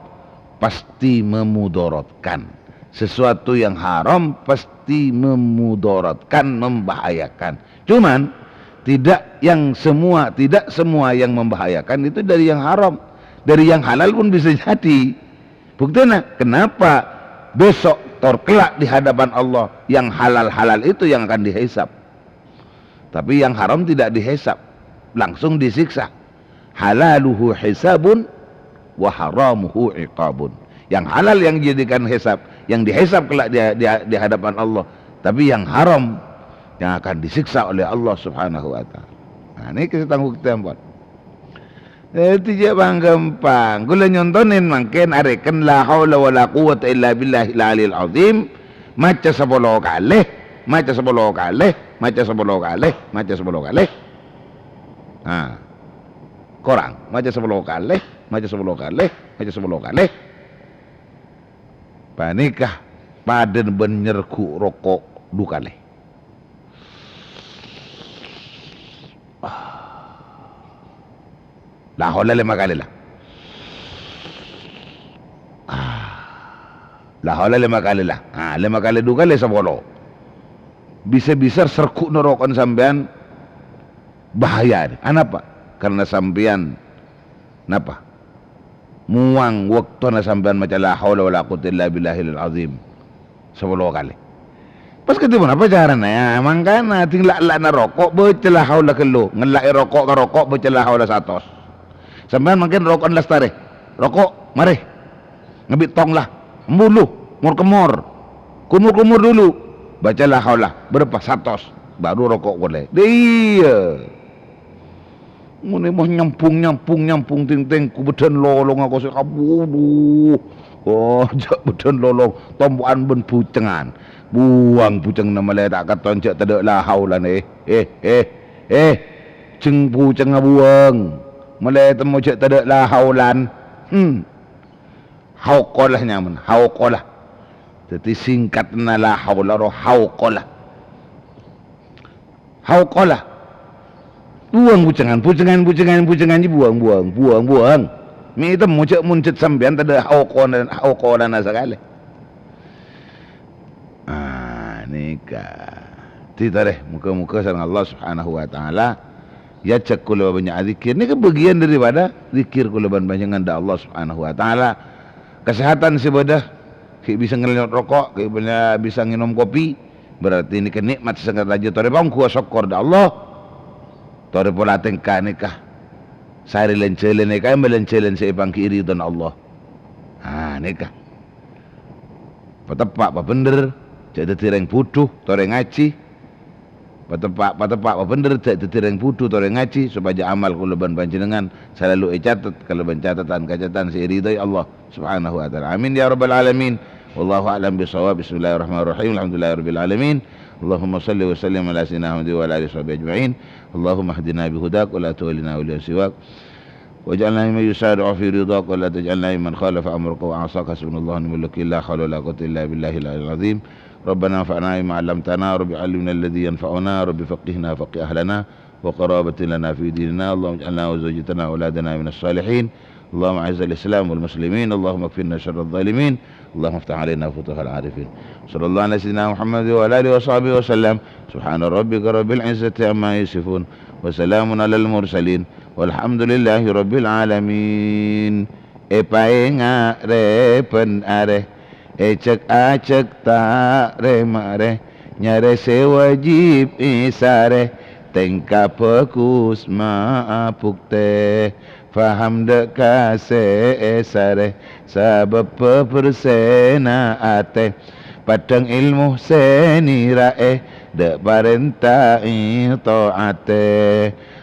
pasti memudaratkan. Sesuatu yang haram pasti memudaratkan, membahayakan. Cuman, tidak yang semua, tidak semua yang membahayakan itu dari yang haram. Dari yang halal pun bisa jadi. Buktina, kenapa besok tor kelak di hadapan Allah yang halal-halal itu yang akan dihisab? Tapi yang haram tidak dihisab, langsung disiksa. Halaluhu hisabun wa haramuhu iqabun. Yang halal yang dijadikan hisab, yang dihisab kelak di, di, di hadapan Allah. Tapi yang haram yang akan disiksa oleh Allah Subhanahu wa Ta'ala. Nah, ini kita tanggung jawab. Dhâddhi jhâ' bhâng-ghâmpang. Kaulâ nyontonin mangkèn arèken la haula wala quwwata illa billahil aliyil azim. Maca sapolo kalè, maca sapolo kalè, maca sapolo kalè, maca sapolo kalè. Nah, korang. Maca sapolo kalè, maca sapolo kalè, maca sapolo kalè. Panèka padâna bân nyerghu' roko' du kalè. La haula lèma kalè la. Ah. La haula lèma kalè la. Ah, lèma kalè du kalè sapolo. Bisa-bisa serghu'na roko'na sampèyan bahaya. Anapa? Karena sampèyan napa? Mowang bâktona sampèyan maca la haula wala quwwata illa billahil azim sapolo kalè. Pas kadhi ponapa carana? Ya, mangkana dhing la'-ella'na roko', baca la haula ghâllu. Ngella'è roko' ka roko', baca la haula satos. Sampèyan mangkèn roko'na lastarè. Roko', marè. Ngabi' tong la. Embulu, mor-kemmor. Kumur-kumur dulu. Baca la haula. Bârâmpa? Satos. Baru roko' polè. Dâ' iyâ. Mon è mah nyambhung, nyambhung, nyambhung, tèng-tèng, ku bâdân lolong ako sè abu-, aduh. Oh, jhâ' bâdân lolong, tompo'an bân bucengngan. Buwâng bucengnga malè ta' katon jhâ' tadâ' la haulana, eh, eh, eh, eh. Jhâng bucengnga buwâng. Malè temmo jhâ' tadâ' la haulan. Hmm. Hauqalah nyamana, hauqalah. Dhâddhi singkatna la haula ro hauqalah. Hauqalah. Buwâng bucengngan, bucengngan, bucengngan, bucengngan, buwâng, buwâng, buwâng, buwâng. Mè' temmo jhâ' mon jhât sampèyan tadâ' hauqalan-, hauqalana sakalè. Ah, nèka. Dhâddhi tarè, moga-moga sareng Allah Subhanahu wa Ta'ala èajhâk kaulâ bânnya' adzikir. Nèka bâgiyân daripada dzikir kaulâ bân panjhennengngan dâ' Allah Subhanahu wa Ta'ala. Kasèhatan sè bâdâ, ghi' bisa ngellèyot roko', ghi' bisa ngènom kopi, berarti nèka nè'mat sè sanget rajâ. Torè pongghâ sokkor dâ' Allah. Torè pola tèngka nèka. Sarè lan-jhâlân nèka, èmma lan-jhâlân sè èpangghi'i ridhâna Allah. Ah, nèka. Pateppa', pabhendher, jhâ' dhâddhi rèng budhu, torè ngajhi. Pateppa', pateppa', pabhendher, jhâ' dhâddhi rèng budhu, torè ngajhi, sopajâ amal kaulâ bân panjhennengngan salalu ècatet kalabân catetan-catetan sè èridhâi Allah Subhanahu wa Ta'ala. Amin ya rabbal alamin. Wallahu a'lam bissawab. Bismillahirrahmanirrahim. Alhamdulillahirabbil alamin. Allahumma shalli wa sallim ala sayyidina Muhammad wa ala alihi washabihi ajma'in. Allahumma ihdina bihudak wa la tuwallina waliyan siwak. واجعلنا ممن يسارع في رضاك ولا تجعلنا ممن خالف أمرك وعصاك. حسبنا الله ونعم الوكيل. لا حول ولا قوة إلا بالله العلي العظيم. ربنا انفعنا بما علمتنا. رب علمنا الذي ينفعنا. رب فقهنا وفقه أهلنا وقرابة لنا في ديننا. اللهم اجعلنا وزوجتنا وأولادنا من الصالحين. اللهم أعز الإسلام والمسلمين. اللهم اكفنا شر الظالمين. اللهم افتح علينا فتوح العارفين. صلى الله على سيدنا محمد وعلى آله وصحبه وسلم. سبحان ربك رب العزة عما يصفون. وسلام على المرسلين. Walhamdulillahi rabbil alamin. Èpaènga' rè bân arè, èjhâk-ajhâk ta' rè-marè, nyarè sè wajib èsarè, tèngka bhâghus ma' abuktè, paham dâ' ka sè èsarè, sabâbbhâ bhersèna atè, padhâng èlmo sè nèra'è, Dâ' parènta èta'atè,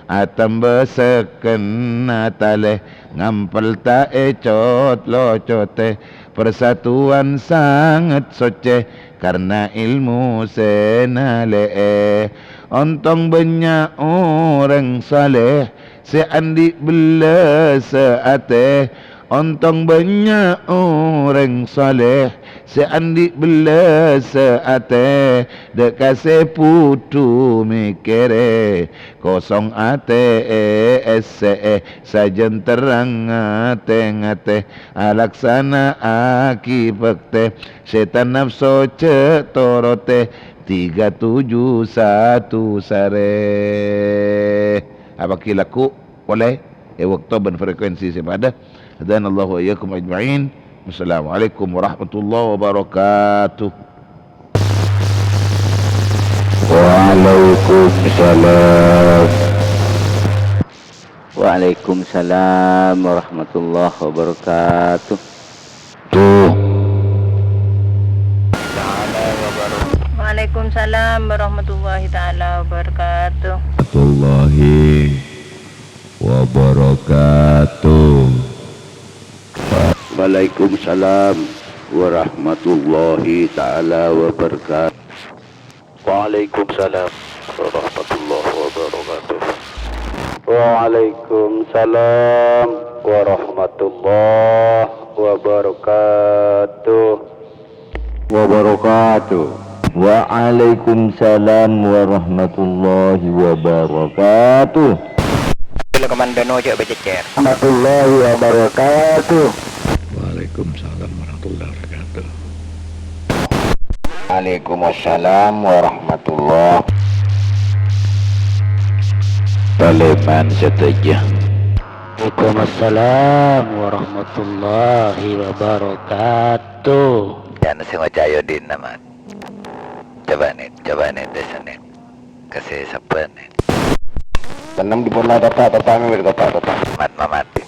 atamba sèkkenna talè, ngampèl ta' ècot-locottè. Parsatuan sanget soccè, karna èlmo sè nalè'è. Ontong bânnya' orèng salèh, sè andi' bellâsa atè. Ontong bânnya' orèng salèh, sè andi' bellâsa atè. Dâ' ka sè bhudhu mèkkèrè, kosong atè èssè'è. Sajân terrang ngatè-ngatè, alaksana'aghi bhâktè. Sètan napso jhâ' torotè, tiga tujuh satu sarè. Abâghi lagghu' polè è bâkto bân frekuensi sè padâ. Hadanallahu wa iyyakum ajma'in. Wassalamualaikum warahmatullahi wabarakatuh. Waalaikumsalam. Waalaikumsalam warahmatullahi wabarakatuh. Tuh. Waalaikumsalam warahmatullahi taala wabarakatuh. Warahmatullahi wabarakatuh. Waalaikumsalam warahmatullahi taala wabarakatuh. Waalaikumsalam warahmatullahi wabarakatuh. Waalaikumsalam warahmatullahi wabarakatuh. Wabarakatuh. Waalaikumsalam warahmatullahi wabarakatuh. Gulâ komandano jhâ' bâcècèr. Warahmatullahi wabarakatuh. Waalaikumsalam warahmatullahi wabarakatuh. Waalaikumsalam warahmatullahi. Paleman sadhâjâ. Waalaikumsalam warahmatullahi wabarakatuh. Yan sing oca' ayo dina, Mat. Coba, Nit, coba, Nit, desa, Nit. Kasih sabar, Nit. Tanam di pona tata, tata ngawir, tata, tata. Mat, Mamat, Nit.